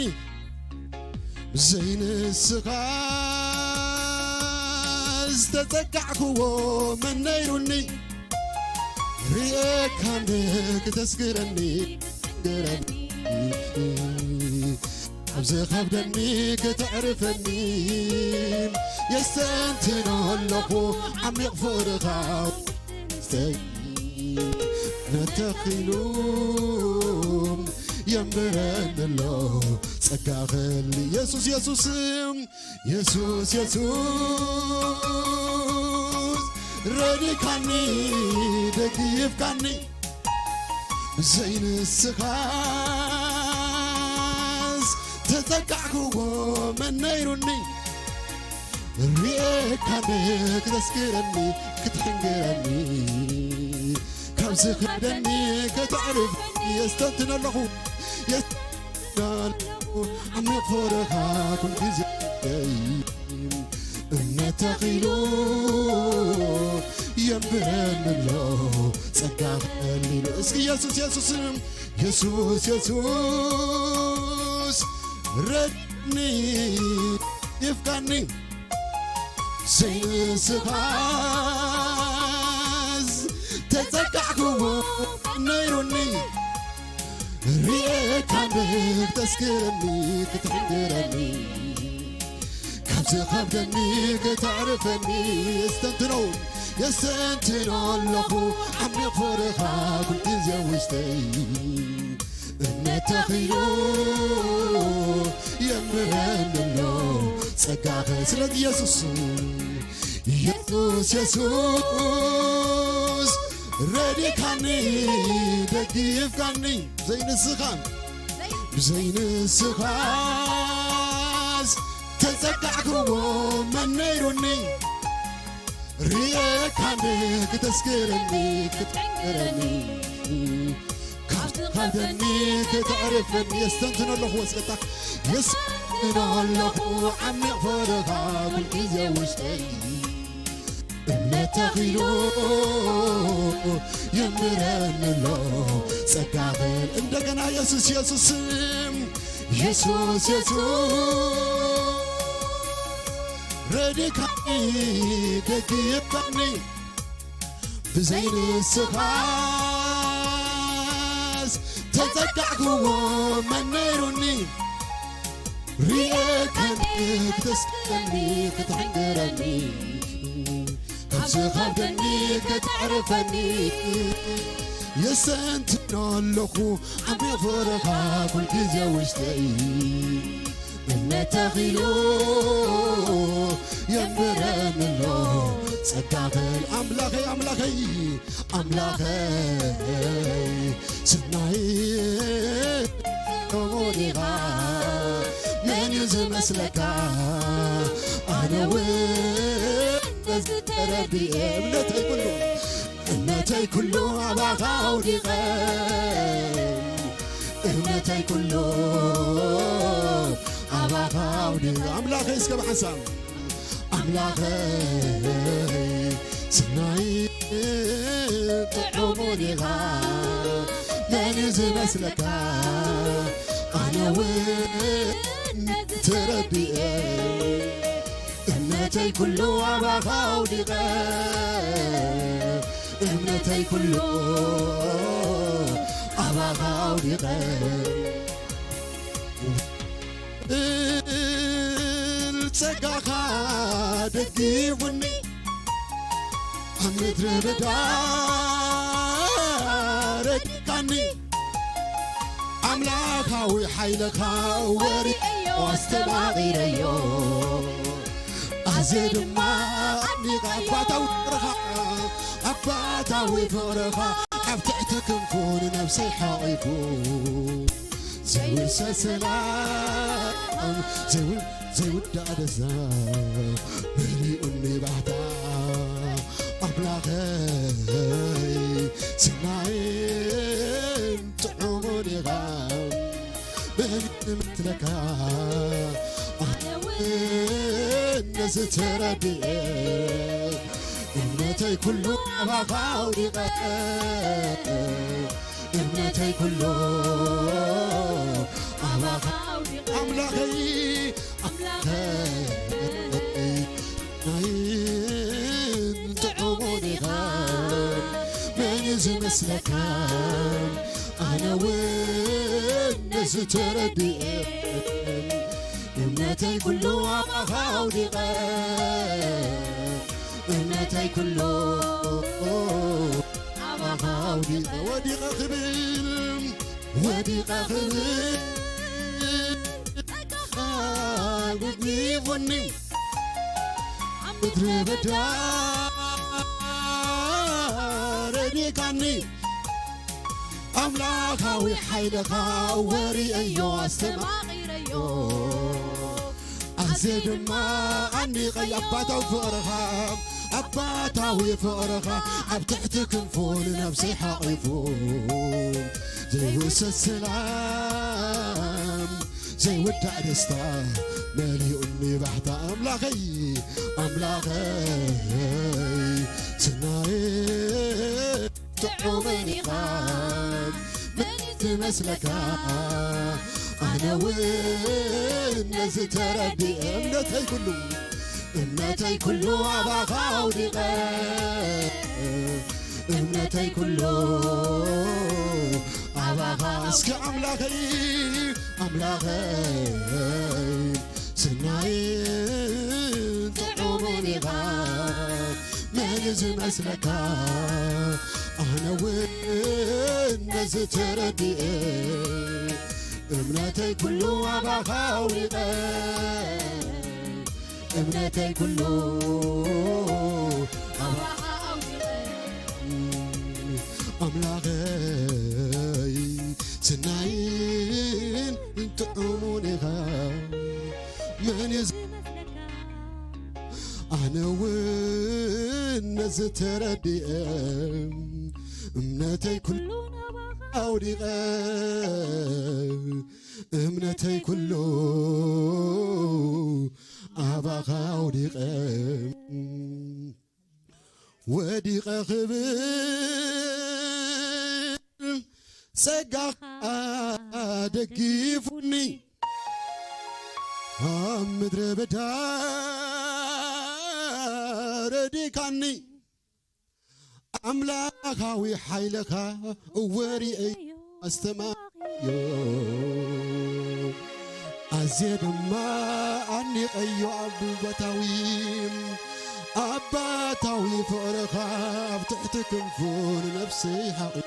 ዘይንስኻ ዝተጸጋዕክዎ መን ነይሩኒ ርእየካኒ ክተስግረኒ ግረኒ ኣብ ዝኸብደኒ ክተዕርፈኒ የስተንትኖ ኣለኹ ዓሚቕ ፍቕርኻ ውስተይ ነተኺሉ የንብረኒ ኣሎ ጸጋ ኸሊ የሱስ የሱስ የሱስ የሱስ ረዲካኒ ደጊፍካኒ ብዘይ ንስኻስ ተጸጋዕክዎ መን ነይሩኒ ርኤካ እንደ ክተስክረኒ ክትሕንግረኒ ካብ ዝኸብደኒ ከተዕርፍ የስተንትን ኣለኹ የስተንትን ኣለኹ ዓሚቕ ፍቕርኻ ኩልግዜ እምነት ተኺሉ የንብረኒ ኣሎ ጸጋ ከሊሉ እስኪ የሱስ የሱስ የሱስ የሱስ ረድኒ ይፍቀኒ ዘይንስኻስ ተጸጋዕክዎ ነይሩኒ ርኤካ ንክተስክረኒ ክትሕንግረኒ ካብ ዝኸብደኒ ከተዕርፈኒ የስተንትኖ የስተንትኖ ኣለኹ ዓሚቕ ፍቕርኻ ኩልግዜ ውሽጠይ እምነት ተኺሉ የምህረኒ ኣሎ ጸጋኸ ስለዚ የሱስ የሱስ የሱስ ረዲካኒ ደጊፍካኒ ዘይንስኻ ብዘይንስኻስ ተጸጋዕክዎ መን ነይሩኒ ርኤካኒ ክተስክረኒ ክትሕንግረኒ ካብ ዝኸብደኒ ከተዕርፈኒ የስተንትኖ ኣለኹ ወስከታ የስተንትኖ ኣለኹ ዓሚቕ ፍቕርኻ ኩልግዜ ውሽጠይ እምነት ተኺሉ የንብረኒ ኣሎ ጸጋኽን እንደገና የሱስ የሱስ የሱስ የሱስ ረዲካኒ ደጊፍካኒ ብዘይ ንስኻስ ተጸጋዕክዎ መን ነይሩኒ ርኤካኒ ክተስክረኒ ክትሕንግረኒ ካብ ዝኸብደኒ ከተዕርፈኒ የስተንትኖ ኣለኹ ዓሚቕ ፍቕርኻ ኩልግዜ ውሽጠይ እምነት ተኺሉ የንብረኒ ኣሎ ጸጋኽን ኣምላኸይ ኣምላኸይ ኣምላኸይ ስናይ ሎሞኒኻ መን እዩ ዝመስለካ ኣነ እውን ነዚ ተረዲኤ እምነተይ ኩሉ እምነተይ ኩሉ ኣባኻ ኣውዲቐ እምነተይ ኩሉ ኣባኻ ኣውዲቐ ኣምላኸይ እስከ ብሓንሳብ ኣምላኸይ ስናይ ጥዑሙን ኢኻ መን እዩ ዝመስለካ ኣነ እውን ተረዲኤ እምነተይ ኩሉ ኣባኻ ኣውዲቐ እምነተይ ኩሉ ኣባኻ ኣውዲቐ እል ጸጋኻ ደጊፉኒ ኣብ ምድሪ በዳ ረዲካኒ ኣምላኻዊ ሓይልኻ ወሪዮ ኣስተማቒረዮ ኣዜ ድማ ኣኒቓ ኣባታዊ ፍቕርኻ ኣባታዊ ፍቕርኻ ኣብ ትሕቲ ክንፉ ንነብሰይ ሓቒፉ ዘይውሰድ ሰላም ዘይውል ዘይውዳእ ደስታ መሊኡኒ ባህታ ኣምላኸይ ስናይን ጥዑሙን ኢኻ መን ይመስለካ ኣነ እውን ነዚ ተረዲኤ እምነተይ ኩሉ ኣባኻ ኣውዲቐ እምነተይ ኩሉ ኣባኻ ኣውዲቐ ኣምላኸይ ኣምላኸይ ናይን ጥዑሙን ኢኻ መን እዩ ዝመስለካ ኣነ እውን ነዚ ተረዲኤ እምነተይ ኩሉ ኣባኻ ኣውዲቐ እምነተይ ኩሉ ኣባኻ ኣውዲቐ ወዲቐ ክብል ወዲቐ ክብል ጸጋኻ ጎብኝቡኒ፣ ኣብ ምድረ በዳ ረዲእካኒ። ኣምላኻዊ ሓይልኻ ወሪኤዮ፣ ኣስተማቒረዮ። ኣዝየ ድማ ኣኒቐዮ፣ ኣባታዊ ፍቕርኻ፣ ኣባታዊ ፍቕርኻ ኣብ ትሕቲ ክንፉ ንነብሰይ ሓቒፉ። ዘይውሰድ ሰላም፣ ዘይውዳእ ደስታ መሊኡኒ ባህታ። ኣምላኸይ፣ ኣምላኸይ፣ ስናይ ጥዑምን ኢኻ፣ መን ዝመስለካ? ኣነ እውን ነዚ ተረዲኤ፣ እምነተይ ኩሉ፣ እምነተይ ኩሉ ኣባኻ ኣውዲቐ፣ እምነተይ ኩሉ ኣባኻ። እስኪ ኣምላኸይ፣ ኣምላኸይ፣ ስናይን ጥዑምን ኢኻ፣ መን ዝመስለካ? ኣነ እውን ነዚ ተረዲኤ፣ እምነተይ ኩሉ ኣባኻ ኣውዲቐ፣ እምነተይ ኩሉ ኣባኻ ኣውዲቐ። ኣምላኸይ፣ ስናይን ጥዑምን ኢኻ፣ መን እዩ ዝ-፣ ኣነ እውን ነዚ ተረዲኤ፣ እምነተይ ኩሉ ኣውዲቐ፣ እምነተይ ኩሉ ኣባኻ ኣውዲቐ። ወዲቐ ክብል ጸጋኻ ደጊፉኒ፣ ኣብ ምድረ በዳ ረዲካኒ። ኣምላኻዊ ሓይልኻ ወሪኤዮ፣ ኣስተማቕዮ። ኣዝየ ድማ ኣኒቐዮ፣ ኣባታዊ፣ ኣባታዊ ፍቕርኻ ኣብ ትሕቲ ክንፉ ንነፍሰይ ሓቒፉ።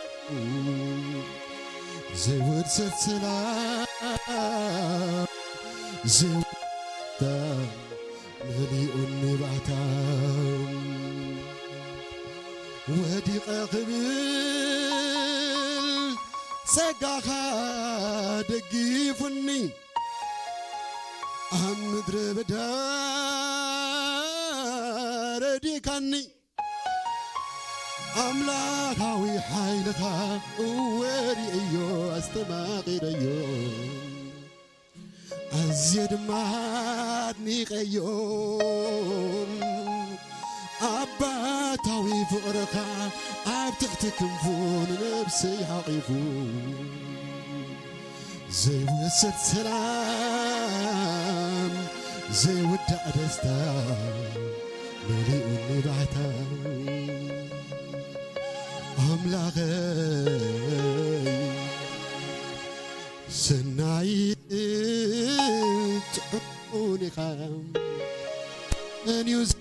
ዘይውሰድ ሰላም፣ ዘይውሰድ መሊኡኒ ባህታ። ወዲቐ ክብል ጸጋኻ ደጊፉኒ፣ ኣብ ምድረ በዳ ረዲካኒ። ኣምላኻዊ ሓይልኻ ወሪኤዮ፣ ኣስተማቒረዮ። ኣዝየ ድማ ኣድኒቐዮ፣ ኣባታዊ ፍቕርኻ ኣብ ትሕቲ ክንፉ ንነብሰይ ሓቒፉ። ዘይውሰድ ሰላም፣ ዘይውዳእ ደስታ መሊኡኒ ባህታ። ኣምላኸይ፣ ሰናይ ጥዑን ኢኻ፣ መን እዩ ዝ-፣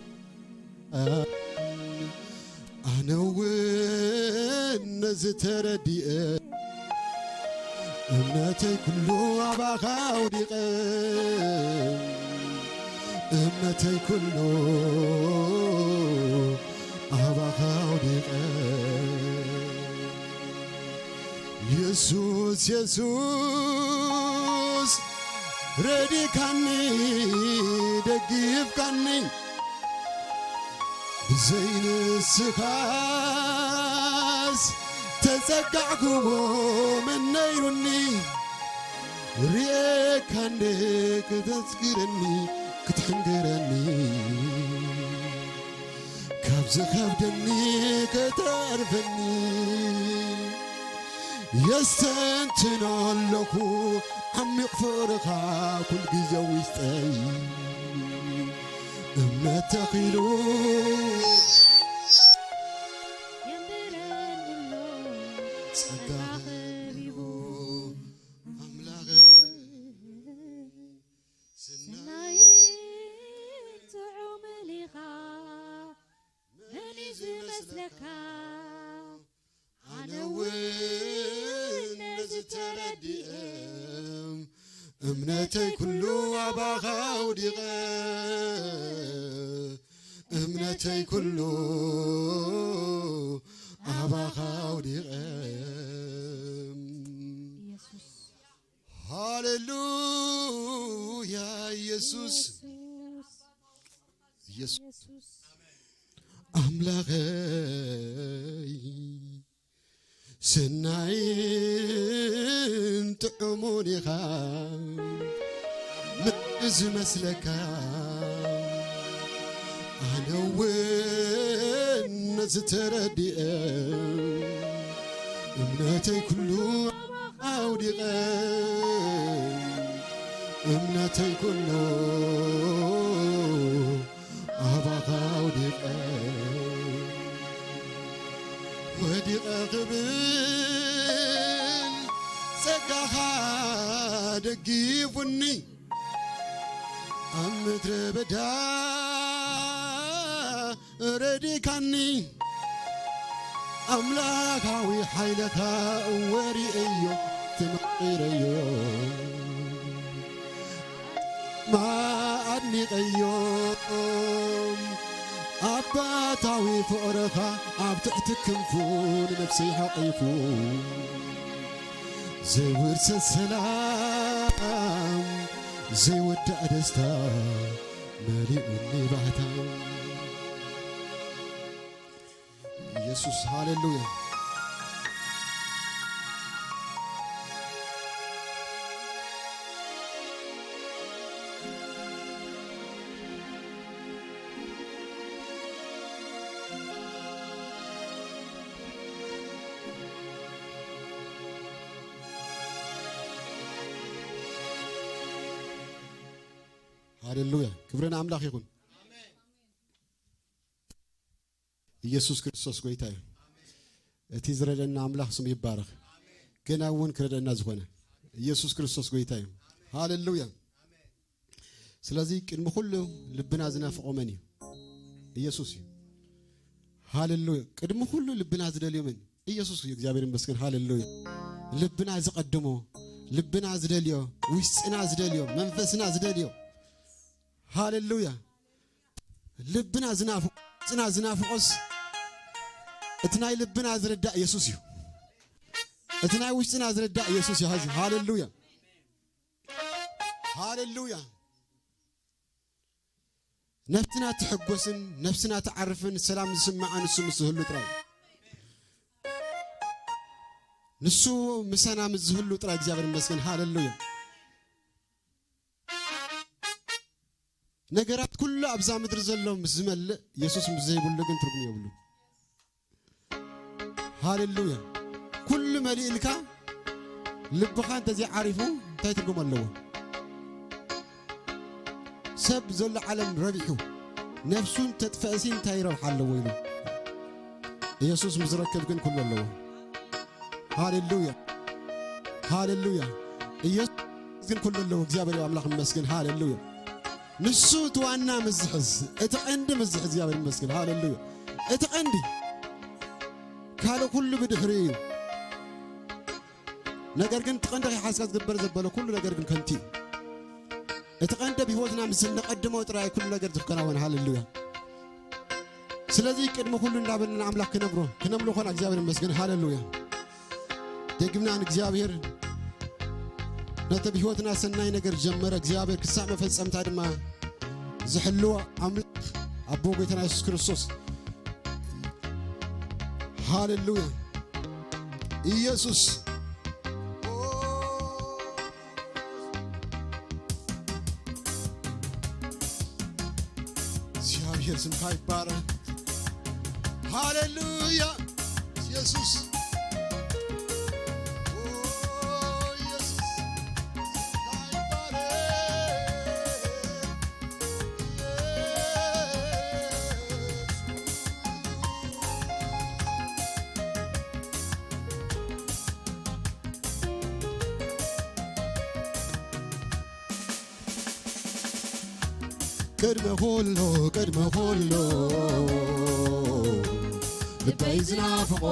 ኣነ እውን ነዚ ተረዲኤ፣ እምነተይ ኩሉ ኣባኻ ኣውዲቐ፣ እምነተይ ኩሉ ኣባኻ ኣውዲቐ። የሱስ፣ የሱስ፣ ረዲካኒ፣ ደጊፍካኒ፣ ብዘይ ንስኻስ ተጸጋዕክዎ መን ነይሩኒ። ርኤካ እንደ ከተዝክረኒ፣ ክትሕንግረኒ፣ ካብ ዝኸብደኒ ከተርፈኒ። የስተንትኖ ኣለኹ ዓሚቕ ፍቕርኻ ኩል ግዜ ውሽጠይ። እምነት ተኺሉ የንብረኒ ኣሎ ጸጋ ጸጋ ከቢቡ። ኣምላኸይ፣ ሰናይ ጥዑም ኢኻ፣ መን እዩ ዝመስለካ? ኣነ እውን ነዚ ተረ እምነተይ ኩሉ ኣባኻ ኣውዲቐ፣ እምነተይ ኩሉ ኣባኻ ኣውዲቐ። ኢየሱስ። ሃሌሉያ ኢየሱስ። ኢየሱስ። ኢየሱስ። ኣምላኸይ ሰናይን ጥዑሙን ኢኻ፣ ምእንቲ ዝመስለካ ኣነ እውን ነዚ ተረዲኤ፣ እምነተይ ኩሉ ኣውዲቐ፣ እምነተይ ኩሉ ኣባኻ ወዲቐ፣ ወዲቐ ክብል ጸጋኻ ደጊፉኒ፣ ኣብ ምድረ በዳ ረዲካኒ፣ ኣምላኻዊ ሓይልኻ እወ ርእየዮ ተመቒረዮ። ማ ኣድኒቐዮ፣ ኣባታዊ ፍቕርኻ ኣብ ትሕቲ ክንፉ ንነፍሰይ ሓቒፉ፣ ዘይውርሰ ሰላም ዘይወዳእ ደስታ መሊኡኒ ባህታ። ኢየሱስ፣ ሃሌሉያ። ሃሌሉያ፣ ክብሪ ንኣምላኽ ይኹን። ኢየሱስ ክርስቶስ ጎይታ እዩ። እቲ ዝረደና ኣምላኽ ስሙ ይባረኽ። ገና እውን ክረደና ዝኾነ ኢየሱስ ክርስቶስ ጎይታ እዩ። ሃሌሉያ። ስለዚ ቅድሚ ኩሉ ልብና ዝናፍቖ መን እዩ? ኢየሱስ እዩ። ሃሌሉያ። ቅድሚ ኩሉ ልብና ዝደልዮ መን? ኢየሱስ እዩ። እግዚኣብሔር ይመስገን። ሃሌሉያ። ልብና ዝቐድሞ፣ ልብና ዝደልዮ፣ ውሽጥና ዝደልዮ፣ መንፈስና ዝደልዮ። ሃሌሉያ። ልብና ዝናፍቕ፣ ውሽጥና ዝናፍቖስ እቲ ናይ ልብና ዝርዳእ ኢየሱስ እዩ። እቲ ናይ ውሽጥና ዝርዳእ ኢየሱስ እዩ። ሃዚ፣ ሃሌሉያ። ሃሌሉያ። ነፍስና ትሕጎስን ነፍስና ትዓርፍን ሰላም ዝስምዓ ንሱ ምስ ዝህሉ ጥራይ። ንሱ ምሳና ምስ ዝህሉ ጥራይ እግዚኣብሔር ይመስገን። ሃሌሉያ። ነገራት ኩሉ ኣብዛ ምድሪ ዘሎ ምስ ዝመልእ፣ የሱስ ምስ ዘይብሉ ግን ትርጉም የብሉን። ሃሌሉያ። ኩሉ መሊእልካ ልብኻ እንተዘይዓሪፉ እንታይ ትርጉም ኣለዎ? ሰብ ዘሎ ዓለም ረቢሑ ነፍሱ እንተጥፈእሲ እንታይ ረብሓ ኣለዎ ኢሉ። ኢየሱስ ምስ ዝረክብ ግን ኩሉ ኣለዎ። ሃሌሉያ፣ ሃሌሉያ። ኢየሱስ ግን ኩሉ ኣለዎ። እግዚኣብሔር ኣምላኽ ይመስገን። ሃሌሉያ። ንሱ እቲ ዋና ምስ ዝሕዝ፣ እቲ ቀንዲ ምስ ዝሕዝ እግዚኣብሔር ይመስገን። ሃሌሉያ። እቲ ቀንዲ፣ ካልእ ኩሉ ብድሕሪ እዩ። ነገር ግን እቲ ቀንዲ ከይሓዝካ ዝግበር ዘበለ ኩሉ ነገር ግን ከንቲ እዩ። እቲ ቀንዲ ኣብ ህይወትና ምስ እንቐድሞ ጥራይ ኩሉ ነገር ዝከናወን። ሃሌሉያ። ስለዚ ቅድሚ ኩሉ እንዳበልና ኣምላኽ ክነብሮ፣ ክነምልኾ ኢና። እግዚኣብሔር ይመስገን። ሃሌሉያ። ደግምና ንእግዚኣብሔር ነቲ ብህይወትና ሰናይ ነገር ጀመረ እግዚኣብሔር ክሳዕ መፈጸምታ ድማ ዝሕልዎ ኣምላኽ ኣቦ ጎይታና የሱስ ክርስቶስ። ሃሌሉያ። ኢየሱስ። እግዚኣብሔር ስምካ ይባረክ። ሃሌሉያ። ኢየሱስ። ኦ፣ ኢየሱስ። ስምካ ይባረክ። ኢየሱስ። ቅድሚ ኩሉ፣ ቅድሚ ኩሉ ልበይ ዝናፍቖ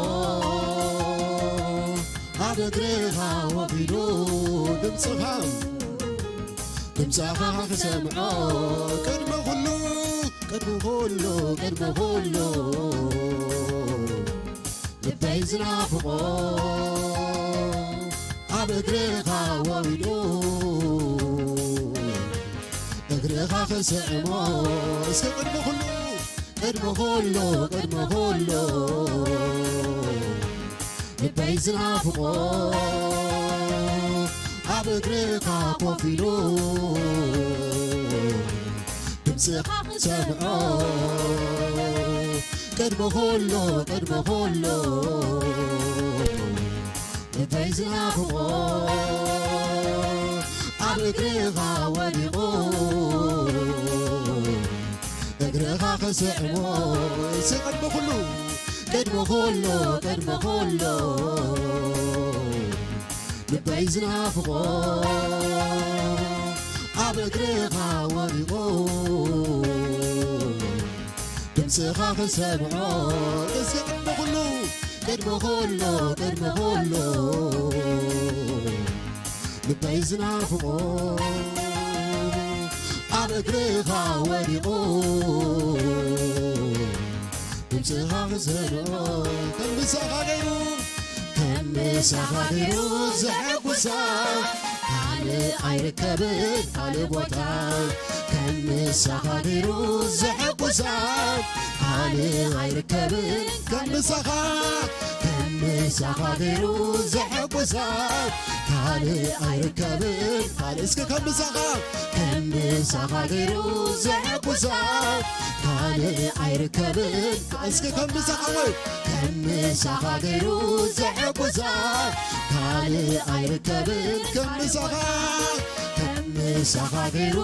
ኣብ እግርኻ ወፊዱ ድምፅኻ ድምፅኻ ክሰምዖ ቅድሚ ኩሉ፣ ቅድሚ ኩሉ፣ ቅድሚ ኩሉ ልበይ ዝናፍቆ ኣብ እግርኻ ወሪዱ እግርኻ ክስዕሞ እስከ ቅድሚ ኩሉ ቅድሚ ኩሉ ቅድሚ ኩሉ ልበይ ዝናፍቆ ኣብ እግርኻ ኮፍ ኢሉ ድምፅኻ ክሰምዖ ቅድሚ ኩሉ ቅድሚ ኩሉ ልበይ ዝናፍቆ ኣብ እግርኻ ወዲቑ እግርኻ ክስዕሞ እስከ ቅድሚ ኩሉ ቅድሚ ኩሉ ቅድሚ ኩሉ ልበይ ዝናፍቆ ኣብ እግርኻ ወዲቑ ድምፅኻ ክሰምዖ እስከ ቅድሚ ኩሉ ቅድሚ ኩሉ ቅድሚ ኩሉ ልበይ ዝናፍቆ ኣብ እግርኻ ወዲቑ ድምፅኻ ክሰምዖ ከም ምሳኻ ገይሩ ከም ምሳኻ ገይሩ ዘሐጉሳ ካልእ ኣይርከብን ካልእ ቦታ ከም ምሳኻ ገይሩ ዘሐጉሳ ካልእ ኣይርከብን ከም ምሳኻ ከም ምሳኻ ገይሩ ዘሐጉሳ ካልእ ኣይርከብን ካልእ እስከ ከም ምሳኻ ከም ምሳኻ ገይሩ ዘሐጉሳ ካልእ ኣይርከብን እስከ ከም ምሳኻ ወይ ከም ምሳኻ ገይሩ ዘሐጉሳ ካልእ ኣይርከብን ከም ምሳኻ ከም ምሳኻ ገይሩ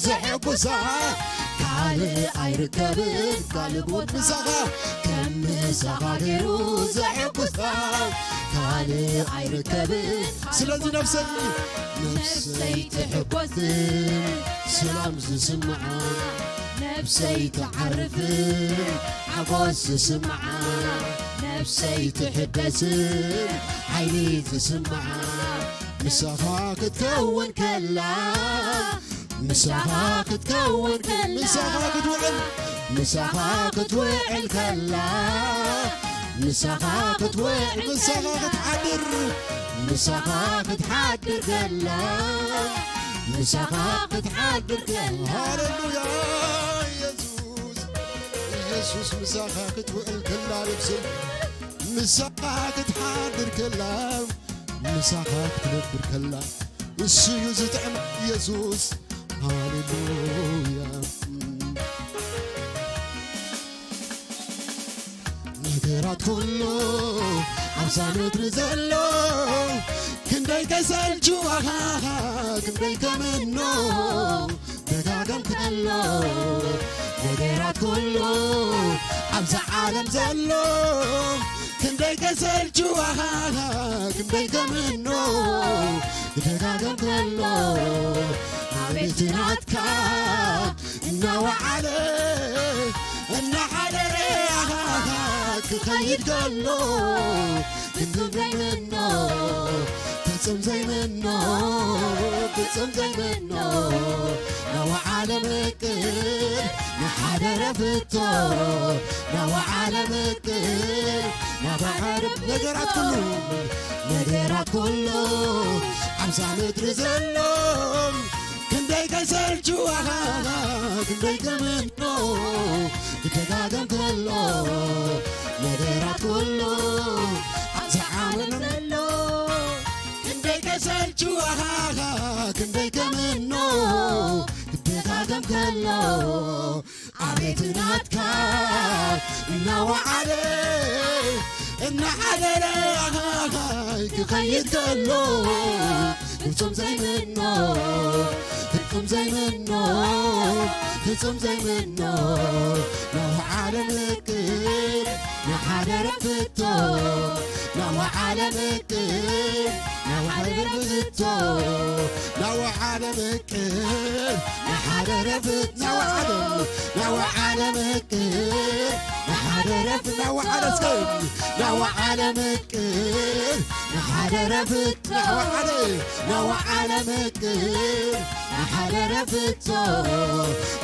ዘሐጉሳ ካልእ ኣይርከብን ካልእ ቦት ምሳኻ ከም ምሳኻ ገይሩ ዘሐጉሳ ካልእ ኣይርከብን ስለዚ ነፍሰይ ነፍሰይ ትሕጎስን ሰላም ዝስምዓ ነፍሰይ ትዓርፍን ሓጎስ ዝስምዓ ነፍሰይ ትሕደስን ሓይሊ ዝስምዓ ምሳኻ ክትከውን ከላ ምሳኻ ክትከውን ከላ ምሳኻ ክትውዕል ምሳኻ ክትውዕል ከላ ምሳኻ ክትውዕል ምሳኻ ክትሓድር ምሳኻ ክትሓድር ከላ ምሳኻ ክትሓድር ከላ ሃሌሉያ ኢየሱስ ኢየሱስ ምሳኻ ክትውዕል ከላ ልብስን ምሳኻ ክትሓድር ከላ ምሳኻ ክትነብር ከላ እሱ እዩ ዝጥዕም ኢየሱስ ሃሌሉያ ነገራት ኩሉ ኣብዛ ምድሪ ዘሎ ክንደይ ከሰልችዋኻ ክንደይ ከምኖ ደጋገም ከሎ ነገራት ኩሉ ኣብዛ ዓለም ዘሎ ክንደይ ከሰልችዋኻ ክንደይ ከምኖ ደጋገም ከሎ ኣቤት ናትካ እናወዓለ እናሓደረ ክኸይድ ከሎ ፍጹም ዘይምኖ ፍጹም ዘይምኖ ፍጹም ዘይምኖ ናወዓለ ምቅር ንሓደረ ፍቶ ናወዓለ ምቅር ናባዕር ነገራት ኩሉ ነገራት ኩሉ ኣብዛ ምድሪ ዘሎ ክንደይ ከሰልችዋኻ ክንደይ ከምኖ ክደጋገም ከሎ ነገራት ኩሉ ኣብዛ ዓለም ዘሎ ክንደይ ከሰልችዋኻ ክንደይ ከምኖ ክደጋገም ከሎ ኣቤት ናትካ እናወዓለ እናሓደረ ክኸይድ ከሎ ፍጹም ዘይምኖ ፍጹም ዘይምኖ ፍጹም ዘይምኖ ናወዓለ ምቅር ንሓደረ ፍቶ ናወዓለ ምቅር ናወዓለ ፍቶ ናወዓለ ምቅር ንሓደረ ፍቶ ናወዓለ ናወዓለ ምቅር ንሓደረ ፍቶ ናወዓለ እስከ ናወዓለ ምቅር ንሓደረ ፍቶ ናወዓለ ናወዓለ ምቅር ንሓደረ ፍቶ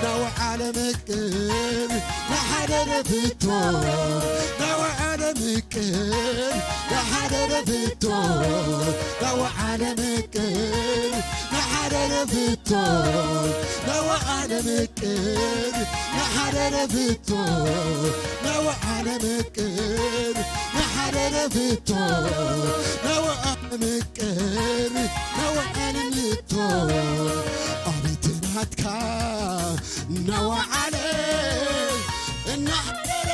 ናወዓለ ምቅር ንሓደረ ፍቶ ናወዓለ ምቅር ንሓደረ ፍቶ ናወዓለ ምቅር ንሓደረ ፍቶ ናወዓለ ምቅር ንሓደረ ፍቶ ናወዓለ ምቅር ንሓደረ ፍቶ ናወዓለ ምቅር ናወዓለ ምቶ ኣቤት ናትካ ናወዓለ እናሓደረ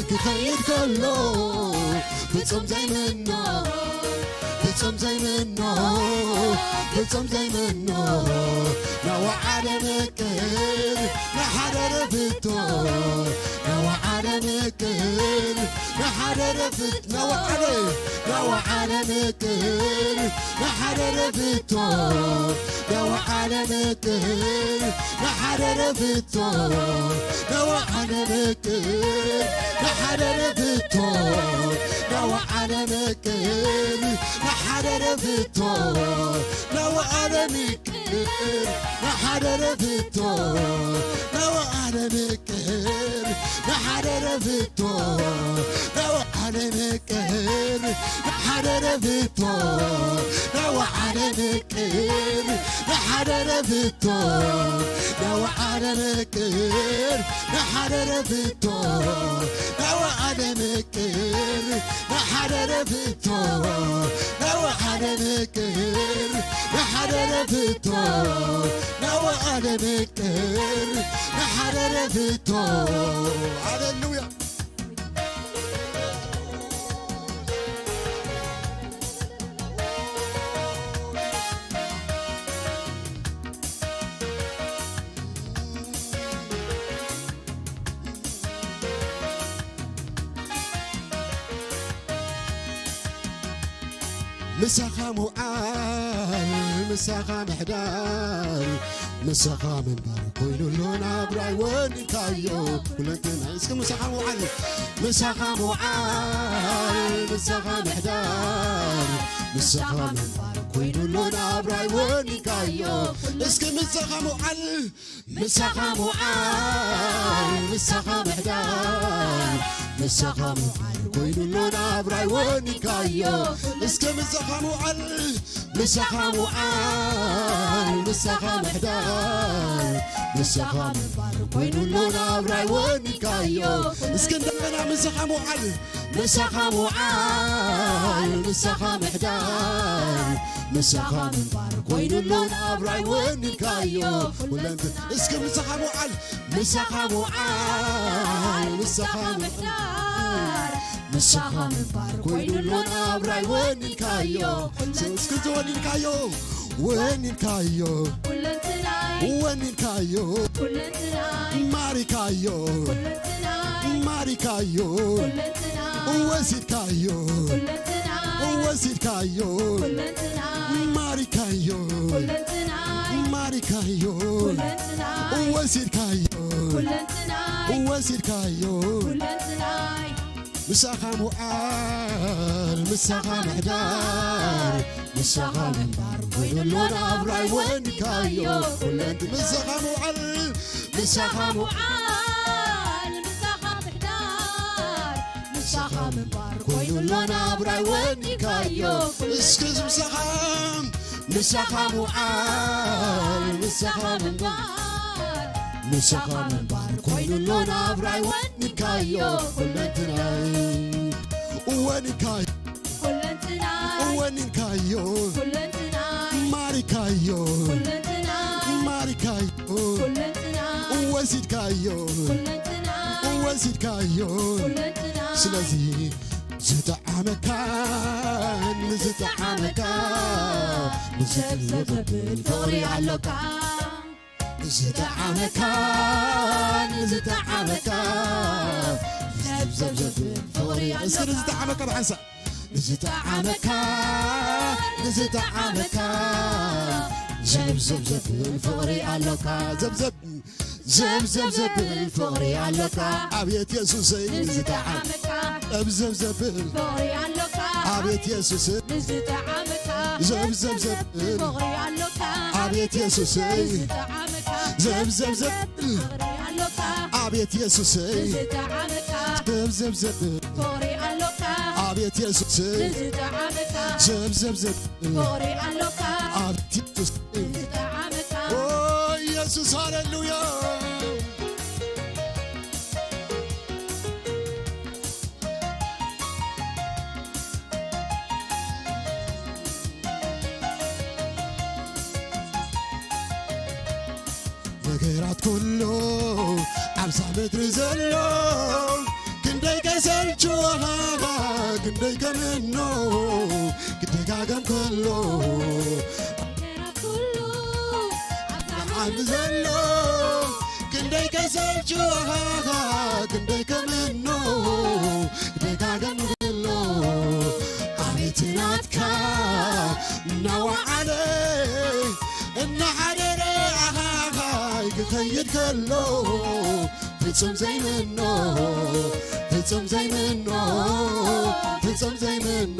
ክኸይድ ከሎ ፍጹም ዘይምኖ ፍጹም ዘይምኖ ፍጹም ዘይምኖ ናወዓለ ምቅር ንሓደረ ፍቶ ናወዓለ ምቅር ንሓደረ ፍቶ ናወዓለ ናወዓለ ምቅር ንሓደረ ፍቶ ናወዓለ ምቅር ንሓደረ ፍቶ ናወዓለ ምቅር ንሓደረ ፍቶ ናወዓለ ምቅር ንሓደረ ፍቶ ናወዓለ ምቅር ንሓደረ ፍቶ ናወዓለ ምቅር ንሓደረ ፍቶ ናወዓለ ምቅር ንሓደረ ፍቶ ናወዓለ ምቅር ንሓደረ ፍቶ ናወዓለ ምቅር ንሓደረ ፍቶ ናወዓለ ምቅር ንሓደረ ፍቶ ናወዓለ ምቅር ንሓደረ ፍቶ ናወዓለ ምቅር ንሓደረ ፍቶ ሃሌሉያ ምሳኻ ምውዓል ምሳኻ ምሕዳር ምሳኻ ምንባር ኮይኑሉ ናብራይ ወኒንካዮ ኩለንትናይ እስኪ ምሳኻ ምውዓል ምሳኻ ምውዓል ምሳኻ ምሕዳር ምሳኻ ምንባር ኮይኑሉ ናብራይ ወኒንካዮ እስኪ ምሳኻ ምውዓል ምሳኻ ምውዓል ምሳኻ ምሕዳር ምሳኻ ምውዓል ኮይኑሎ ናብራይ ወኒንካዮ እስከ ምሳኻ ምውዓል ምሳኻ ምውዓል ምሳኻ ምሕዳር ምሳኻ ምንባር ኮይኑሎ ናብራይ ወኒንካዮ እስከ እንደገና ምሳኻ ምውዓል ምሳኻ ምውዓል ምሳኻ ምሕዳር ምሳኻ ምንባር ኮይኑሎ ናብራይ ወኒንካዮ ኩለንት እስከ ምሳኻ ምውዓል ምሳኻ ምውዓል ምሳኻ ምሕዳር ምሳኻ ምንባር ኮይኑሎ ናብራይ ወኒንካዮ እስከ ወኒንካዮ ወኒንካዮ ኩለንትናይ ወኒንካዮ ኩለንትናይ ማሪካዮ ኩለንትናይ ማሪካዮ ኩለንትናይ ወሲድካዮ ኩለንትናይ ወሲድካዮ ኩለንትናይ ማሪካዮ ኩለንትናይ ማሪካዮ ኩለንትናይ ወሲድካዮ ኩለንትናይ ወሲድካዮ ኩለንትናይ ምሳኻ ምውዓል ምሳኻ ምሕዳር ምሳኻ ምንባር ኮይኑሎ ናብራይ ወኒንካዮ ኩለንት ምሳኻ ምውዓል ምሳኻ ምውዓል ምሳኻ ምሕዳር ምሳኻ ምንባር ኮይኑሎ ናብራይ ወኒንካዮ እስኪ ምሳኻ ምሳኻ ምውዓል ምሳኻ ምንባር ምሳኻ ምንባር ኮይኑሎ ናብራይ ወኒንካዮ ኩለንትናይ ወኒንካዮ ኩለንትናይ ወኒንካዮ ኩለንትናይ ማሪካዮ ኩለንትናይ ማሪካዮ ኩለንትናይ ወሲድካዮ ኩለንትናይ ወሲድካዮ ኩለንትናይ ስለዚ ዝጠዓመካ ንዝጠዓመካ ንዘብዘብል ፍቕሪ ኣሎካ ንዝጠዓመካ ንዝጠዓመካ ዘብዘብ ዘብል ፍቕሪ እስኪ ኣሎካ ንዝጠዓመካ ብሓንሳእ ንዝጠዓመካ ንዝጠዓመካ ዘብዘብ ዘብል ፍቕሪ ኣሎካ ዘብዘብ ዘብዘብ ዘብል ፍቕሪ ኣሎካ ኣብየት የሱሰይ ንዝጠዓመካ ዘብዘብ ዘብል ፍቕሪ ኣሎካ ኣቤት የሱስ። ንዝጠዓመካ ዘብ፣ ዘብ፣ ዘብ። ፍቕሪ ኣሎካ። ኣቤት የሱስ። ንዝጠዓመካ ዘብ፣ ዘብ፣ ዘብ። ፍቕሪ ኣሎካ። ኣቤት የሱስ። ንዝጠዓመካ ዘብ፣ ዘብ፣ ዘብ። ፍቕሪ ኣሎካ። ኣቤት የሱስ። ንዝጠዓመካ ዘብ፣ ዘብ፣ ዘብ። ፍቕሪ ኣሎካ። ኣቤት የሱስ። ንዝጠዓመካ ኦ የሱስ፣ ሃሌሉያ። ነገራት ኩሉ ኣብዛ ምድሪ ዘሎ ክንደይ ከሰልችወኻ፣ ክንደይ ከምኖ ክደጋገም ከሎ። ነገራት ኩሉ ኣብዛ ዓለም ዘሎ ክንደይ ከሰልችወኻ፣ ክንደይ ከምኖ ደጋገም ከሎ። ኣቤት ናትካ እናወዓለ እናሓደረ ኣኻኻይ ክኸይድ ከሎ። ፍጹም ዘይምኖ፣ ፍጹም ዘይምኖ፣ ፍጹም ዘይምኖ።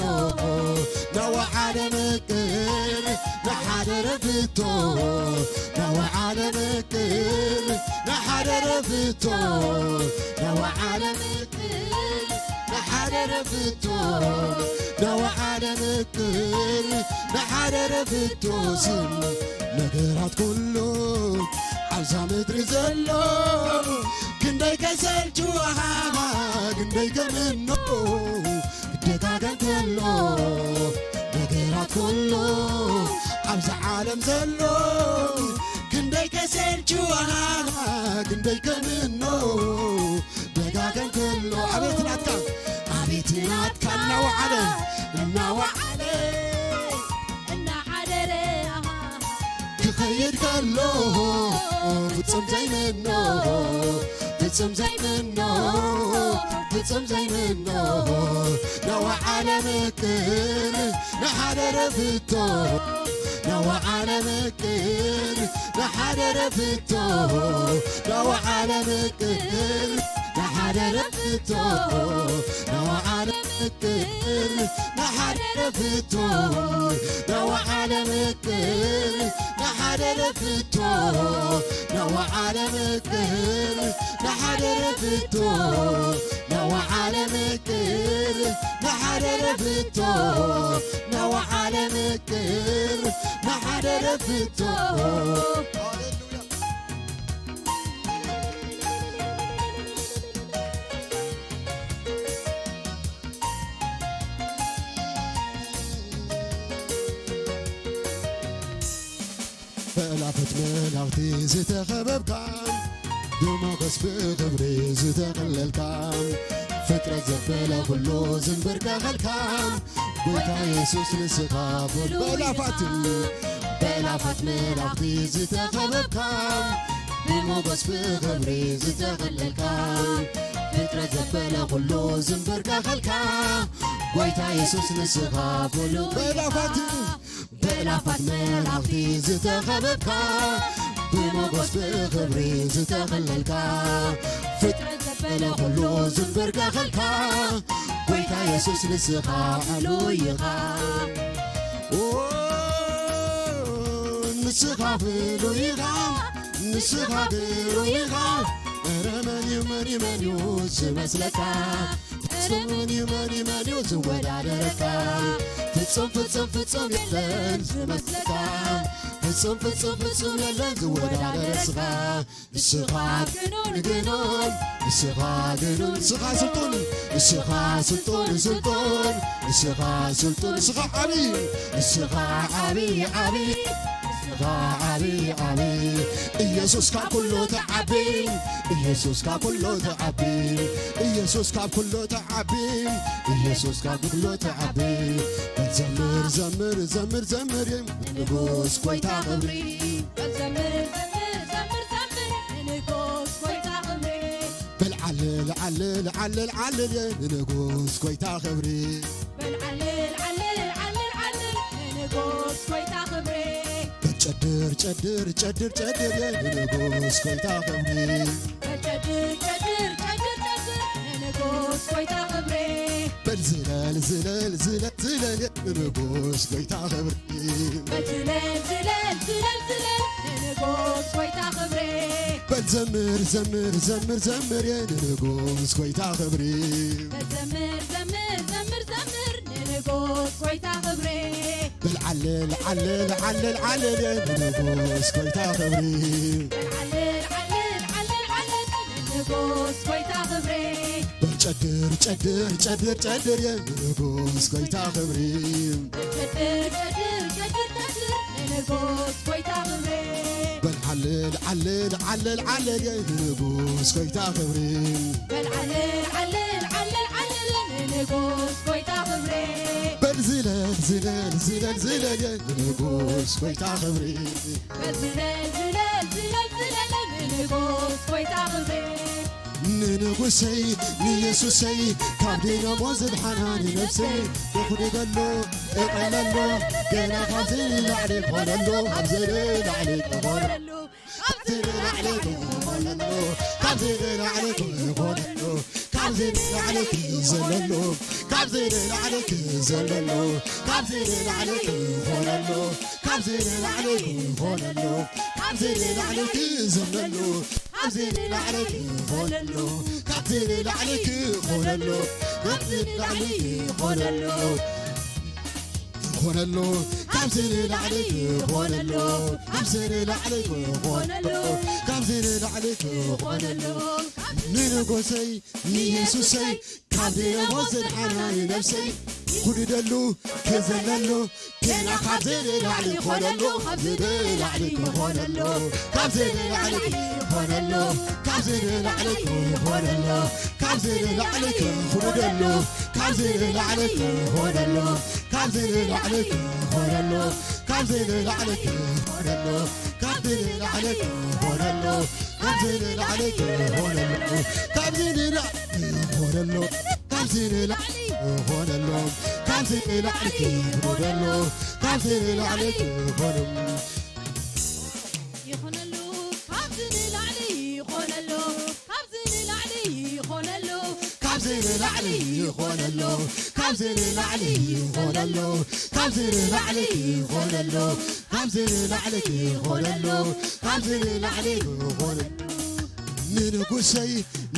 ናወዓለ ምቅር ናሓደረ ፍቶ፣ ናወዓለ ምቅር ናሓደረ ፍቶ፣ ናወዓለ ምቅር ናሓደረ ፍቶ፣ ናወዓለ ምቅር ናሓደረ ፍቶ። ስም ነገራት ኩሉ ኣብዛ ምድሪ ዘሎ ክንደይ ከሰልችወኻ፣ ክንደይ ከምኖ ክደጋገም ከሎ። ነገራት ኩሉ ኣብዛ ዓለም ዘሎ ክንደይ ከሰልችወኻ፣ ክንደይ ከምኖ ደጋገም ከሎ። ኣቤት ናትካ፣ ኣቤት ናትካ እናወዓለ፣ እናወዓለ፣ እናሓደረ፣ ኣሃ። ክኸይድ ከሎ ፍጹም ዘይምኖ፣ ፍጹም ዘይምኖ፣ ፍጹም ዘይምኖ። ናወዓለ ምቅር ናሓደረ ፍቶ፣ ናወዓለ ምቅር ናሓደረ ፍቶ፣ ናወዓለ ምቅር ናሓደረ ፍቶ፣ ናወዓለ ምቅር ናሓደረ ፍቶ፣ ናወዓለ ምቅር ናሓደረ ፍቶ፣ ናወዓለ ምቅር ናሓደረ ፍቶ፣ ናወዓለ ምቅር ናሓደረ ፍቶ፣ ናወዓለ ምቅር ናሓደረ ፍቶ። ሃሌሉያ። ብኣእላፋት መላእኽቲ ዝተኸበብካ፣ ብሞገስ ብኽብሪ ዝተኸለልካ፣ ፍጥረት ዘበለ ኩሉ ዝንበርከኸልካ፣ ጎይታ የሱስ ንስኻ ፍሉይ ኢኻ። ብኣእላፋት፣ ብኣእላፋት መላእኽቲ ዝተኸበብካ፣ ብሞገስ ብኽብሪ ዝተኸለልካ፣ ፍጥረት ዘበለ ኩሉ ዝንበርከኸልካ፣ ጎይታ የሱስ ንስኻ ፍሉይ ኢኻ። ብኣእላፋት፣ ብኣእላፋት መላእኽቲ ዝተኸበብካ፣ ብሞገስ ብኽብሪ ዝተኸለልካ፣ ፍጥረት ዘበለ ኩሉ ዝንበርከኸልካ፣ ጎይታ የሱስ ንስኻ ፍሉይ ኢኻ። ኦ፣ ንስኻ ፍሉይ ኢኻ፣ ንስኻ ግሩም ኢኻ። ኧረ መን እዩ፣ መን እዩ፣ መን እዩ ዝመስለካ? ኧረ መን እዩ፣ መን እዩ፣ መን እዩ ዝወዳደረካ? ፍጹም፣ ፍጹም፣ ፍጹም የለን ዝመስለካ። ፍጹም፣ ፍጹም፣ ፍጹም የለን ዝወዳደረካ። ንስኻ ግኑን፣ ግኑን፣ ንስኻ ግኑን፣ ንስኻ ስልጡን፣ ንስኻ ስልጡን፣ ስልጡን፣ ንስኻ ስልጡን፣ ንስኻ ዓቢ፣ ንስኻ ዓቢ፣ ዓቢ፣ ንስኻ ዓቢ፣ ዓቢ። ኢየሱስ ካብ ኩሉ ትዓቢ፣ ኢየሱስ ካብ ኩሉ ትዓቢ፣ ኢየሱስ ካብ ኩሉ ትዓቢ፣ ኢየሱስ ካብ ኩሉ ትዓቢ። በል ዘምር፣ ዘምር፣ ዘምር፣ ዘምር፣ ንጉስ ጎይታ ክብሪ። በል ዘምር፣ ዘምር፣ ዘምር፣ ዘምር፣ ንጉስ ጎይታ ክብሪ። በል ዓልል፣ ዓልል፣ ዓልል፣ ዓልል፣ ንጉስ ጎይታ ክብሪ። በል ዓልል፣ ዓልል፣ ዓልል፣ ዓልል፣ ንጉስ ጎይታ ክብሪ። በል ጨድር፣ ጨድር፣ ጨድር፣ ጨድር፣ ንጉስ ጎይታ ክብሪ። በል ጨድር፣ ጨድር፣ ጨድር፣ ጨድር፣ ንጉስ ጎይታ ክብሪ። በል ዝለል፣ ዝለል፣ ዝለል፣ ዝለል ንንጉስ ጎይታ ክብሪ። በል ዝለል፣ ዝለል፣ ዝለል፣ ዝለል፣ ንንጉስ ጎይታ ክብሪ። በል ዘምር፣ ዘምር፣ ዘምር፣ ዘምር፣ የንንጉስ ጎይታ ክብሪ። በል ዘምር፣ ዘምር፣ ዘምር፣ ዘምር፣ ንንጉስ ጎይታ ክብሪ። በል ዓልል፣ ዓልል፣ ዓልል፣ ዓልል፣ የንንጉስ ጎይታ ክብሪ። በል ዓልል፣ ዓልል፣ ዓልል፣ ዓልል፣ ንንጉስ ጎይታ ክብሪ። በል ጨድር፣ ጨድር፣ ጨድር፣ ጨድር፣ የንጉስ ጎይታ ክብሪ። ጨድር፣ ጨድር፣ ጨድር፣ ጨድር፣ ንንጉስ ጎይታ ክብሪ። በል ዓልል፣ ዓልል፣ ዓልል፣ ዓልል፣ የንጉስ ጎይታ ክብሪ። በል ዓልል፣ ዓልል፣ ዓልል፣ ዓልል፣ ንንጉስ ጎይታ ክብሪ። በል ዝለል፣ ዝለል፣ ዝለል፣ ዝለል፣ የንጉስ ጎይታ ክብሪ። በል ዝለል፣ ዝለል፣ ዝለል፣ ዝለል፣ ንንጉስ ጎይታ ክብሪ። ንንጉሰይ ንየሱሰይ ካብ ደይና ሞት ዘድሓና ንነብሰይ እኹድደሎ እቐለሎ ገና ካብዚ ንላዕሊ ክኾነሎ ካብዚ ንላዕሊ ክኾነሎ ካብዚ ንላዕሊ ክኾነሎ ካብዚ ንላዕሊ ክኾነሎ ካብዚ ንላዕሊ ክዘለሎ ካብዚ ንላዕሊ ክዘለሎ ካብዚ ንላዕሊ ክኾነሎ ካብዚ ንላዕሊ ክኾነሎ ካብዚ ንላዕሊ ክዘለሎ ካብዚ ንላዕሊ ክኾነሉ፣ ካብዚ ንላዕሊ ክኾነሉ፣ ካብዚ ንላዕሊ ክኾነሉ፣ ክኾነሉ፣ ካብዚ ንላዕሊ ክኾነሉ፣ ካብዚ ንላዕሊ ክኾነሉ፣ ካብዚ ንላዕሊ ክኾነሉ፣ ንንጉሰይ ንየሱሰይ ካብ ሞት ዘድሓና ንነብሰይ፣ ኩድደሉ ክዘለሉ፣ ገና ካብዚ ንላዕሊ ክኾነሉ፣ ካብዚ ንላዕሊ ክኾነሉ፣ ካብዚ ንላዕሊ ክኾነሉ፣ ካብዚ ንላዕሊ ክኾነሉ፣ ካብዚ ንላዕሊ ክኹድደሉ፣ ካብዚ ንላዕሊ ክኾነሉ፣ ካብዚ ንላዕሊ ክኾነሉ፣ ካብዚ ንላዕሊ ክኾነሉ፣ ካብዚ ንላዕሊ ክኾነሉ፣ ካብዚ ንላዕሊ ክኾነሉ፣ ካብዚ ንላዕሊ ክኾነሉ፣ ካብዚ ንላዕሊ ክኾነሉ፣ ካብዚ ንላዕሊ ክኾነሉ፣ ካብዚ ንላዕሊ ክኾነሉ። ይኾነሉ፣ ካብዚ ንላዕሊ ይኾነሉ፣ ካብዚ ንላዕሊ ይኾነሉ፣ ካብዚ ንላዕሊ ይኾነሉ፣ ካብዚ ንላዕሊ ይኾነሉ፣ ካብዚ ንላዕሊ ይኾነሉ፣ ካብዚ ንላዕሊ ይኾነሉ፣ ካብዚ ንላዕሊ ይኾነሉ። ንንጉሰይ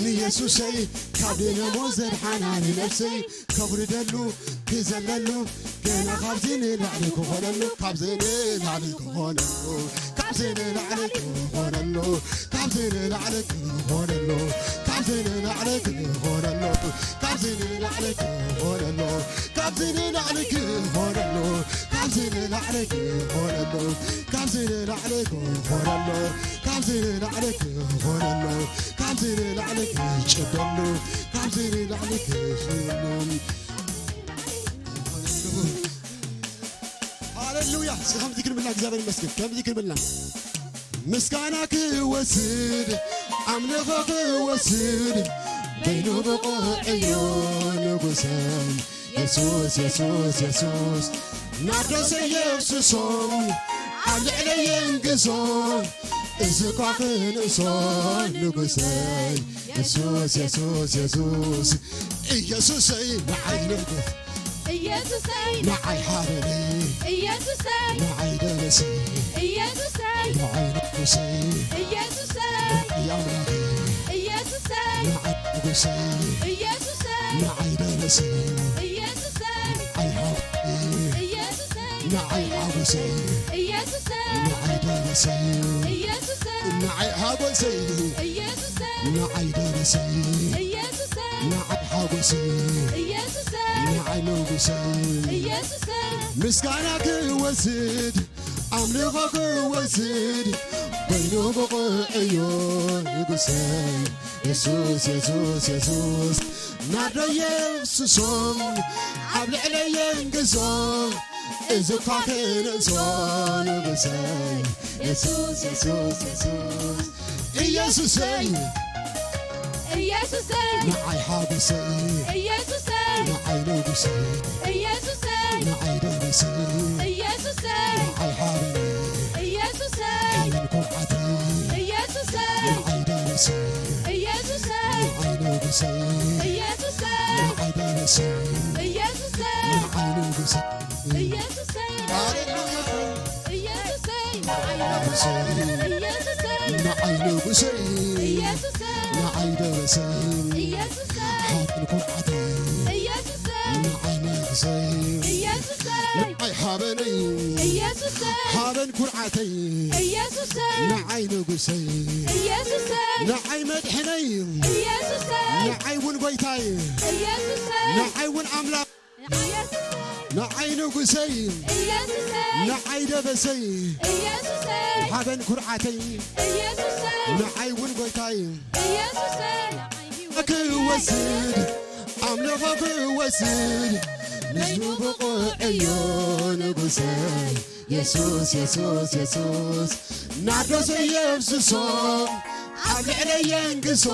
ንየሱሰይ ካብ ደይና ሞት ዘድሓና ንነብሰይ ከኹድደሉ ክዘለሉ ገና ካብዚ ንላዕሊ ክኾነሉ ካብዚ ንላዕሊ ክኾነሉ ካብዚ ንላዕሊ ክኾነሉ ካብዚ ንላዕሊ ክኾነሉ ካብዚ ንላዕሊ ክኾነሉ ካብዚ ንላዕሊ ክኾነሉ ካብዚ ንላዕሊ ክኾነሉ ካብዚ ንላዕሊ ክኾነሉ ካብዚ ንላዕሊ ክኾነሉ ካብዚ ንላዕሊ ክኾነሉ ካብዚ ንላዕሊ ክጭደሉ ካብዚ ንላዕሊ ክኾነሉ። ሃሌሉያ። እስኪ ከምዚ ክንብልና እግዚኣብሔር ይመስገን። ከምዚ ክንብልና ምስጋና ክወስድ ኣምልኾ ክወስድ በይኑ ብቑዕ እዩ ንጉሰይ የሱስ የሱስ የሱስ ናርዶሰይ የፍስሶም ኣብ ልዕለይ የንግሶም እዚ እኳ ክንእሶ ንጉሰይ የሱስ የሱስ የሱስ ኢየሱሰይ ንዓይ ንጉስ ኢየሱሰይ ንዓይ ሓበነይ ኢየሱሰይ ንዓይ ደረሰይ ኢየሱሰይ ንዓይ ንጉሰይ ኢየሱሰይ ንዓይ ኣምላኸይ ኢየሱሰይ ንዓይ ንጉሰይ ኢየሱሰይ ንዓይ ደረሰይ ኢየሱሰይ ንዓይ ሓበነይ ኢየሱሰይ ንዓይ ሓጎሰይ ኢየሱሰይ ንዓይ ደረሰይ ኢየሱሰይ ንዓይ ሓጎሰይ ኢየሱሰይ ንዓይ ደረሰይ ኢየሱሰይ ንዓይ ሓጎሰይ ኢየሱሰይ ንዓይ ንጉሰይ ኢየሱሰይ ምስጋና ክወስድ ኣምልኾ ክወስድ በይኑ ብቑዕ እዩ ንጉሰይ የሱስ የሱስ የሱስ ናርዶ የፍስሶም ኣብ ልዕለይ የንግሶም እዚ እኳ ክንእሶ ንጉሰይ የሱስ የሱስ የሱስ ኢየሱሰይ ኢየሱሰይ ንዓይ ሓጎሰይ ኢየሱሰይ ንዓይ ንጉሰይ ኢየሱሰይ ንዓይ ደረሰይ ኢየሱሰይ ንዓይ ሓበነይ ኢየሱሰይ ዓይንን ኩርዓተይ ኢየሱሰይ ንዓይ ደረሰይ ኢየሱሰይ ንዓይ ንጉሰይ ኢየሱሰይ ንዓይ ደረሰይ ኢየሱሰይ ንዓይ ንጉ ኢየሱሰይ፣ ኢየሱሰይ፣ ንዓይ ንጉሰይ፣ ኢየሱሰይ፣ ንዓይ ንጉሰይ፣ ኢየሱሰይ፣ ንዓይ ደበሰይ፣ ኢየሱሰይ፣ ሓበን ኩርዓተይ፣ ኢየሱሰይ፣ ንዓይ ንጉሰይ፣ ኢየሱሰይ፣ ንዓይ ሓበነይ፣ ኢየሱሰይ፣ ሓበን ኩርዓተይ፣ ኢየሱሰይ፣ ንዓይ ንጉሰይ፣ ኢየሱሰይ፣ ንዓይ መድሕነይ፣ ኢየሱሰይ፣ ንዓይ እውን ጎይታይ፣ ኢየሱሰይ፣ ንዓይ እውን ኣምላኽ፣ ኢየሱሰይ፣ ንዓይ ንጉሰይ፣ ኢየሱሰይ፣ ንዓይ ደበሰይ፣ ኢየሱሰይ፣ ሓበን ኩርዓተይ፣ ኢየሱሰይ፣ ንዓይ እውን ጎይታይ፣ ኢየሱሰይ፣ ክወስድ ኣምልኾ ክወስድ ንሱ ብቑዕ እዩ ንጉሰይ። የሱስ፣ የሱስ፣ የሱስ፣ ናርዶስ የፍስሶ፣ ኣብ ልዕለይ የንግሶ፣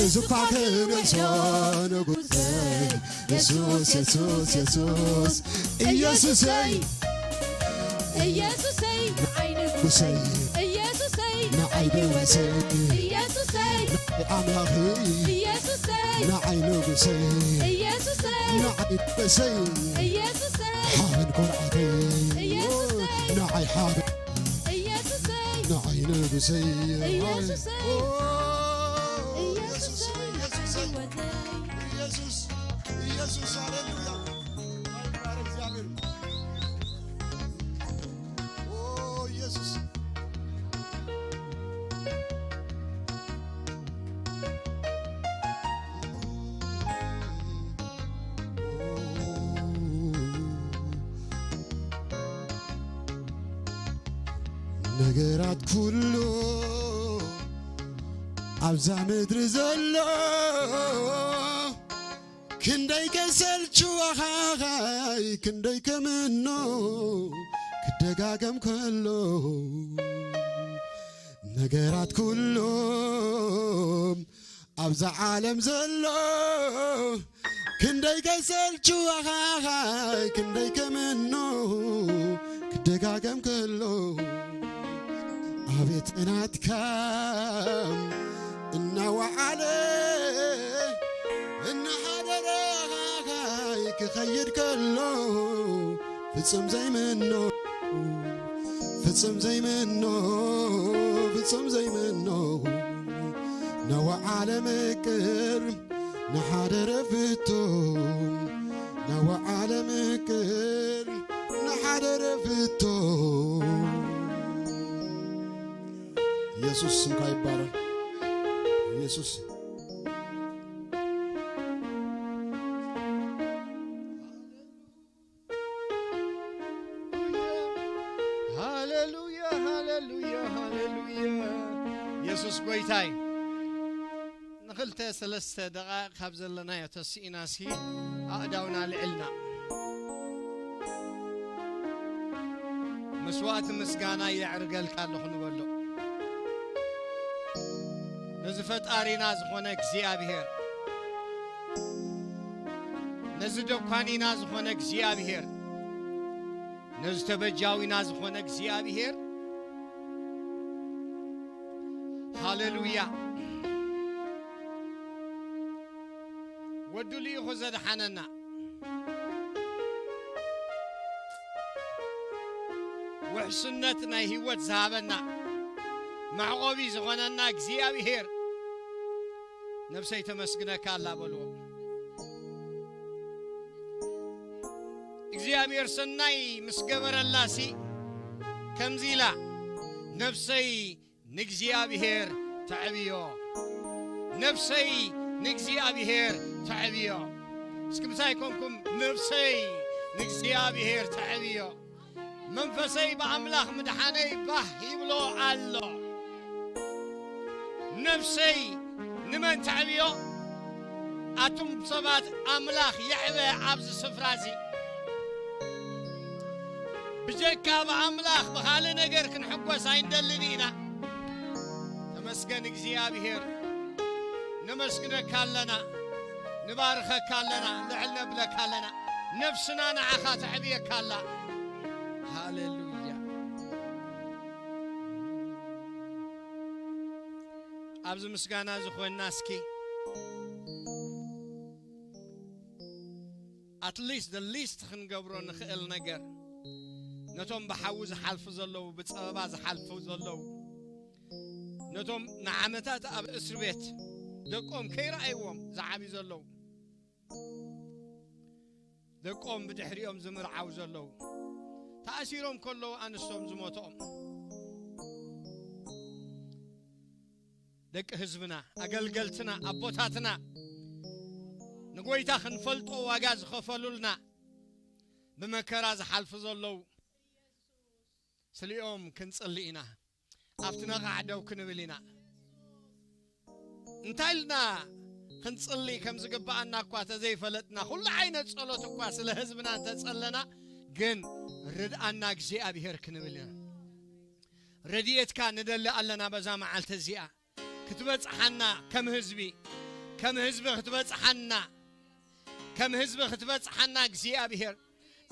እዚ እኳ ክንእሶ ንጉሰይ። የሱስ፣ የሱስ፣ የሱስ፣ ኢየሱሰይ፣ ኢየሱሰይ፣ ንዓይ ንጉሰይ፣ ኢየሱሰይ፣ ንዓይ ደበሰይ፣ ኢየሱሰይ፣ ንዓይ ኣምላኽይ፣ ኢየሱሰይ፣ ንዓይ ንጉሰይ፣ ኢየሱሰይ፣ ንዓይ ደበሰይ፣ ኢየሱሰይ፣ ሓበን ኩርዓተይ፣ ኢየሱሰይ፣ ንዓይ ሓበን፣ ኢየሱሰይ፣ ንዓይ ንጉሰይ፣ ኢየሱሰይ፣ ኦ፣ ኢየሱሰይ፣ ኢየሱሰይ፣ ህይወተይ። ኢየሱስ፣ ኢየሱስ፣ ሃሌሉያ። ይባረክ እግዚኣብሔር። ኦ፣ ኢየሱስ። ነገራት ኩሉ ኣብዛ ምድሪ ዘሎ ክንደይ ከሰልችወኻ ክንደይ ከምኖ ክደጋገም ከሎ ነገራት ኩሎም ኣብዛ ዓለም ዘሎ ክንደይ ከሰልችወኻ ክንደይ ከምኖ ክደጋገም ከሎ ኣቤት ጽናትካ እናወዓለ እናሓደረ ክኸይድ ከሎ ፍጹም ዘይምኖ ፍጹም ዘይምኖ ፍጹም ዘይምኖ ነወዓለ ምቅር ንሓደረ ፍቶ ነወዓለ ምቅር ንሓደረ ፍቶ ኢየሱስ ስምካ ይባረክ። ኢየሱስ ሃሌሉያ፣ ሃሌሉያ፣ ሃሌሉያ። ኢየሱስ ጎይታይ። ንኽልተ ሰለስተ ደቓቕ ካብ ዘለናዮ ተስኢና እስኪ ኣእዳውና ልዕልና። መስዋእቲ ምስጋና የዕርገልካ ኣለኹ ንበሎ። ነዚ ፈጣሪና ዝኾነ እግዚኣብሔር፣ ነዚ ደኳኒና ዝኾነ እግዚኣብሔር፣ ነዚ ተበጃዊና ዝኾነ እግዚኣብሔር፣ ሃሌሉያ። ወዱ ልኢኹ ዘድሓነና፣ ውሕስነት ናይ ህይወት ዝሃበና፣ መዕቆቢ ዝኾነና እግዚኣብሔር፣ ነብሰይ ተመስግነካ ኣላ በልዎ። እግዚኣብሔር ሰናይ ምስ ገበረላሲ፣ ከምዚ ኢላ፣ ነብሰይ ንእግዚኣብሔር ተዕብዮ፣ ነፍሰይ ንእግዚኣብሔር ተዕብዮ። እስኪ ምሳይ ኮንኩም፣ ነፍሰይ ንእግዚኣብሔር ተዕብዮ። መንፈሰይ ብኣምላኽ ምድሓነይ ባህ ይብሎ ኣሎ። ነፍሰይ ንመን ተዕብዮ? ኣቱም ሰባት፣ ኣምላኽ የዕበ ኣብዚ ስፍራ እዚ። ብጀካ ብኣምላኽ ብኻልእ ነገር ክንሕጎስ ኣይንደልን ኢና። ተመስገን እግዚኣብሔር። ነመስግነካ ኣለና፣ ንባርኸካ ኣለና፣ ልዕል ነብለካ ኣለና። ነፍስና ንዓኻ ተዕብየካ ኣላ። ሃሌሉያ። ኣብዚ ምስጋና እዚ ኮይንና እስኪ at least the least ክንገብሮ ንኽእል ነገር፣ ነቶም ብሓዊ ዝሓልፉ ዘለዉ፣ ብጸበባ ዝሓልፉ ዘለዉ፣ ነቶም ንዓመታት ኣብ እስር ቤት ደቆም ከይረኣይዎም ዝዓብዩ ዘለዉ፣ ደቆም ብድሕሪኦም ዝምርዓው ዘለዉ፣ ተኣሲሮም ከለዉ ኣንስቶም ዝሞትኦም፣ ደቂ ህዝብና፣ ኣገልገልትና፣ ኣቦታትና፣ ንጎይታ ክንፈልጦ ዋጋ ዝኸፈሉልና፣ ብመከራ ዝሓልፉ ዘለዉ፣ ስሊኦም ክንጽሊ ኢና። ኣብቲ ነቓዕ ደው ክንብል ኢና። እንታይ ኢልና ክንጽሊ ከም ዝግብኣና እኳ ተዘይፈለጥና፣ ኩሉ ዓይነት ጸሎት እኳ ስለ ህዝብና እንተጸለና፣ ግን ርድኣና እግዚኣብሔር ክንብል ኢና። ረድኤትካ ንደሊ ኣለና በዛ መዓልቲ እዚኣ። ክትበጽሓና ከም ህዝቢ፣ ከም ህዝቢ ክትበጽሓና፣ ከም ህዝቢ ክትበጽሓና እግዚኣብሔር፣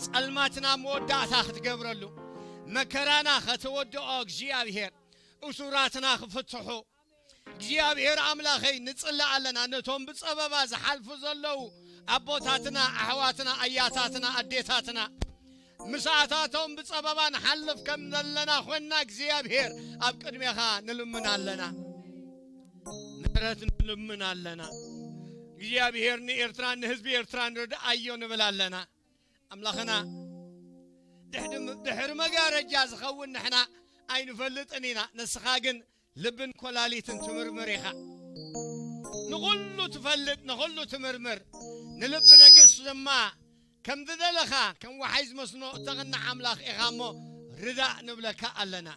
ጸልማትና መወዳእታ ክትገብረሉ፣ መከራና ከተወድኦ እግዚኣብሔር፣ እሱራትና ክፍትሑ እግዚኣብሔር ኣምላኸይ ንጽሊ ኣለና። ነቶም ብጸበባ ዝሓልፉ ዘለዉ ኣቦታትና፣ ኣሕዋትና፣ ኣያታትና፣ ኣዴታትና፣ ምሳታቶም ብጸበባ ንሓልፍ ከም ዘለና ኾንና እግዚኣብሔር ኣብ ቅድሜኻ ንልምን ኣለና። ምሕረት ንልምን ኣለና። እግዚኣብሔር ንኤርትራን ንህዝቢ ኤርትራን ርድኣዮ ንብል ኣለና። ኣምላኽና ድሕሪ፣ ድሕሪ መጋረጃ ዝኸውን ንሕና ኣይንፈልጥን ኢና። ንስኻ ግን ልብን ኮላሊትን ትምርምር ኢኻ። ንኹሉ ትፈልጥ፣ ንኹሉ ትምርምር። ንልቢ ነግስ ድማ ከም ዝደለኻ፣ ከም ወሓይዝ መስኖ እተቕንዕ ኣምላኽ ኢኻ እሞ ርዳእ ንብለካ ኣለና።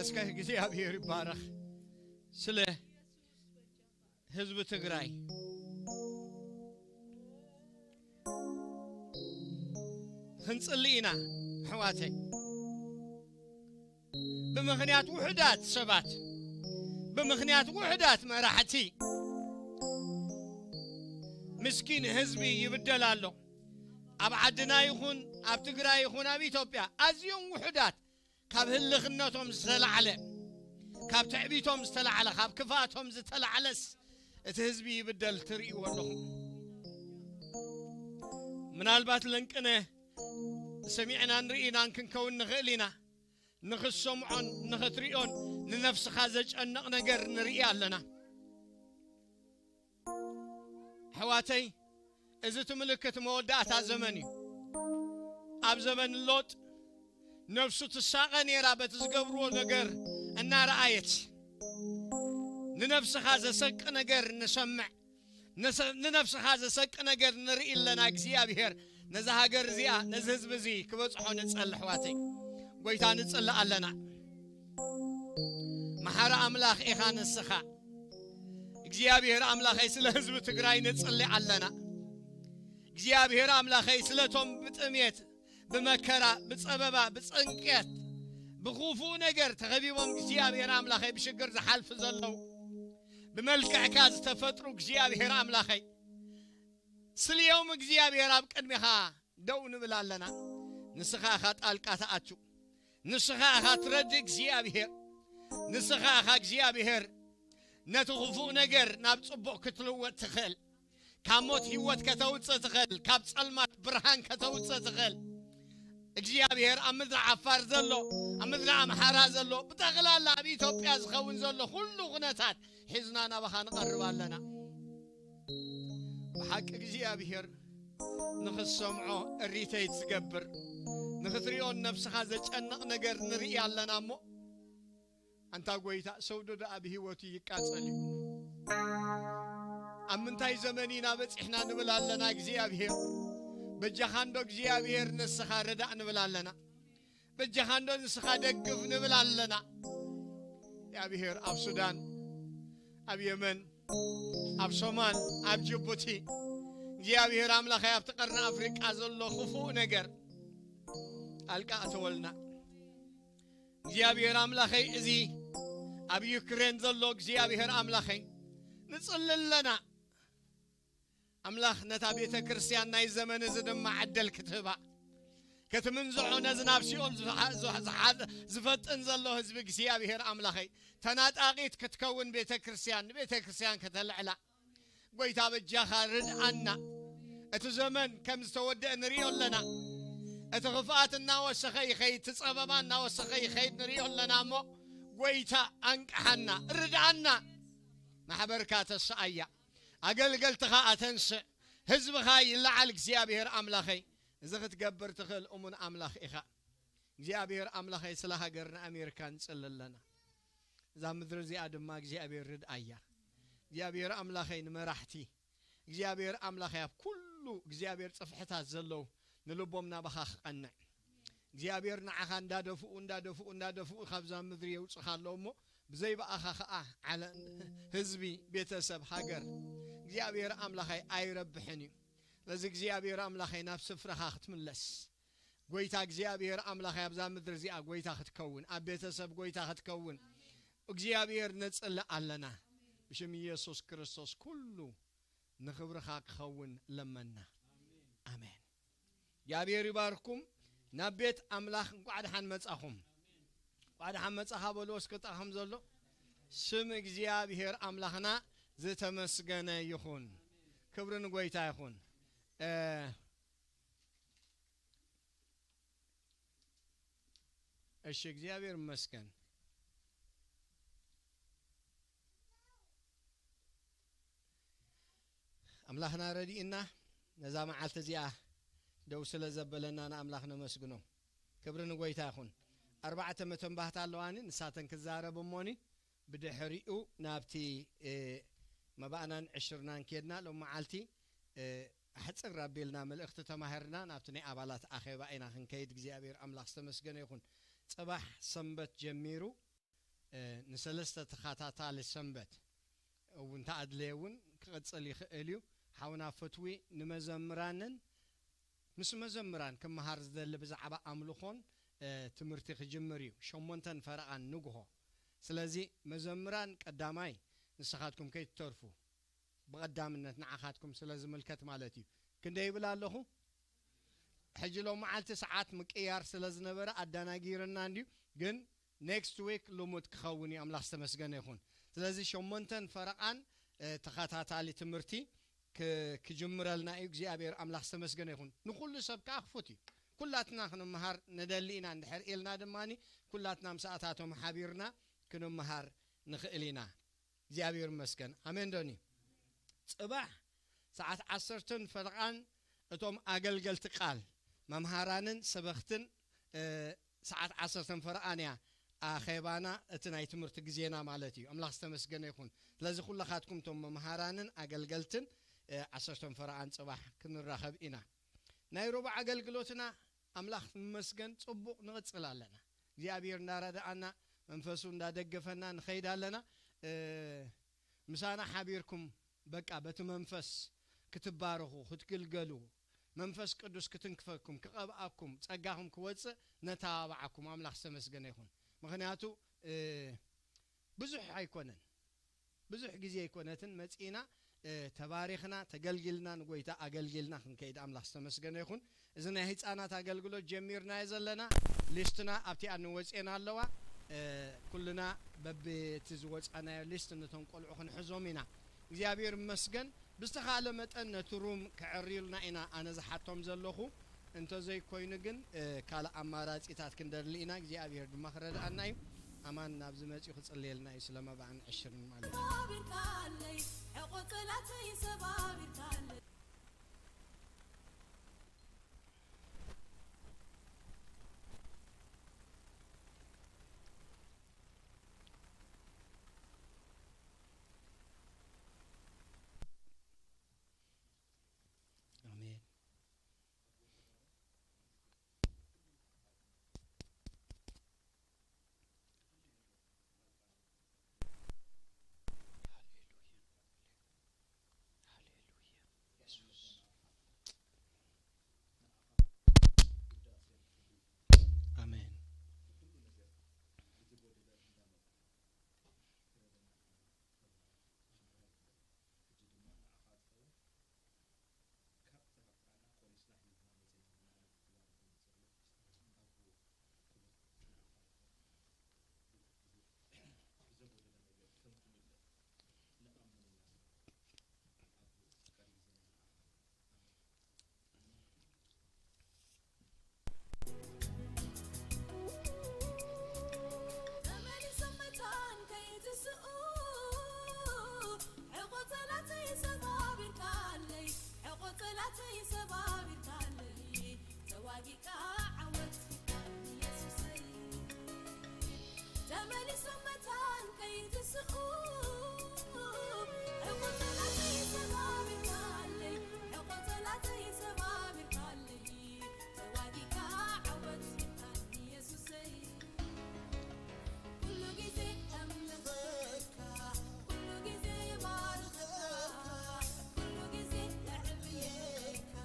እስከ እግዚኣብሔር ይባረኽ። ስለ ህዝቢ ትግራይ ክንጽሊ ኢና ኣሕዋተይ። ብምኽንያት ውሑዳት ሰባት፣ ብምኽንያት ውሑዳት መራሕቲ ምስኪን ህዝቢ ይብደል ኣሎ። ኣብ ዓድና ይኹን ኣብ ትግራይ ይኹን ኣብ ኢትዮጵያ ኣዝዮም ውሑዳት፣ ካብ ህልኽነቶም ዝተላዕለ፣ ካብ ትዕቢቶም ዝተላዕለ፣ ካብ ክፍኣቶም ዝተላዕለስ እቲ ህዝቢ ይብደል ትርእይዎ ኣለኹም። ምናልባት ለንቅነ ሰሚዕናን ርኢናን ክንከውን ንኽእል ኢና። ንኽትሰምዖን ንኽትርእዮን ንነፍስኻ ዘጨንቕ ነገር ንርኢ ኣለና። ኣሕዋተይ፣ እዚ እቲ ምልክት መወዳእታ ዘመን እዩ። ኣብ ዘመን ሎጥ ነፍሱ ትሳቐ ነይራ በቲ ዝገብርዎ ነገር እናረኣየት። ንነፍስኻ ዘሰቂ ነገር ንሰምዕ፣ ንሰ-፣ ንነፍስኻ ዘሰቂ ነገር ንርኢ ኣለና። እግዚኣብሔር ነዛ ሃገር እዚኣ፣ ነዚ ህዝቢ እዚ ክበጽሖ ንጸሊ ኣሕዋተይ። ጎይታ ንጽሊ ኣለና። መሓሪ ኣምላኽ ኢኻ ንስኻ። እግዚኣብሔር ኣምላኸይ፣ ስለ ህዝቢ ትግራይ ንጽሊ ኣለና። እግዚኣብሔር ኣምላኸይ፣ ስለቶም ብጥሜት፣ ብመከራ፣ ብጸበባ፣ ብጸንቅየት፣ ብኽፉእ ነገር ተኸቢቦም እግዚኣብሔር ኣምላኸይ ብሽግር ዝሓልፉ ዘለዉ፣ ብመልክዕካ ዝተፈጥሩ እግዚኣብሔር ኣምላኸይ፣ ስልዮም እግዚኣብሔር ኣብ ቅድሚኻ ደው ንብል ኣለና። ንስኻ ኢኻ ጣልቃ ትኣቱ። ንስኻ ኢኻ ትረዲ እግዚኣብሔር። ንስኻ ኢኻ እግዚኣብሔር ነቲ ክፉእ ነገር ናብ ጽቡቕ ክትልወጥ ትኽእል። ካብ ሞት ህይወት ከተውጽእ ትኽእል። ካብ ጸልማት ብርሃን ከተውጽእ ትኽእል። እግዚኣብሔር ኣብ ምድሪ ዓፋር ዘሎ፣ ኣብ ምድሪ ኣምሓራ ዘሎ፣ ብጠቕላላ ኣብ ኢትዮጵያ ዝኸውን ዘሎ ኩሉ ኩነታት ሒዝና ናባኻ ንቐርብ ኣለና። ብሓቂ እግዚኣብሔር ንኽትሰምዖ እሪተይ ትገብር፣ ንኽትሪኦን ነብስኻ ዘጨንቕ ነገር ንርኢ ኣለና እሞ፣ ኣንታ ጎይታ፣ ሰው ዶ ደኣ ብህይወቱ ይቃጸል እዩ? ኣብ ምንታይ ዘመን ኢና በጺሕና ንብል ኣለና እግዚኣብሔር? በጃኻ እንዶ እግዚኣብሔር ንስኻ ርዳእ ንብል ኣለና። በጃኻ እንዶ ንስኻ ደግፍ ንብል ኣለና። እግዚኣብሔር ኣብ ሱዳን፣ ኣብ የመን፣ ኣብ ሶማል፣ ኣብ ጅቡቲ፣ እግዚኣብሔር ኣምላኸይ ኣብቲ ቀርኒ ኣፍሪቃ ዘሎ ክፉእ ነገር ጣልቃ ኣተወልና። እግዚኣብሔር ኣምላኸይ፣ እዚ ኣብ ዩክሬን ዘሎ እግዚኣብሔር ኣምላኸይ ንጽሊ ኣለና። ኣምላኽ ነታ ቤተ ክርስቲያን ናይ ዘመን እዚ ድማ ዕድል ክትህባ፣ ክትምንዝዖ፣ ነዚ ናብ ሲኦል ዝሓ-፣ ዝሓ-፣ ዝሓ-፣ ዝፈጥን ዘሎ ህዝቢ እግዚኣብሔር ኣምላኸይ፣ ተናጣቂት ክትከውን ቤተ ክርስቲያን፣ ንቤተ ክርስቲያን ከተልዕላ፣ ጎይታ በጃኻ ርድኣና። እቲ ዘመን ከም ዝተወደአ ንሪኦ ኣለና። እቲ ክፍኣት እናወሰኸ ይኸይድ፣ እቲ ጸበባ እናወሰኸ ይኸይድ ንሪኦ ኣለና። እሞ ጎይታ ኣንቅሓና፣ ርድኣና። ማሕበርካ ተስኣያ፣ ኣገልገልትኻ ኣተንስእ፣ ህዝብኻ ይለዓል። እግዚኣብሔር ኣምላኸይ፣ እዚ ክትገብር ትኽእል እሙን ኣምላኽ ኢኻ። እግዚኣብሔር ኣምላኸይ፣ ስለ ሃገርና ኣሜሪካ ንጽሊ ኣለና። እዛ ምድሪ እዚኣ ድማ እግዚኣብሔር ርድኣያ። እግዚኣብሔር ኣምላኸይ፣ ንመራሕቲ እግዚኣብሔር ኣምላኸይ፣ ኣብ ኩሉ እግዚኣብሔር ጽፍሕታት ዘለዉ ንልቦም ናባኻ ክቐንዕ፣ እግዚኣብሔር ንዓኻ እንዳደፍኡ እንዳደፍኡ እንዳደፍኡ ካብዛ ምድሪ የውጽኻ ኣለዉ እሞ፣ ብዘይ ብኣኻ ኸኣ ዓለ-፣ ህዝቢ፣ ቤተሰብ፣ ሃገር እግዚኣብሔር ኣምላኸይ ኣይረብሕን እዩ። ስለዚ እግዚኣብሔር ኣምላኸይ፣ ናብ ስፍራኻ ክትምለስ፣ ጎይታ እግዚኣብሔር ኣምላኸይ፣ ኣብዛ ምድሪ እዚኣ ጎይታ ክትከውን፣ ኣብ ቤተሰብ ጎይታ ክትከውን እግዚኣብሔር ነጽልእ ኣለና። ብሽም ኢየሱስ ክርስቶስ ኩሉ ንኽብርኻ ክኸውን ለመና። ኣሜን። እግዚኣብሔር ይባርኩም። ናብ ቤት ኣምላኽ እንቋዕ ደሓን መጻኹም። እንቋዕ ደሓን መጻኻ በልዎ እስኪ፣ ጥቓኹም ዘሎ። ስም እግዚኣብሔር ኣምላኽና ዝተመስገነ ይኹን። ክብሪ ንጎይታ ይኹን። እ፣ እሺ፣ እግዚኣብሔር ይመስገን። ኣምላኽና ረዲእና ነዛ መዓልቲ እዚኣ ደው ስለ ዘበለና ንኣምላኽ ነመስግኖ። ክብሪ ንጎይታ ይኹን። ኣርባዕተ መተንባህታ ኣለዋኒ፣ ንሳተን ክዛረብ እሞኒ ብድሕሪኡ ናብቲ፣ እ፣ መባእናን ዕሽርናን ኬድና። ሎም መዓልቲ፣ እ፣ ኣሕጽር ኣቢልና መልእኽቲ ተማሂርና ናብቲ ናይ ኣባላት ኣኼባ ኢና ክንከይድ። እግዚኣብሔር ኣምላኽ ዝተመስገነ ይኹን። ጽባሕ ሰንበት ጀሚሩ፣ እ፣ ንሰለስተ ተኸታታሊ ሰንበት እውን እንተኣድለየ እውን ክቕጽል ይኽእል እዩ። ሓውና ፈትዊ ንመዘምራንን ምስ መዘምራን ክመሃር ዝደሊ ብዛዕባ ኣምልኾን፣ እ፣ ትምህርቲ ክጅምር እዩ። ሸሞንተን ፈረቓን ንግሆ። ስለዚ መዘምራን ቀዳማይ ንስኻትኩም ከይትተርፉ፣ ብቐዳምነት ንዓኻትኩም ስለ ዝምልከት ማለት እዩ። ክንደይ ይብል ኣለኹ? ሕጂ ሎም መዓልቲ ሰዓት ምቅያር ስለ ዝነበረ ኣደናጊርና እንድዩ፣ ግን ኔክስት ዊክ ልሙድ ክኸውን እዩ። ኣምላኽ ዝተመስገነ ይኹን። ስለዚ ሸሞንተን ፈረቓን፣ እ፣ ተኸታታሊ ትምህርቲ ክ-፣ ክጅምረልና እዩ። እግዚኣብሔር ኣምላኽ ዝተመስገነ ይኹን። ንኹሉ ሰብ ከኣ ክፉት እዩ። ኩላትና ክንምሃር ንደሊ ኢና። እንድሕር ኢልና ድማኒ ኩላትና ምሳኣታቶም ሓቢርና ክንምሃር ንኽእል ኢና። እግዚኣብሔር ይመስገን። ኣሜን ዶኒ? ጽባሕ ሰዓት ዓሰርተን ፈረቓን እቶም ኣገልገልቲ ቃል፣ መምሃራንን ሰበኽትን፣ እ፣ ሰዓት ዓሰርተን ፈረቓን እያ ኣኼባና፣ እቲ ናይ ትምህርቲ ግዜና ማለት እዩ። ኣምላኽ ዝተመስገነ ይኹን። ስለዚ ኩለኻትኩም እቶም መምሃራንን ኣገልገልትን፣ እ፣ ዓሰርተን ፈረቓን ጽባሕ ክንራኸብ ኢና። ናይ ረቡዕ ኣገልግሎትና ኣምላኽ ይመስገን ጽቡቕ ንቕጽል ኣለና። እግዚኣብሔር እንዳረድኣና፣ መንፈሱ እንዳደገፈና ንኸይድ ኣለና። እ፣ ምሳና ሓቢርኩም በቃ በቲ መንፈስ ክትባረኹ፣ ክትግልገሉ፣ መንፈስ ቅዱስ ክትንክፈኩም፣ ክቐብኣኩም፣ ጸጋኹም ክወጽእ ነተባብዓኩም። ኣምላኽ ዝተመስገነ ይኹን። ምኽንያቱ፣ እ፣ ብዙሕ ኣይኮነን። ብዙሕ ግዜ ኣይኮነትን መጺእና፣ እ፣ ተባሪኽና፣ ተገልጊልና፣ ንጎይታ ኣገልጊልና ክንከይድ ኣምላኽ ዝተመስገነ ይኹን። እዚ ናይ ህጻናት ኣገልግሎት ጀሚርናዮ ዘለና፣ ሊስትና ኣብቲኣ ንወጽኤን ኣለዋ። እ፣ ኩልና በብቲ ዝወጻናዮ ሊስት ነቶም ቆልዑ ክንሕዞም ኢና። እግዚኣብሔር ይመስገን። ብዝተኻእለ መጠን ነቲ ሩም ከዕርዩልና ኢና ኣነ ዝሓቶም ዘለኹ። እንተዘይኮይኑ ግን፣ እ፣ ካልእ ኣማራጺታት ክንደሊ ኢና። እግዚኣብሔር ድማ ክረድኣና እዩ። ኣማን ናብዚ መጺኡ ክጽልየልና እዩ ስለ መባእን ዕሽርን ማለት እዩ። ሰባቢርካለይ፣ ሕቖ ጸላተይ ሰባቢርካለይ። ኣሜን። ሃሌሉያ። ሃሌሉያ። ተመሊሶም መታን ከይትስኡ፣ ሕቆ ጠላተይ ሰባቢርካለይ፣ ሕቆ ጠላተይ ሰባቢርካለይ፣ ተዋጊእካ ዓወት ስልጣን ኢየሱሰይ። ኩሉ ግዜ ኣምልኸካ፣ ኩሉ ግዜ ባርኸካ፣ ኩሉ ግዜ ኣዕብየካ፣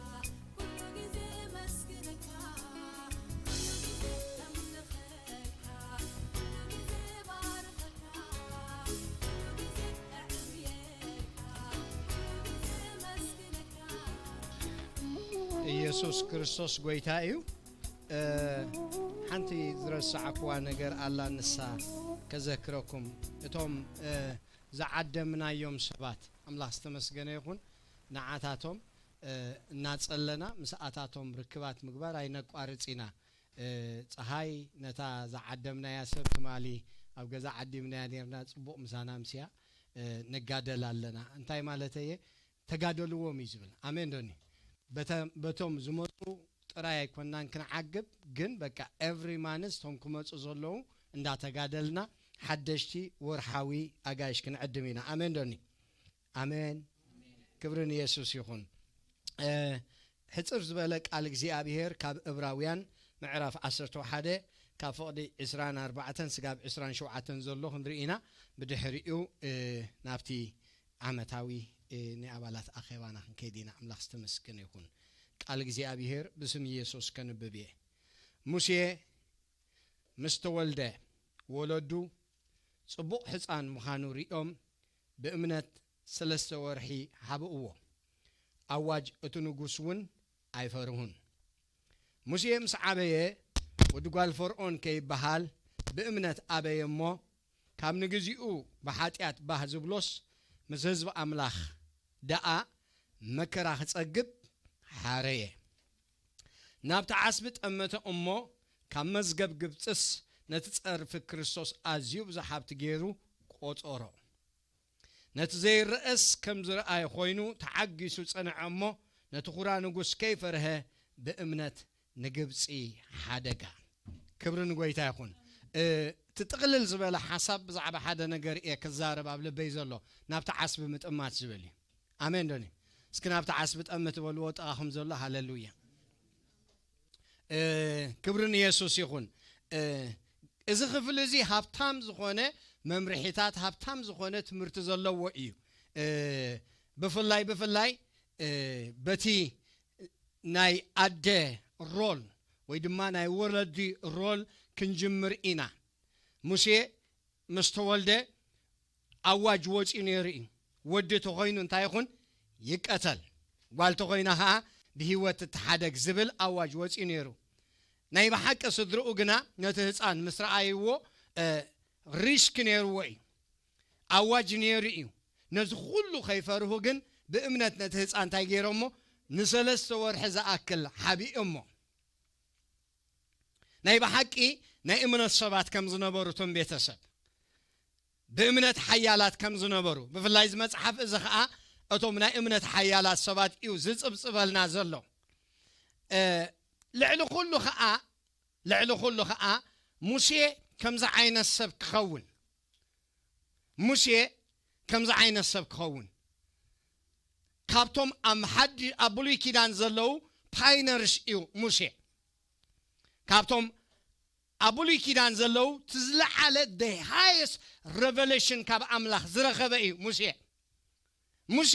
ኩሉ ግዜ መስግነካ፣ ኩሉ ግዜ ኣምልኸካ፣ ኩሉ ግዜ ባርኸካ፣ ኩሉ ግዜ ኣዕብየካ፣ ኩሉ ግዜ መስግነካ። ኢየሱስ ክርስቶስ ጐይታ እዩ። እ፣ ሓንቲ ዝረሳዕኩዋ ነገር ኣላ፣ ንሳ ከዘክረኩም። እቶም፣ እ፣ ዝዓደምናዮም ሰባት፣ ኣምላኽ ዝተመስገነ ይኹን፣ ንዓታቶም፣ እ፣ እናጸለና ምስኣታቶም ርክባት ምግባር ኣይነቋርጽ ኢና። እ፣ ጸሃይ ነታ ዝዓደምናያ ሰብ ትማሊ ኣብ ገዛ ዓዲምናያ ኔርና፣ ጽቡቕ ምሳና ኣምስያ፣ እ፣ ንጋደል ኣለና። እንታይ ማለተየ? ተጋደልዎም እዩ ዝብል። ኣሜን ዶኒ? በተ-፣ በቶም ዝመጹ ጥራይ ኣይኮናን ክንዓግብ፣ ግን በቃ ኤቭሪ ማንስ ቶም ክመጹ ዘለዉ እንዳተጋደልና ሓደሽቲ ወርሓዊ ኣጋይሽ ክንዕድም ኢና። ኣሜን ዶኒ? ኣሜን። ክብሪ ንየሱስ ይኹን። እ፣ ሕጽር ዝበለ ቃል እግዚኣብሄር ካብ እብራውያን ምዕራፍ ዓሰርተ ሓደ ካብ ፍቕዲ ዕስራን ኣርባዕተን ስጋብ ዕስራን ሸውዓተን ዘሎ ክንርኢ ኢና። ብድሕሪኡ፣ እ፣ ናብቲ ዓመታዊ፣ እ፣ ናይ ኣባላት ኣኼባና ክንከይድ ኢና። ኣምላኽ ዝተመስገነ ይኹን። ቃል እግዚኣብሄር ብስም ኢየሱስ ከንብብ እየ። ሙሴ ምስ ተወልደ፣ ወለዱ ጽቡቕ ሕጻን ምዃኑ ሪኦም ብእምነት ሰለስተ ወርሒ ሓብእዎ። ኣዋጅ እቲ ንጉስ እውን ኣይፈርሁን። ሙሴ ምስ ዓበየ፣ ወዲ ጓል ፈርዖን ከይበሃል ብእምነት ኣበየ እሞ፣ ካብ ንግዚኡ ብሓጢኣት ባህ ዝብሎስ፣ ምስ ህዝቢ ኣምላኽ ደኣ መከራ ክጸግብ ሓረየ። ናብቲ ዓስቢ ጠመተ እሞ፣ ካብ መዝገብ ግብጽስ ነቲ ጸርፊ ክርስቶስ ኣዝዩ ብዙሕ ሃብቲ ገይሩ ቆጸሮ። ነቲ ዘይረኣስ ከም ዝረኣየ ኮይኑ ተዓጊሱ ጸንዐ እሞ፣ ነቲ ኹራ ንጉስ ከይፈርሀ ብእምነት ንግብጺ ሓደጋ። ክብሪ ንጎይታ ይኹን። እ፣ እቲ ጥቕልል ዝበለ ሓሳብ ብዛዕባ ሓደ ነገር እየ ክዛረብ ኣብ ልበይ ዘሎ፣ ናብቲ ዓስቢ ምጥማት ዝብል እዩ። ኣሜን ዶኒ? እስኪ ናብቲ ዓስቢ ጠምት በልዎ፣ ጥቓኹም ዘሎ። ሃሌሉያ። እ፣ ክብሪ ንየሱስ ይኹን። እ፣ እዚ ክፍሊ እዚ ሃብታም ዝኾነ መምርሒታት፣ ሃብታም ዝኾነ ትምህርቲ ዘለዎ እዩ። እ፣ ብፍላይ፣ ብፍላይ፣ እ፣ በቲ ናይ ኣደ ሮል ወይ ድማ ናይ ወለዲ ሮል ክንጅምር ኢና። ሙሴ ምስ ተወልደ ኣዋጅ ወፂኡ ነይሩ እዩ። ወዲ ተኾይኑ እንታይ ይኹን? ይቀተል። ጓል ተኾይና ኸዓ ብህይወት ትተሓደግ ዝብል ኣዋጅ ወፂኡ ነይሩ። ናይ ብሓቂ ስድርኡ ግና ነቲ ህፃን ምስ ረኣይዎ፣ እ፣ ሪስክ ነይርዎ እዩ። ኣዋጅ ነይሩ እዩ። ነዚ ኩሉ ከይፈርሁ ግን ብእምነት ነቲ ህፃን እንታይ ገይሮሞ? ንሰለስተ ወርሒ ዝኣክል ሓቢኦሞ። ናይ ብሓቂ ናይ እምነት ሰባት ከም ዝነበሩ እቶም ቤተሰብ፣ ብእምነት ሓያላት ከም ዝነበሩ፣ ብፍላይ እዚ መጽሓፍ እዚ ኸኣ እቶም ናይ እምነት ሓያላት ሰባት እዩ ዝጽብጽበልና ዘሎ። እ፣ ልዕሊ ኩሉ ኸኣ፣ ልዕሊ ኩሉ ኸኣ ሙሴ ከምዚ ዓይነት ሰብ ክኸውን፣ ሙሴ ከምዚ ዓይነት ሰብ ክኸውን፣ ካብቶም ኣብ ሓዲ-፣ ኣብ ብሉይ ኪዳን ዘለዉ ፓይነርስ እዩ ሙሴ። ካብቶም ኣብ ብሉይ ኪዳን ዘለዉ እቲ ዝለዓለ፣ the highest revelation ካብ ኣምላኽ ዝረኸበ እዩ ሙሴ። ሙሴ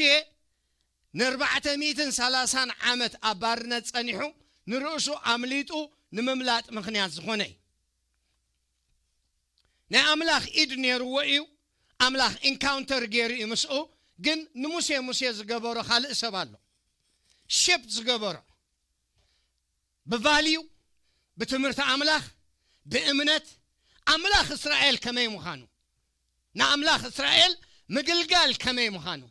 ንኣርባዕተ ሚእትን ሰላሳን ዓመት ኣብ ባርነት ጸኒሑ፣ ንርእሱ ኣምሊጡ ንምምላጥ ምኽንያት ዝኾነ እዩ። ናይ ኣምላኽ ኢድ ነይርዎ እዩ። ኣምላኽ ኢንካውንተር ገይሩ እዩ ምስኡ። ግን ንሙሴ፣ ሙሴ ዝገበሮ ካልእ ሰብ ኣሎ። ሼፕ ዝገበሮ ብቫልዩ፣ ብትምህርቲ ኣምላኽ፣ ብእምነት፣ ኣምላኽ እስራኤል ከመይ ምዃኑ፣ ንኣምላኽ እስራኤል ምግልጋል ከመይ ምዃኑ፣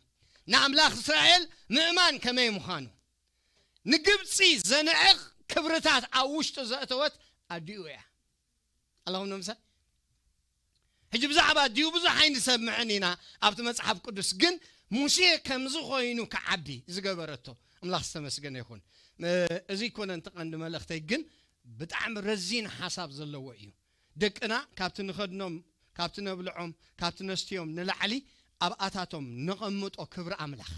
ንኣምላኽ እስራኤል ምእማን ከመይ ምዃኑ፣ ንግብጺ ዘንዕቕ ክብርታት ኣብ ውሽጡ ዘእተወት ኣዲኡ እያ። ኣለኹም ንምሳል? ሕጂ ብዛዕባ ኣዲኡ ብዙሕ ኣይንሰምዕን ኢና ኣብቲ መጽሓፍ ቅዱስ፣ ግን ሙሴ ከምዚ ኮይኑ ክዓቢ ዝገበረቶ፣ ኣምላኽ ዝተመስገነ ይኹን። እ፣ እዚ ኣይኮነን እቲ ቀንዲ መልእኽተይ፣ ግን ብጣዕሚ ረዚን ሓሳብ ዘለዎ እዩ። ደቅና ካብቲ ንኸድኖም ካብቲ ነብልዖም፣ ካብቲ ነስትዮም ንላዕሊ ኣብኣታቶም ነቐምጦ ክብሪ ኣምላኽ፣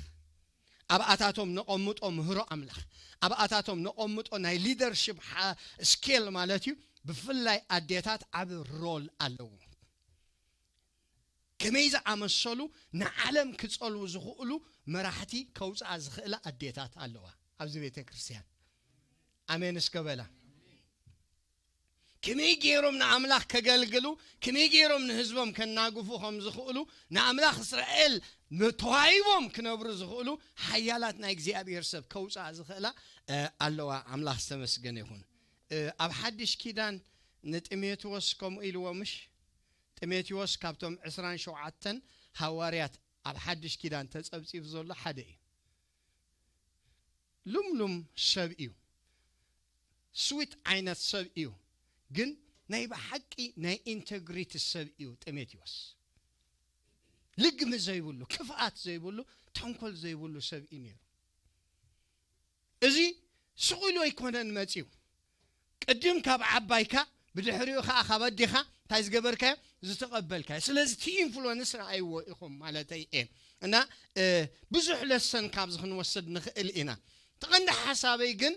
ኣብኣታቶም ነቐምጦ ምህሮ ኣምላኽ፣ ኣብኣታቶም ነቐምጦ ናይ ሊደርሺፕ ስኬል ማለት እዩ። ብፍላይ ኣዴታት ዓቢ ሮል ኣለዎ። ከመይ ዝኣመሰሉ ንዓለም ክጸልዉ ዝኽእሉ መራሕቲ ከውፅኣ ዝኽእላ ኣዴታት ኣለዋ ኣብዚ ቤተ ክርስቲያን። ኣሜን እስከ በላ። ከመይ ገይሮም ንኣምላኽ ከገልግሉ፣ ከመይ ገይሮም ንህዝቦም ከናግፉ ከም ዝኽእሉ፣ ንኣምላኽ እስራኤል ተዋሂቦም ክነብሩ ዝኽእሉ ሓያላት ናይ እግዚኣብሔር ሰብ ከውፅኣ ዝኽእላ ኣለዋ። ኣምላኽ ዝተመስገነ ይኹን። ኣብ ሓድሽ ኪዳን ንጢሞቴዎስ ከምኡ ኢልዎ ምሽ? ጢሞቴዎስ ካብቶም ዕስራን ሸውዓተን ሃዋርያት ኣብ ሓድሽ ኪዳን ተጸብጺቡ ዘሎ ሓደ እዩ። ልምሉም ሰብ እዩ። ስዊት ዓይነት ሰብ እዩ። ግን ናይ ብሓቂ ናይ ኢንተግሪቲ ሰብ እዩ ጢሞቴዎስ። ልግሚ ዘይብሉ፣ ክፍኣት ዘይብሉ፣ ተንኮል ዘይብሉ ሰብ እዩ ነይሩ። እዚ ስቕ ኢሉ ኣይኮነን መጺኡ። ቅድም ካብ ዓባይካ፣ ብድሕሪኡ ኸዓ ካብ ኣዴኻ እንታይ ዝገበርካዮ? ዝተቐበልካዮ። ስለዚ እቲ ኢንፍሉወንስ ረኣይዎ ኢኹም ማለተይ እየ። እና ብዙሕ ለሰን ካብዚ ክንወስድ ንኽእል ኢና። እቲ ቀንዲ ሓሳበይ ግን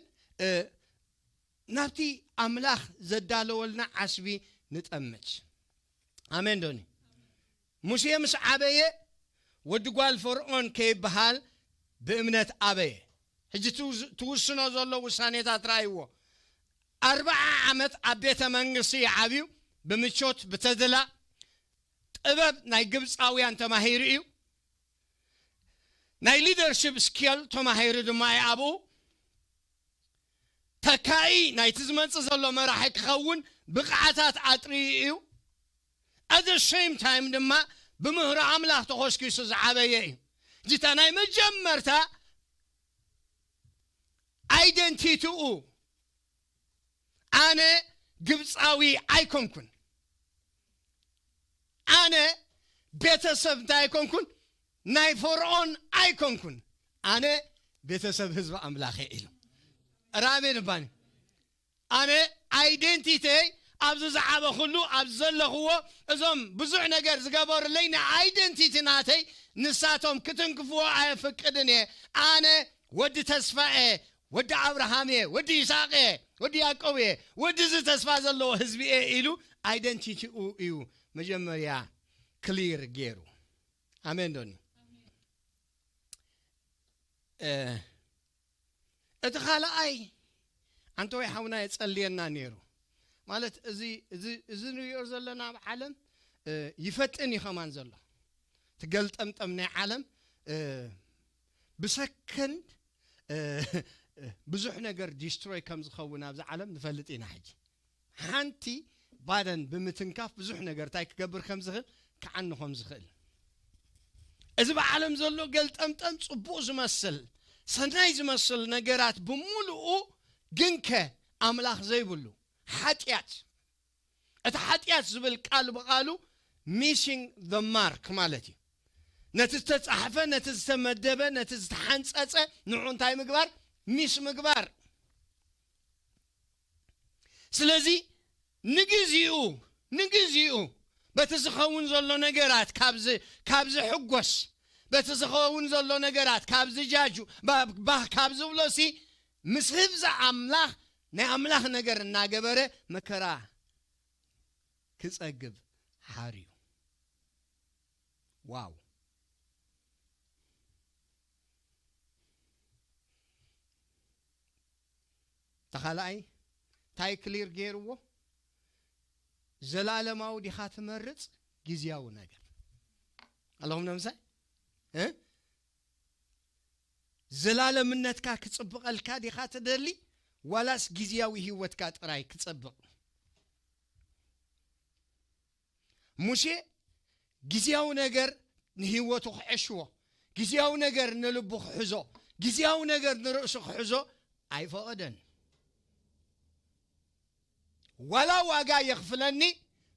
ናብቲ ኣምላኽ ዘዳለወልና ዓስቢ ንጠምት። ኣሜን ዶኒ? ሙሴ ምስ ዓበየ ወዲ ጓል ፈርዖን ከይበሃል ብእምነት ኣበየ። ሕጂ ትውስኖ ዘሎ ውሳኔታት ረኣይዎ። ኣርባዓ ዓመት ኣብ ቤተ መንግስቲ ይዓብዩ። ብምቾት ብተድላ ጥበብ ናይ ግብፃውያን ተማሂሩ እዩ። ናይ ሊደርሽፕ ስኪል ተማሂሩ ድማ እዩ ኣብኡ። ተካኢ ናይቲ ዝመፅእ ዘሎ መራሒ ክኸውን ብቕዓታት ኣጥርዩ እዩ። ኣት ሴም ታይም ድማ ብምህሮ ኣምላኽ ተኾስኪሱ ዝዓበየ እዩ። ጅታ ናይ መጀመርታ ኣይደንቲቲኡ ኣነ ግብፃዊ ኣይኮንኩን። ኣነ ቤተሰብ እንታይ ኣይኮንኩን? ናይ ፈርዖን ኣይኮንኩን። ኣነ ቤተሰብ ህዝቢ ኣምላኽ እየ ኢሉ። ራሜን ባኒ ኣነ ኣይደንቲተይ ኣብዚ ዝዓበኹሉ ኣብዚ ዘለኽዎ እዞም ብዙሕ ነገር ዝገበሩለይ ንኣይደንቲቲ ናተይ ንሳቶም ክትንክፍዎ ኣየፍቅድን እየ። ኣነ ወዲ ተስፋ እየ፣ ወዲ ኣብርሃም እየ፣ ወዲ ይስሐቅ እየ፣ ወዲ ያዕቆብ እየ፣ ወዲ እዚ ተስፋ ዘለዎ ህዝቢ እየ ኢሉ ኣይደንቲቲኡ እዩ መጀመርያ ክሊር ገይሩ። ኣሜን ዶኒ? እቲ ካልኣይ ኣንተ ወይ ሓውና የጸልየና ነይሩ። ማለት እዚ እዚ እዚ ንሪኦ ዘለና ኣብ ዓለም ይፈጥን እዩ ከማን ዘሎ። ትገልጠምጠም ናይ ዓለም ብሰከንድ ብዙሕ ነገር ዲስትሮይ ከም ዝኸውን ኣብዚ ዓለም ንፈልጥ ኢና። ሕጂ ሓንቲ ባደን ብምትንካፍ ብዙሕ ነገር እንታይ ክገብር ከም ዝኽእል ክዓኑ ከም ዝኽእል። እዚ ብዓለም ዘሎ ገልጠምጠም ጽቡቕ ዝመስል ሰናይ ዝመስል ነገራት ብምሉኡ ግንከ ኣምላኽ ዘይብሉ ሓጢኣት። እቲ ሓጢኣት ዝብል ቃል ብቓሉ ሚሲንግ ዘ ማርክ ማለት እዩ። ነቲ ዝተጻሕፈ፣ ነቲ ዝተመደበ፣ ነቲ ዝተሓንጸጸ ንዑ እንታይ ምግባር? ሚስ ምግባር። ስለዚ ንግዚኡ ንግዚኡ በቲ ዝኸውን ዘሎ ነገራት ካብ ዝሕጎስ፣ በቲ ዝኸውን ዘሎ ነገራት ካብ ዝጃጁ ባህ ካብ ዝብሎሲ ምስ ህብዛ ኣምላኽ ናይ ኣምላኽ ነገር እናገበረ መከራ ክጸግብ ሓርዩ። ዋው! ተኻልኣይ እንታይ ክሊር ገይርዎ? ዘላለማዊ ዲኻ ትመርጽ ግዝያዊ ነገር? ኣለኹም ነምሳይ ዘላለምነትካ ክጽብቐልካ ዲኻ ትደሊ ዋላስ ግዝያዊ ህይወትካ ጥራይ ክጸብቕ? ሙሴ ግዝያዊ ነገር ንህይወቱ ክሕሽዎ፣ ግዝያዊ ነገር ንልቡ ክሕዞ፣ ግዝያዊ ነገር ንርእሱ ክሕዞ ኣይፈቐደን። ዋላ ዋጋ የኽፍለኒ፣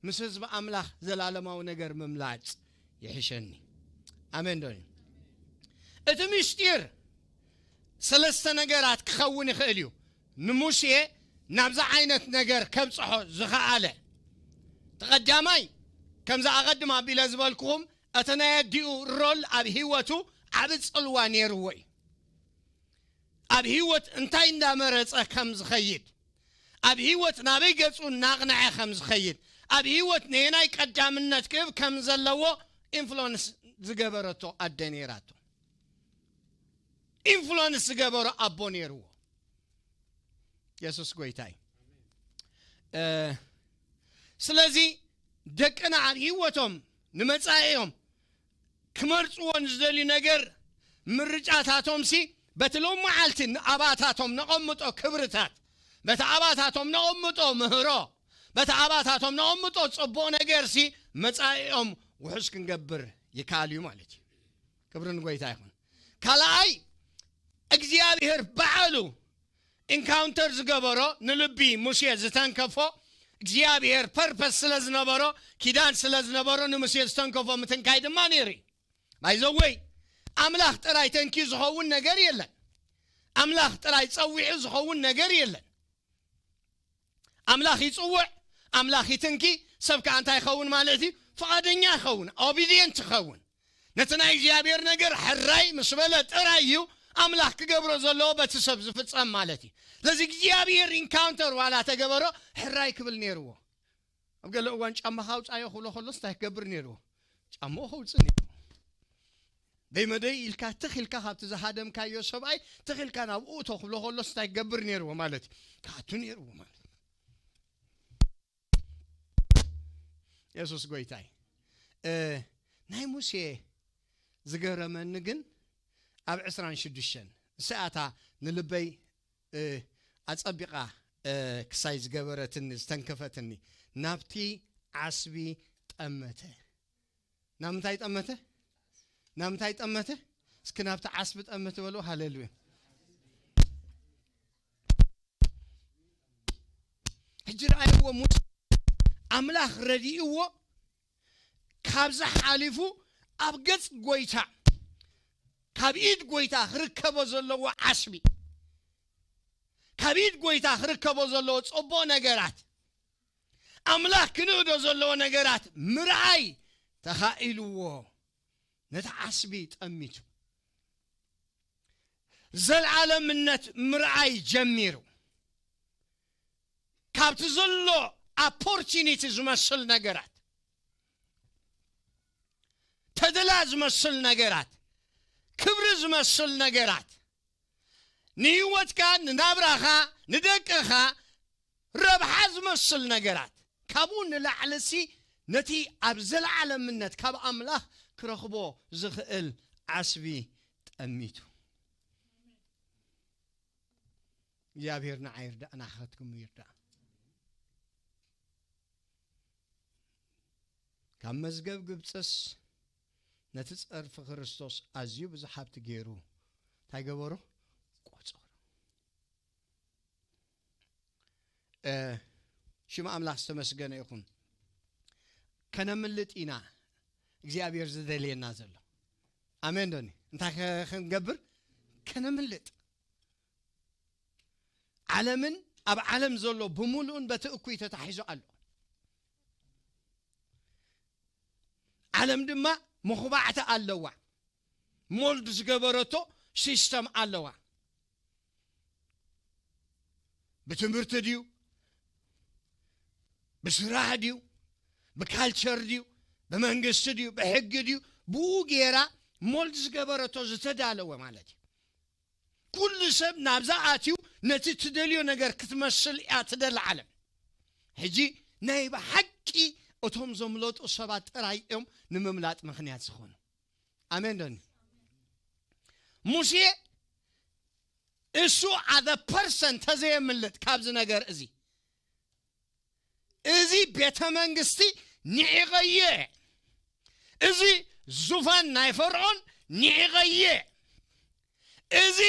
ምስ ህዝቢ ኣምላኽ ዘላለማዊ ነገር ምምላጽ ይሕሸኒ። ኣሜን ዶ? እቲ ምስጢር ሰለስተ ነገራት ክኸውን ይኽእል እዩ። ንሙሴ ናብዚ ዓይነት ነገር ከብጽሖ ዝኸኣለ፣ እቲ ቀዳማይ ከምዚ ኣቐድም ኣቢለ ዝበልኩኹም፣ እቲ ናይ ኣዲኡ ሮል ኣብ ህይወቱ ዓቢ ጽልዋ ነይርዎ እዩ። ኣብ ህይወት እንታይ እንዳመረጸ ከም ዝኸይድ፣ ኣብ ህይወት ናበይ ገጹ እናቕንዐ ከም ዝኸይድ፣ ኣብ ህይወት ነየናይ ቀዳምነት ክህብ ከም ዘለዎ ኢንፍሉወንስ ዝገበረቶ ኣደ ነይራቶ። ኢንፍሉወንስ ዝገበሮ ኣቦ ነይርዎ። የሱስ ጎይታይ። እ፣ ስለዚ ደቅና ኣብ ህይወቶም ንመጻኢኦም ክመርጽዎ ንዝደልዩ ነገር ምርጫታቶም ሲ በቲ ሎም መዓልቲ ኣባታቶም ነቐምጦ ክብርታት፣ በቲ ኣባታቶም ነቐምጦ ምህሮ፣ በቲ ኣባታቶም ነቐምጦ ጽቡቕ ነገር ሲ መጻኢኦም ውሑስ ክንገብር ይከኣል እዩ ማለት እዩ። ክብሪ ንጎይታ ይኹን። ካልኣይ እግዚኣብሔር ባዕሉ ኢንካውንተር ዝገበሮ ንልቢ ሙሴ ዝተንከፎ እግዚኣብሔር ፐርፐስ ስለ ዝነበሮ ኪዳን ስለ ዝነበሮ ንሙሴ ዝተንከፎ ምትንካይ ድማ ነይሩ እዩ። ባይዘወይ ኣምላኽ ጥራይ ተንኪዩ ዝኸውን ነገር የለን። ኣምላኽ ጥራይ ጸዊዑ ዝኸውን ነገር የለን። ኣምላኽ ይጽውዕ፣ ኣምላኽ ይትንኪ። ሰብ ከኣ እንታይ ይኸውን ማለት እዩ? ፍቓደኛ ይኸውን፣ ኦቢድየንት ይኸውን። ነቲ ናይ እግዚኣብሔር ነገር ሕራይ ምስ በለ ጥራይ እዩ ኣምላኽ ክገብሮ ዘለዎ በቲ ሰብ ዝፍጸም ማለት እዩ። ስለዚ እግዚኣብሔር ኢንካውንተር ዋላ ተገበሮ ሕራይ ክብል ነይርዎ። ኣብ ገለ እዋን ጫማኻ ኣውጻዮ ክብሎ ከሎስ እንታይ ክገብር ነይርዎ? ጫማኡ ከውጽእ ነይርዎ። ደይ መደይ ኢልካ ትኽ ኢልካ ካብቲ ዝሃደምካዮ ሰብኣይ ትኽ ኢልካ ናብኡ እቶ ክብሎ ከሎስ እንታይ ክገብር ነይርዎ ማለት እዩ? ክኣቱ ነይርዎ ማለት እዩ። የሱስ ጎይታይ። እ፣ ናይ ሙሴ ዝገረመኒ ግን ኣብ ዕስራን ሽዱሽተን እሳኣታ ንልበይ፣ እ፣ ኣጸቢቓ፣ እ፣ ክሳይ ዝገበረትኒ ዝተንከፈትኒ ናብቲ ዓስቢ ጠመተ። ናብ ምንታይ ጠመተ? ናብ ምንታይ ጠመተ? እስኪ ናብቲ ዓስቢ ጠመተ በሉ። ሃሌሉያ። ሕጂ ረኣይዎ፣ ሙሴ ኣምላኽ ረዲእዎ ካብዚ ሓሊፉ ኣብ ገጽ ጎይታ፣ ካብ ኢድ ጎይታ ክርከቦ ዘለዎ ዓስቢ፣ ካብ ኢድ ጎይታ ክርከቦ ዘለዎ ጽቡቕ ነገራት፣ ኣምላኽ ክንእዶ ዘለዎ ነገራት ምርኣይ ተኻኢልዎ ነቲ ዓስቢ ጠሚቱ። ዘልዓለምነት ምርኣይ ጀሚሩ። ካብቲ ዘሎ ኦፖርቹኒቲ ዝመስል ነገራት፣ ተድላ ዝመስል ነገራት፣ ክብሪ ዝመስል ነገራት፣ ንህይወትካ፣ ንናብራኻ፣ ንደቅኻ ረብሓ ዝመስል ነገራት፣ ካብኡ ንላዕሊ ሲ ነቲ ኣብ ዘለዓለምነት ካብ ኣምላኽ ክረኽቦ ዝኽእል ዓስቢ ጠሚቱ። እግዚኣብሔር ንዓ ይርዳእ፣ ናኸትኩም ይርዳእ። ካብ መዝገብ ግብጽስ ነቲ ጸርፊ ክርስቶስ ኣዝዩ ብዙሕ ሃብቲ ገይሩ እንታይ ገበሮ? ቆጸሮ። እ፣ ሽም ኣምላኽ ዝተመስገነ ይኹን። ከነምልጥ ኢና እግዚኣብሔር ዝደልየና ዘሎ። ኣሜን ዶኒ? እንታይ ከ-፣ ክንገብር? ከነምልጥ። ዓለምን ኣብ ዓለም ዘሎ ብምሉኡን በቲ እኩይ ተታሒዙ ኣሎ። ዓለም ድማ መኹባዕቲ ኣለዋ። ሞልድ ዝገበረቶ ሲስተም ኣለዋ። ብትምህርቲ ድዩ? ብስራሕ ድዩ? ብካልቸር ድዩ? ብመንግስቲ ድዩ? ብሕጊ ድዩ? ብኡ ገይራ ሞልድ ዝገበረቶ ዝተዳለወ ማለት እዩ። ኩሉ ሰብ ናብዛ ኣትዩ ነቲ ትደልዮ ነገር ክትመስል እያ ትደሊ ዓለም። ሕጂ ናይ ብሓቂ እቶም ዘምለጡ ሰባት ጥራይ እዮም ንምምላጥ ምኽንያት ዝኾኑ። ኣሜን ዶኒ? ሙሴ እሱ ኣዘ ፐርሰን ተዘየምልጥ ካብዚ ነገር እዚ፣ እዚ ቤተ መንግስቲ ንዒቐየ፣ እዚ ዙፋን ናይ ፈርዖን ንዒቐየ፣ እዚ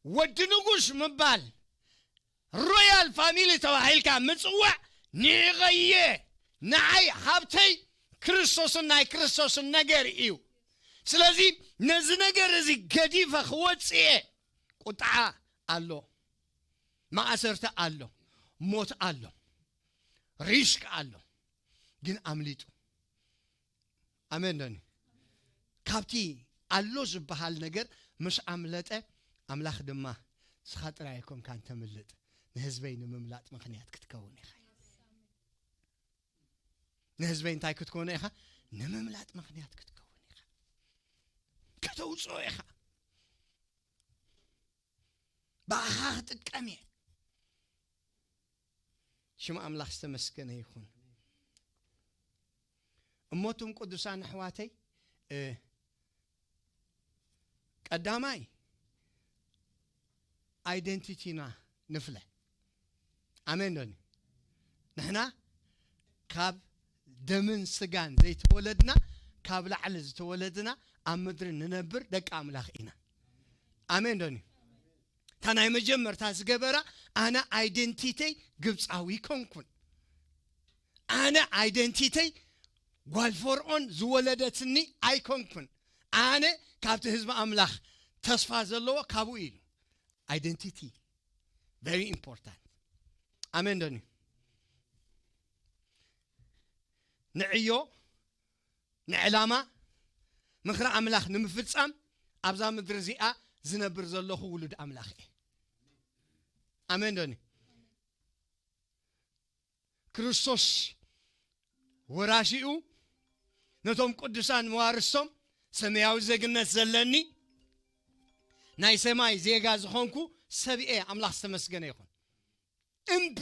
ወዲ ንጉስ ምባል፣ ሮያል ፋሚሊ ተባሂልካ ምጽዋዕ ንዒቐየ። ንዓይ ሃብተይ ክርስቶስን ናይ ክርስቶስን ነገር እዩ። ስለዚ ነዚ ነገር እዚ ገዲፈ ክወጽእ እየ። ቁጥዓ ኣሎ፣ ማእሰርቲ ኣሎ፣ ሞት ኣሎ፣ ሪስክ ኣሎ። ግን ኣምሊጡ። ኣሜን ዶኒ? ካብቲ ኣሎ ዝበሃል ነገር ምስ ኣምለጠ፣ ኣምላኽ ድማ ንስኻ ጥራይ ኣይኮንካን ተምልጥ፣ ንህዝበይ ንምምላጥ ምኽንያት ክትከውን ኢኻ። ንህዝበይ እንታይ ክትኮኖ ኢኻ? ንምምላጥ ምኽንያት ክትከውን ኢኻ። ከተውፅኦ ኢኻ። ብኣኻ ክጥቀም እየ። ሽም ኣምላኽ ዝተመስገነ ይኹን። እሞቱም ቅዱሳን ኣሕዋተይ፣ እ፣ ቀዳማይ ኣይደንቲቲና ንፍለ። ኣሜን ዶኒ? ንሕና ካብ ደምን ስጋን ዘይተወለድና፣ ካብ ላዕሊ ዝተወለድና፣ ኣብ ምድሪ ንነብር ደቂ ኣምላኽ ኢና። ኣሜን ዶኒ? እታ ናይ መጀመርታ ዝገበራ፣ ኣነ ኣይደንቲተይ ግብፃዊ ኣይኮንኩን። ኣነ ኣይደንቲተይ ጓል ፈርዖን ዝወለደትኒ ኣይኮንኩን። ኣነ ካብቲ ህዝቢ ኣምላኽ ተስፋ ዘለዎ ካብኡ ኢሉ። Identity very important። ኣሜን ዶኒ? ንዕዮ፣ ንዕላማ፣ ምኽሪ ኣምላኽ ንምፍጻም ኣብዛ ምድሪ እዚኣ ዝነብር ዘለኹ ውሉድ ኣምላኽ እየ። ኣሜን ዶኒ? ክርስቶስ ወራሽኡ፣ ነቶም ቅዱሳን መዋርስቶም፣ ሰማያዊ ዜግነት ዘለኒ፣ ናይ ሰማይ ዜጋ ዝኾንኩ ሰብ እየ። ኣምላኽ ዝተመስገነ ይኹን። እምቢ፣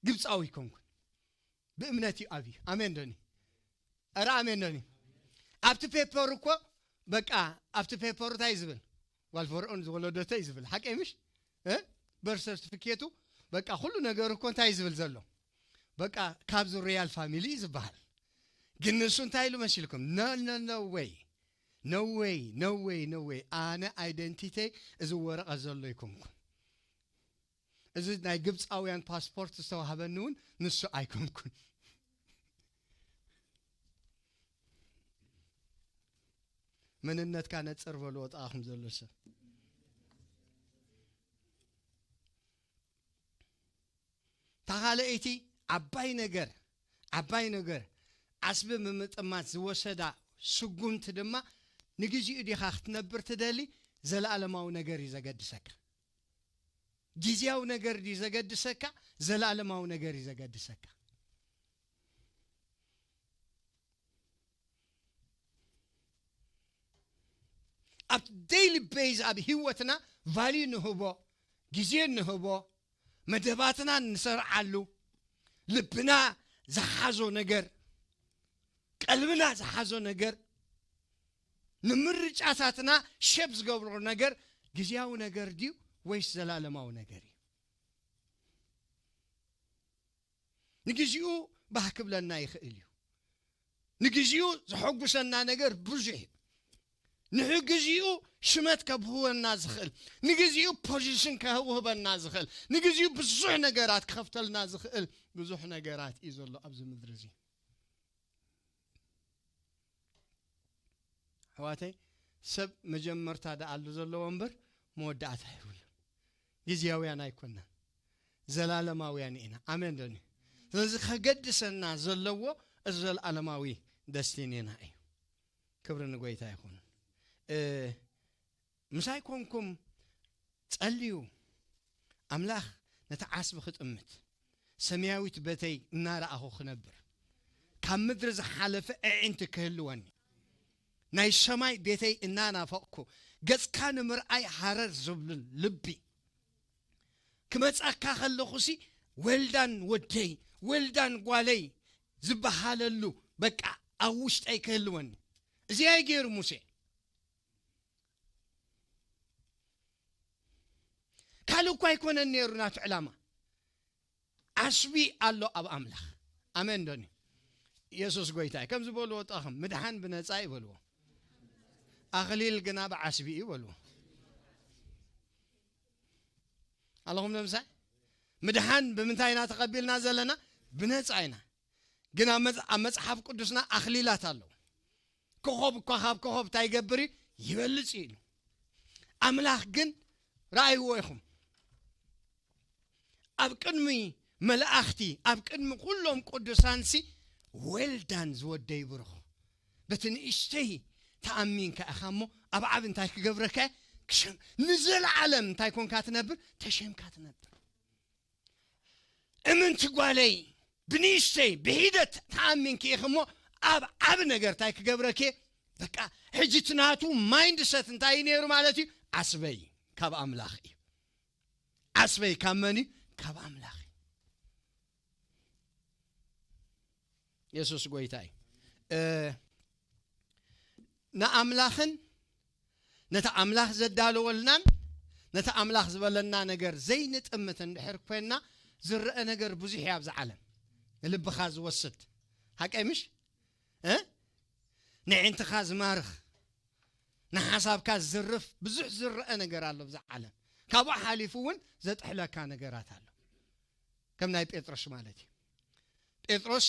ግብፃዊ ኣይኮንኩን። ብእምነት እዩ ኣብዩ። ኣሜን ዶኒ? ኧረ ኣሜን ዶኒ? ኣብቲ ፔፐር እኮ፣ በቃ፣ ኣብቲ ፔፐር እንታይ ዝብል? ጓል ፈርዖን ዝወለደቶ እዩ ዝብል። ሓቀይ ምሽ? እ? በርት ሰርቲፊኬቱ፣ በቃ፣ ኩሉ ነገር እኮ እንታይ ዝብል ዘሎ? በቃ፣ ካብዚ ሮያል ፋሚሊ እዩ ዝበሃል። ግን ንሱ እንታይ ኢሉ መሲልኩም? No, no, no way። No way, no way, no way። ኣነ ኣይደንቲተይ እዚ ወረቐት ዘሎ ኣይኮንኩን። እዚ ናይ ግብፃውያን ፓስፖርት ዝተዋህበኒ እውን ንሱ ኣይኮንኩን። መንነትካ ነፅር በልዎ፣ ጥቓኹም ዘሎ ሰብ። እታ ካልኣይቲ ዓባይ ነገር፣ ዓባይ ነገር፣ ዓስቢ ምምጥማት ዝወሰዳ ስጉምቲ ድማ፣ ንግዚኡ ዲኻ ክትነብር ትደሊ? ዘለኣለማዊ ነገር እዩ ዘገድሰካ። ግዝያዊ ነገር ድዩ ዘገድሰካ? ዘለኣለማዊ ነገር እዩ ዘገድሰካ። ኣብ ዴይሊ ቤዝ ኣብ ህይወትና ቫልዩ ንህቦ፣ ግዜ ንህቦ፣ መደባትና ንሰርዓሉ፣ ልብና ዝሓዞ ነገር፣ ቀልብና ዝሓዞ ነገር፣ ንምርጫታትና ሸፕ ዝገብሮ ነገር ግዝያዊ ነገር ድዩ ወይስ ዘላለማዊ ነገር እዩ? ንግዚኡ ባህ ክብለና ይኽእል እዩ። ንግዚኡ ዘሐጉሰና ነገር ብዙሕ እዩ። ንግዚኡ ሽመት ከብህወና ዝኽእል፣ ንግዚኡ ፖዚሽን ከውህበና ዝኽእል፣ ንግዚኡ ብዙሕ ነገራት ክኸፍተልና ዝኽእል ብዙሕ ነገራት እዩ ዘሎ ኣብዚ ምድሪ እዚ። ኣሕዋተይ፣ ሰብ መጀመርታ ደኣሉ ዘለዎ እምበር መወዳእታ የብሉን። ግዝያውያን ኣይኮናን፣ ዘላለማውያን ኢና። ኣሜን ዶኒ? ስለዚ ከገድሰና ዘለዎ እዚ ዘላለማዊ ደስቲኒና እዩ። ክብሪ ንጎይታ ይኹን። እ፣ ምሳይ ኮንኩም ጸልዩ፣ ኣምላኽ ነቲ ዓስቢ ክጥምት፣ ሰማያዊት ቤተይ እናረኣኹ ክነብር፣ ካብ ምድሪ ዝሓለፈ ኣዒንቲ ክህልወኒ፣ ናይ ሰማይ ቤተይ እናናፈቕኩ፣ ገጽካ ንምርኣይ ሃረር ዝብልን ልቢ ክመጻካ ከለኹሲ፣ ዌልዳን ወደይ፣ ዌልዳን ጓለይ ዝበሃለሉ በቃ ኣብ ውሽጠይ ክህልወኒ። እዚኣ እዩ ገይሩ ሙሴ። ካልእ እኳ ኣይኮነን ነይሩ ናቱ ዕላማ። ዓስቢ ኣሎ ኣብ ኣምላኽ። ኣሜን ዶኒ? ኢየሱስ ጎይታ እዩ። ከም ዝበልዎ ጣኹም፣ ምድሓን ብነጻ እዩ በልዎ። ኣኽሊል ግና ብዓስቢ እዩ በልዎ። ኣለኹም ዶ ምሳይ? ምድሓን ብምንታይ ኢና ተቐቢልና ዘለና? ብነጻ ኢና። ግን ኣብ መጽ-፣ ኣብ መጽሓፍ ቅዱስና ኣኽሊላት ኣለዉ። ኮኸብ እኳ ካብ ኮኸብ እንታይ ይገብር እዩ? ይበልጽ እዩ ኢሉ። ኣምላኽ ግን ረኣይዎ ኢኹም። ኣብ ቅድሚ መላእኽቲ፣ ኣብ ቅድሚ ኩሎም ቅዱሳንሲ well done ዝወደይ ብሩኽ፣ በቲ ንእሽተይ ተኣሚንካ ኢኻ እሞ ኣብ ዓብ እንታይ ክገብረካ? ክሸም ንዘለዓለም እንታይ ኮንካ ትነብር? ተሸምካ ትነብር። እምንቲ ጓለይ፣ ብንእሽተይ ብሂደት ተኣሚንኪ ኢኺ እሞ ኣብ ዓብ ነገር እንታይ ክገብረኪ? በቃ ሕጂ ትናቱ ማይንድሰት እንታይ እዩ ነይሩ ማለት እዩ? ዓስበይ ካብ ኣምላኽ እዩ። ዓስበይ ካብ መን እዩ? ካብ ኣምላኽ እዩ። የሱስ ጎይታ እዩ። ንኣምላኽን ነቲ ኣምላኽ ዘዳለወልናን ነቲ ኣምላኽ ዝበለና ነገር ዘይንጥምት እንድሕር ኮይንና፣ ዝረአ ነገር ብዙሕ እዩ ኣብዚ ዓለም። ንልብኻ ዝወስድ፣ ሓቀይ ምሽ? ንዒንትኻ ዝማርኽ፣ ንሓሳብካ ዝዝርፍ ብዙሕ ዝረአ ነገር ኣሎ ኣብዚ ዓለም። ካብኡ ሓሊፉ እውን ዘጥሕለካ ነገራት ኣሎ። ከም ናይ ጴጥሮስ ማለት እዩ። ጴጥሮስ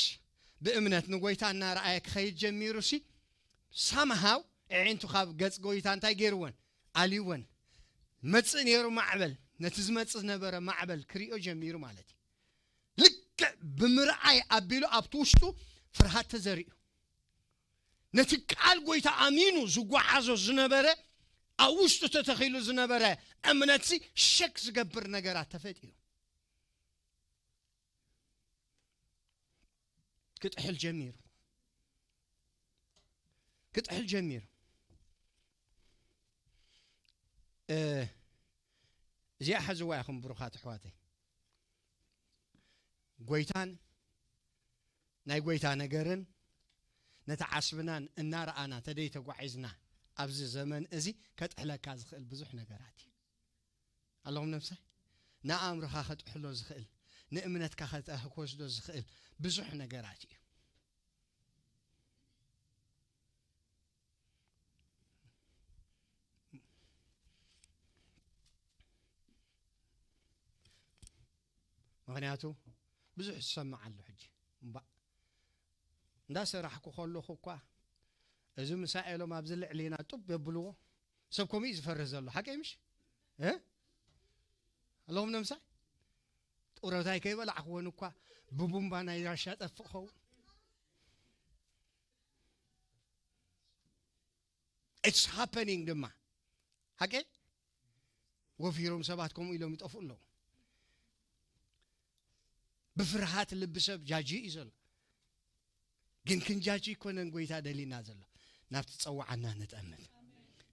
ብእምነት ንጎይታ እናረኣየ ክኸይድ ጀሚሩ ሲ ሳምሃው ኣዒንቱ ካብ ገጽ ጎይታ እንታይ ገይርወን? ኣልይወን። መጽእ ነይሩ ማዕበል። ነቲ ዝመጽእ ዝነበረ ማዕበል ክሪኦ ጀሚሩ ማለት እዩ። ልክዕ ብምርኣይ ኣቢሉ ኣብቲ ውሽጡ ፍርሃት ተዘሪኡ። ነቲ ቃል ጎይታ ኣሚኑ ዝጓዓዞ ዝነበረ፣ ኣብ ውሽጡ ተተኺሉ ዝነበረ እምነትሲ ሸክ ዝገብር ነገራት ተፈጢሩ። ክጥሕል ጀሚሩ። ክጥሕል ጀሚሩ። እዚኣ ሓዝዋ ኢኹም ብሩኻት ኣሕዋተይ። ጎይታን ናይ ጎይታ ነገርን ነቲ ዓስብናን እናረኣና ተደይ ተጓዒዝና ኣብዚ ዘመን እዚ ከጥሕለካ ዝኽእል ብዙሕ ነገራት እዩ። ኣለኹም ነብሳይ? ንኣእምሮኻ ከጥሕሎ ዝኽእል፣ ንእምነትካ ከተ-፣ ክወስዶ ዝኽእል ብዙሕ ነገራት እዩ። ምኽንያቱ ብዙሕ ዝሰምዕ ኣሎ ሕጂ። እምባእ እንዳሰራሕኩ ከለኹ እኳ እዚ ምሳኤሎም ኣብዚ ልዕሊና ጡብ የብልዎ። ሰብ ከምኡ እዩ ዝፈርህ ዘሎ። ሓቀይ ምሽ? ኣለኹም ነምሳይ? ጡረታይ ከይበላዕክዎን እኳ ብቡምባ ናይ ራሻ ጠፍእ ኸውን። It's happening ድማ። ሓቀይ? ወፊሮም ሰባት ከምኡ ኢሎም ይጠፍኡ ኣለዉ። ብፍርሃት ልቢ ሰብ ጃጂ እዩ ዘሎ። ግን ክንጃጂ ይኮነን ጎይታ ደሊና ዘሎ። ናብቲ ጸዋዓና ንጠምት።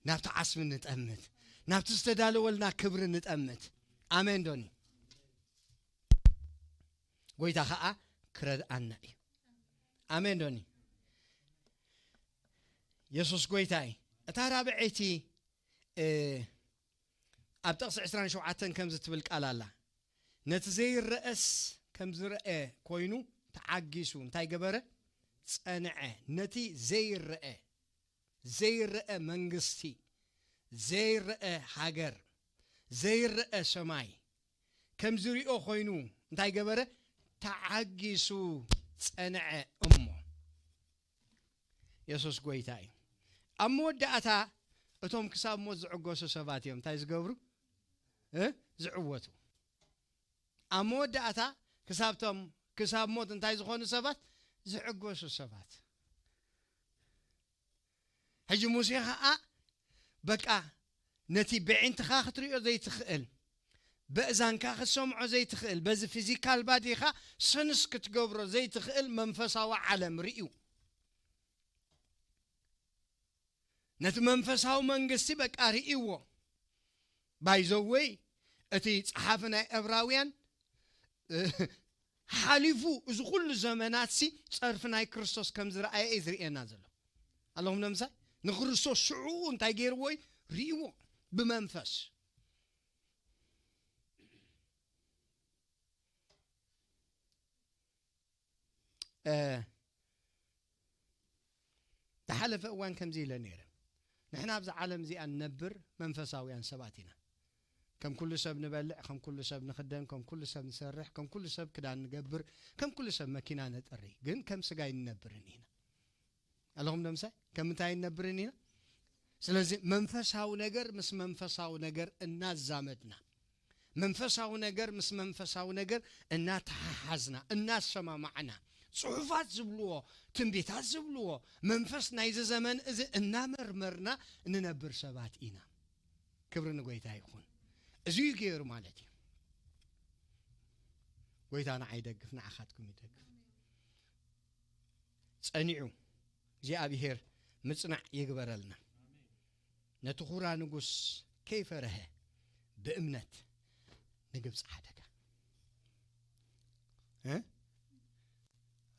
ናብቲ ዓስቢ ንጠምት። ናብቲ ዝተዳለወልና ክብሪ ንጠምት። ኣሜን ዶኒ? ጎይታ ኸኣ ክረድኣና እዩ። ኣሜን ዶኒ? የሱስ ጎይታ እዩ። እታ ራብዐይቲ፣ እ፣ ኣብ ጥቕሲ ዕስራን ሸውዓተን ከምዚ ትብል ቃል ኣላ። ነቲ ዘይረአስ ከም ዝረአ ኮይኑ ተዓጊሱ እንታይ ገበረ? ጸንዐ። ነቲ ዘይረአ፣ ዘይረአ መንግስቲ፣ ዘይረአ ሃገር፣ ዘይረአ ሰማይ ከም ዝሪኦ ኮይኑ እንታይ ገበረ? ተዓጊሱ ጸንዐ እሞ። የሱስ ጎይታ እዩ። ኣብ መወዳእታ እቶም ክሳብ ሞት ዝዕገሱ ሰባት እዮም እንታይ ዝገብሩ? እ? ዝዕወቱ። ኣብ መወዳእታ ክሳብቶም፣ ክሳብ ሞት እንታይ ዝኾኑ ሰባት? ዝዕገሱ ሰባት። ሕጂ ሙሴ ኸኣ በቃ ነቲ ብዒንትኻ ክትሪኦ ዘይትኽእል፣ በእዛንካ ክትሰምዖ ዘይትኽእል፣ በዚ ፊዚካል ባዲኻ ሰንስ ክትገብሮ ዘይትኽእል መንፈሳዊ ዓለም ርእዩ። ነቲ መንፈሳዊ መንግስቲ በቃ ርእይዎ። ባይዘወይ እቲ ጸሓፊ ናይ ዕብራውያን፣ እ፣ ሓሊፉ እዚ ኩሉ ዘመናትሲ ጸርፊ ናይ ክርስቶስ ከም ዝረኣየ እዩ ዝርእየና ዘሎ። ኣለኹም ነምሳይ? ንክርስቶስ ሽዑ እንታይ ገይርዎ እዩ? ርእይዎ ብመንፈስ። እ፣ ዝሓለፈ እዋን ከምዚ ኢለ ነይረ። ንሕና ኣብዚ ዓለም እዚኣ ንነብር መንፈሳውያን ሰባት ኢና። ከም ኩሉ ሰብ ንበልዕ፣ ከም ኩሉ ሰብ ንኽደን፣ ከም ኩሉ ሰብ ንሰርሕ፣ ከም ኩሉ ሰብ ክዳን ንገብር፣ ከም ኩሉ ሰብ መኪና ነጥሪ። ግን ከም ስጋ ኣይንነብርን ኢና። ኣለኹም ዶ ምሳይ? ከም እንታይ ኣይንነብርን ኢና? ስለዚ መንፈሳዊ ነገር ምስ መንፈሳዊ ነገር እናዛመድና፣ መንፈሳዊ ነገር ምስ መንፈሳዊ ነገር እናተሓሓዝና፣ እናሰማማዕና፣ ጽሑፋት ዝብልዎ፣ ትንቢታት ዝብልዎ፣ መንፈስ ናይዚ ዘመን እዚ እናመርመርና እንነብር ሰባት ኢና። ክብሪ ንጎይታ ይኹን። እዚ እዩ ገይሩ ማለት እዩ። ጎይታ ንዓይ ይደግፍ፣ ንዓኻትኩም ይደግፍ። ጸኒዑ እግዚኣብሔር ምጽናዕ ይግበረልና። ነቲ ኹራ ንጉስ ከይፈረሀ ብእምነት ንግብፂ ሓደጋ። እ?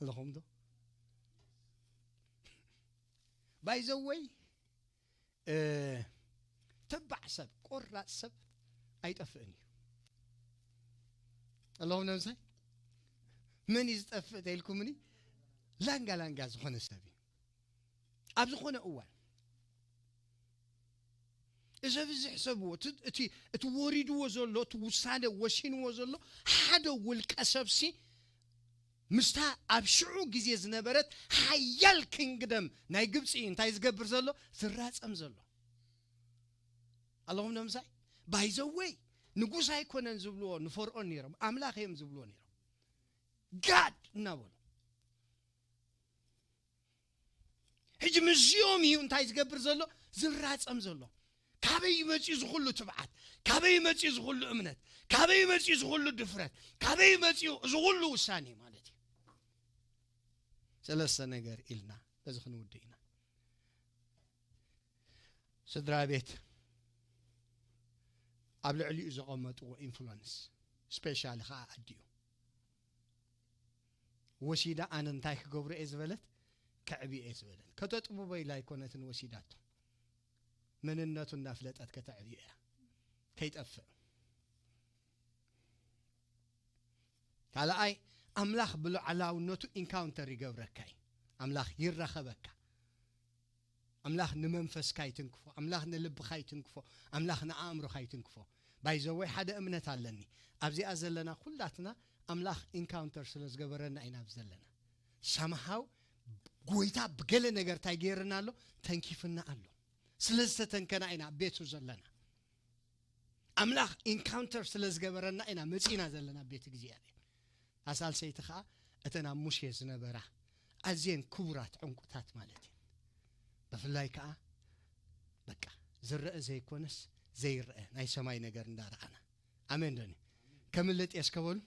ኣለኹም ዶ? ባይዘወይ፣ እ፣ ተባዕ ሰብ፣ ቆራፅ ሰብ ኣይጠፍእን እዩ። ኣለኹም ነምሳይ? መን እዩ ዝጠፍእ ተይልኩምኒ? ላንጋ ላንጋ ዝኾነ ሰብ እዩ። ኣብ ዝኾነ እዋን እዚ ብዝሕ ሰብዎ፣ እቲ፣ እቲ፣ እቲ ወሪድዎ ዘሎ፣ እቲ ውሳነ ወሲንዎ ዘሎ ሓደ ውልቀ ሰብሲ፣ ምስታ ኣብ ሽዑ ግዜ ዝነበረት ሓያል ኪንግደም ናይ ግብፂ እንታይ ዝገብር ዘሎ? ዝራጸም ዘሎ። ኣለኹም ነምሳይ? ባይዘወይ፣ ንጉስ ኣይኮነን ዝብልዎ ንፈርዖን ነይሮም፣ ኣምላኽ እዮም ዝብልዎ ነይሮም። ጋድ እናበሉ። ሕጂ ምስዚኦም እዩ እንታይ ዝገብር ዘሎ? ዝራጸም ዘሎ። ካበይ መጺኡ ዝኹሉ ትብዓት? ካበይ መጺኡ ዝኹሉ እምነት? ካበይ መጺኡ ዝኹሉ ድፍረት? ካበይ መጺኡ ዝኹሉ ውሳኔ ማለት እዩ? ሰለስተ ነገር ኢልና በዚ ክንውድእ ኢና። ስድራ ቤት ኣብ ልዕሊኡ ዘቐመጥዎ ኢንፍሉወንስ፣ ስፔሻሊ ኸዓ ኣዲኡ ወሲዳ፣ ኣነ እንታይ ክገብሮ እየ ዝበለት፣ ከዕብዮ እየ ዝበለት። ከተጥብቦ ኢላ ኣይኮነትን ወሲዳቶ፣ መንነቱ እናፍለጠት ከተዕብዮ እያ፣ ከይጠፍእ። ካልኣይ፣ ኣምላኽ ብሉዓላውነቱ ኢንካውንተር ይገብረካ እዩ። ኣምላኽ ይራኸበካ። ኣምላኽ ንመንፈስካ ይትንክፎ፣ ኣምላኽ ንልብኻ ይትንክፎ፣ ኣምላኽ ንኣእምሮኻ ይትንክፎ። ባይዘወይ ሓደ እምነት ኣለኒ። ኣብዚኣ ዘለና ኩላትና ኣምላኽ ኢንካውንተር ስለ ዝገበረና ኢና ኣብዚ ዘለና። ሳምሃው ጎይታ ብገለ ነገር እንታይ ገይርና ኣሎ? ተንኪፍና ኣሎ። ስለ ዝተተንከና ኢና ኣብ ቤቱ ዘለና። ኣምላኽ ኢንካውንተር ስለ ዝገበረና ኢና መጺና ዘለና ቤት እግዚኣብሔር። ኣሳልሰይቲ ኸዓ እተን ኣብ ሙሴ ዝነበራ ኣዝየን ክቡራት ዕንቁታት ማለት እዩ። ብፍላይ ከኣ በቃ ዝረአ ዘይኮነስ ዘይረአ ናይ ሰማይ ነገር እንዳረኣና። ኣሜን ዶኒ? ከምልጥ እየ እስከ በሉ።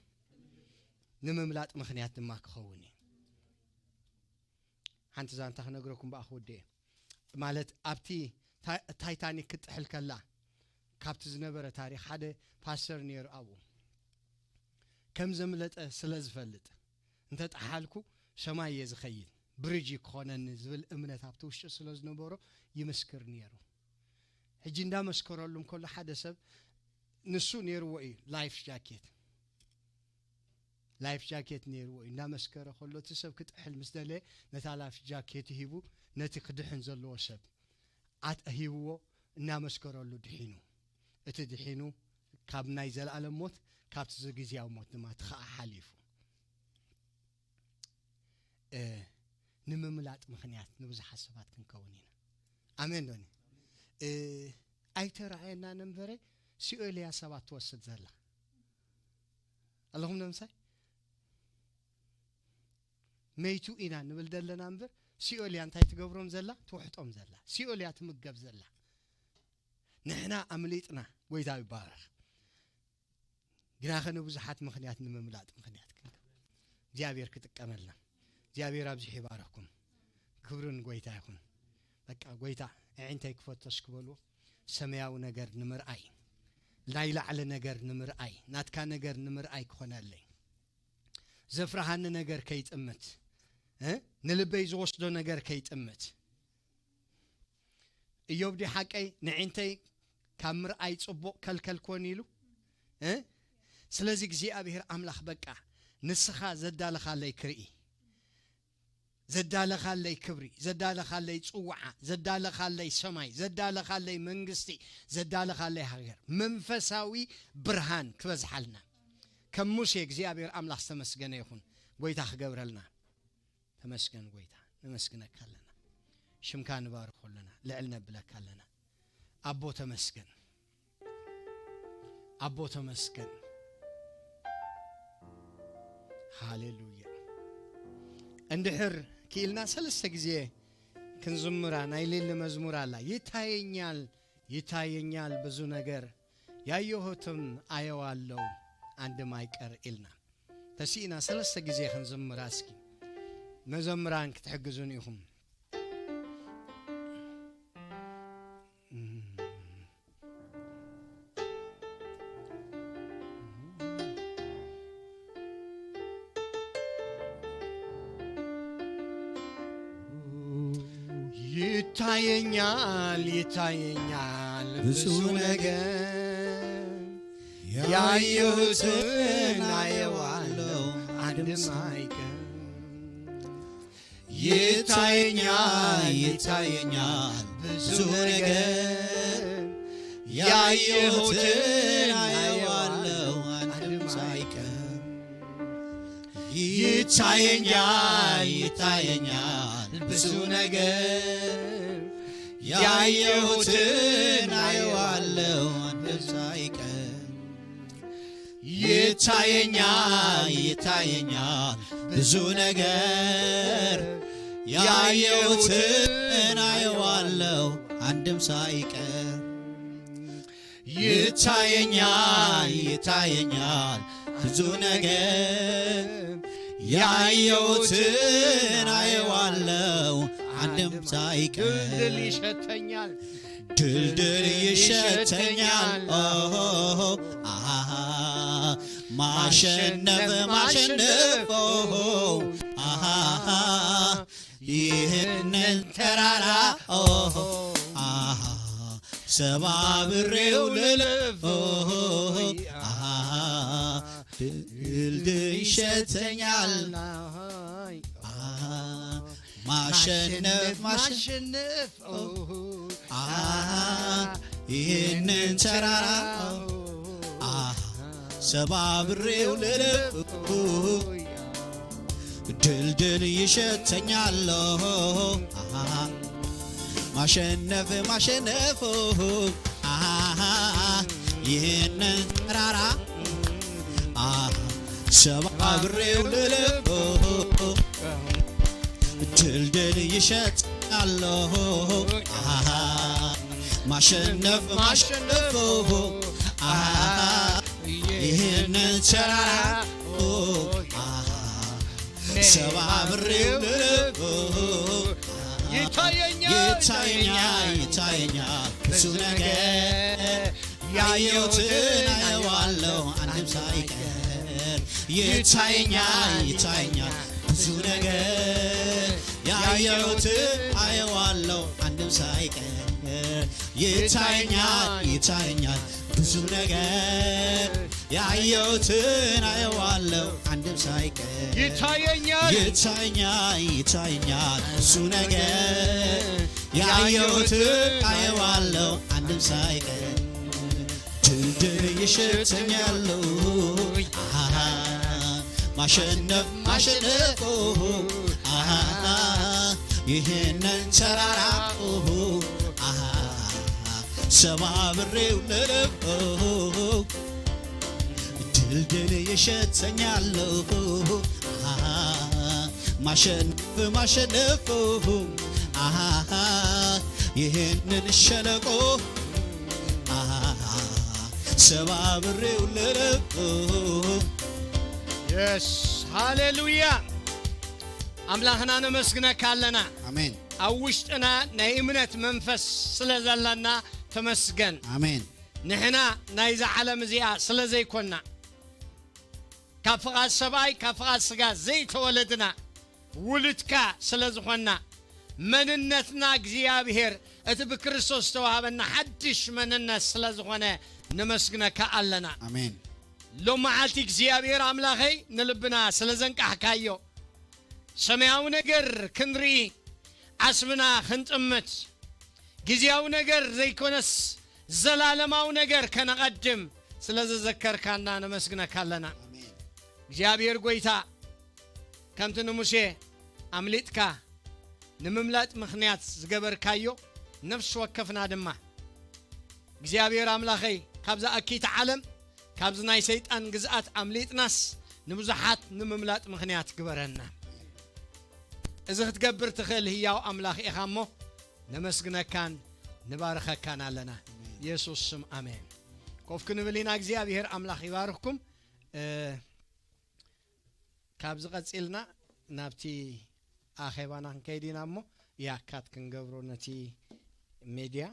ንምምላጥ ምኽንያት ድማ ክኸውን እዩ። ሓንቲ ዛንታ ክነግረኩም ብኣ ክውድእ እየ። ማለት ኣብቲ ታ-፣ ታይታኒክ ክትጥሕል ከላ ካብቲ ዝነበረ ታሪኽ ሓደ ፓስተር ነይሩ ኣብኡ። ከም ዘምለጠ ስለ ዝፈልጥ፣ እንተ ጠሓልኩ ሰማይ እየ ዝኸይድ፣ ብሪጅ ክኾነኒ ዝብል እምነት ኣብቲ ውሽጡ ስለ ዝነበሮ ይምስክር ነይሩ። ሕጂ እንዳመስከረሉ እንከሎ ሓደ ሰብ ንሱ ነይርዎ እዩ ላይፍ ጃኬት። ላይፍ ጃኬት ነይርዎ እዩ። እንዳመስከረ ከሎ እቲ ሰብ ክጥሕል ምስ ደለየ ነታ ላይፍ ጃኬት ሂቡ ነቲ ክድሕን ዘለዎ ሰብ ኣት-፣ ሂብዎ፣ እናመስከረሉ ድሒኑ። እቲ ድሒኑ ካብ ናይ ዘለኣለም ሞት ካብቲ ግዝያዊ ሞት ድማ እቲ ኸዓ ሓሊፉ። እ፣ ንምምላጥ ምኽንያት ንብዙሓት ሰባት ክንከውን ኢና። ኣሜን ዶኒ? እ፣ ኣይተረኣየናን እምበረ ሲኦል እያ ሰባት ትወስድ ዘላ። ኣለኹም ነምሳይ? መይቱ ኢና ንብል ዘለና እምበር ሲኦል እያ እንታይ ትገብሮም ዘላ? ትውሕጦም ዘላ። ሲኦል እያ ትምገብ ዘላ። ንሕና ኣምሊጥና፣ ጎይታ ይባረኽ። ግናኸ ንብዙሓት ምኽንያት ንምምላጥ ምኽንያት ክንከ-፣ እግዚኣብሔር ክጥቀመልና። እግዚኣብሔር ኣብዚሑ ይባረኽኩም። ክብሪ ንጎይታ ይኹን። በቃ ጎይታ፣ ኣዒንተይ ክፈቶ እስኪ በልዎ። ሰማያዊ ነገር ንምርኣይ፣ ናይ ላዕሊ ነገር ንምርኣይ፣ ናትካ ነገር ንምርኣይ ክኾነለይ። ዘፍርሃኒ ነገር ከይጥምት፣ እ? ንልበይ ዝወስዶ ነገር ከይጥምት። እዮብ ድዩ ሓቀይ? ንዒንተይ ካብ ምርኣይ ጽቡቕ ከልከልኮን ኢሉ፣ እ? ስለዚ እግዚኣብሔር ኣምላኽ በቃ ንስኻ ዘዳለኻለይ ክርኢ፣ ዘዳለኻለይ ክብሪ፣ ዘዳለኻለይ ጽዋዓ፣ ዘዳለኻለይ ሰማይ፣ ዘዳለኻለይ መንግስቲ፣ ዘዳለኻለይ ሃገር፣ መንፈሳዊ ብርሃን ክበዝሓልና። ከም ሙሴ እግዚኣብሔር ኣምላኽ ዝተመስገነ ይኹን። ጎይታ ክገብረልና። ተመስገን ጎይታ፣ ነመስግነካ ኣለና። ሽምካ ንባርኾ ኣለና፣ ልዕል ነብለካ ኣለና። ኣቦ ተመስገን፣ ኣቦ ተመስገን። ሃሌሉያ። እንድሕር ክኢልና ሰለስተ ግዜ ክንዝምራ ናይ ሌሊ መዝሙር ኣላ። ይታየኛል፣ ይታየኛል ብዙ ነገር፣ ያየሁትን አየዋለሁ አንድም አይቀር ኢልና ተሲእና ሰለስተ ግዜ ክንዝምራ እስኪ። መዘምራን ክትሕግዙን ኢኹም። ይታየኛል፣ ይታየኛል ብዙ ብዙ ነገር፣ ነገር፣ ያየሁትን አየዋለሁ አንድም ሳይቀር። ይታየኛል፣ ይታየኛል ብዙ ነገር፣ ያየሁትን አየዋለሁ አንድም ሳይቀር። ይታየኛል፣ ይታየኛል ብዙ ነገር፣ ያየሁትን አየዋለሁ አንድም ሳይቀር። ይታየኛል፣ ይታየኛል ብዙ ነገር፣ ያየሁትን አየዋለሁ አንድም ሳይቀር። ይታየኛል፣ ይታየኛል ብዙ ነገር፣ ያየሁትን አየዋለሁ አንድም ሳይቀር። ድልድል ይሸተኛል፣ ድልድል ይሸተኛል። ኦሆ፣ አሃ፣ ማሸነፍ፣ ማሸነፍ፣ ኦሆ፣ አሃ፣ ይህንን ተራራ፣ ኦሆ፣ አሃ፣ ሰባብሬው ልለፍ፣ ኦሆ፣ አሃ፣ ድልድል ይሸተኛል። አሃ፣ ማሸነፍ፣ ማሸነፍ፣ ኦሆ፣ አሃ፣ ይህንን ተራራ፣ አሃ፣ ሰባብሬው ልለፍ፣ ድልድል ይሸተኛል። አሃ፣ ማሸነፍ፣ ማሸነፍ፣ አሃ፣ ይህንን ተራራ፣ አሃ፣ ሰባብሬው ልለፍ፣ ድልድል ይሸተኛል። አሃ፣ ማሸነፍ፣ ማሸነፍ፣ አሃ፣ ይህንን ተራራ፣ አሃ፣ ሰባብሬው ልለፍ፣ ይታየኛል፣ ይታየኛል፣ ይታየኛል ብዙ ነገር፣ ያየሁትን አየዋለሁ አንድም ሳይቀር። ይታየኛል፣ ይታየኛል ብዙ ነገር፣ ያየሁትን አየዋለሁ አንድም ሳይቀር። ይታየኛል፣ ይታየኛል ብዙ ነገር፣ ያየሁትን አየዋለሁ አንድም ሳይቀር። ይታየኛል፣ ይታየኛል፣ ይታየኛል ብዙ ነገር፣ ያየሁትን አየዋለሁ አንድም ሳይቀር። ድልድል ይሸተኛል። አሃ፣ ማሸነፍ፣ ማሸነፍ፣ አሃ፣ ይህንን ተራራ፣ አሃ፣ ሰባብሬው ልለፍ፣ ድልድል ይሸተኛል። አሃ፣ ማሸነፍ፣ ማሸነፍ፣ አሃ፣ ይህንን ሸለቆ፣ አሃ፣ ሰባብሬው ልለፍ። የስ፣ ሃሌሉያ። ኣምላኽና ነመስግነካ ኣለና። ኣሜን። ኣብ ውሽጥና ናይ እምነት መንፈስ ስለ ዘለና ተመስገን። ኣሜን። ንሕና ናይዛ ዓለም እዚኣ ስለ ዘይኮንና፣ ካብ ፍቓድ ሰብኣይ ካብ ፍቓድ ስጋ ዘይተወለድና፣ ውሉድካ ስለ ዝኾንና፣ መንነትና እግዚኣብሔር እቲ ብክርስቶስ ዝተዋህበና ሓድሽ መንነት ስለ ዝኾነ ነመስግነካ ኣለና። ኣሜን። ሎም መዓልቲ እግዚኣብሔር ኣምላኸይ ንልብና ስለ ዘንቃሕካዮ፣ ሰማያዊ ነገር ክንርኢ፣ ዓስብና ክንጥምት፣ ግዜያዊ ነገር ዘይኮነስ ዘላለማዊ ነገር ከነቐድም ስለ ዘዘከርካና ነመስግነካ ኣለና። ኣሜን። እግዚኣብሔር ጐይታ፣ ከምቲ ንሙሴ ኣምሊጥካ ንምምላጥ ምኽንያት ዝገበርካዮ፣ ነፍሲ ወከፍና ድማ እግዚኣብሔር ኣምላኸይ፣ ካብዛ እኪት ዓለም፣ ካብዚ ናይ ሰይጣን ግዝኣት ኣምሊጥናስ ንብዙሓት ንምምላጥ ምኽንያት ግበረና። እዚ ክትገብር ትኽእል ህያው ኣምላኽ ኢኻ እሞ ነመስግነካን ንባርኸካን ኣለና። ኢየሱስ ስም ኣሜን። ኮፍ ክንብል ኢና። እግዚኣብሔር ኣምላኽ ይባርኽኩም። እ፣ ካብዚ ቀጺልና ናብቲ ኣኼባና ክንከይድ ኢና እሞ ያካት ክንገብሮ ነቲ ሜድያ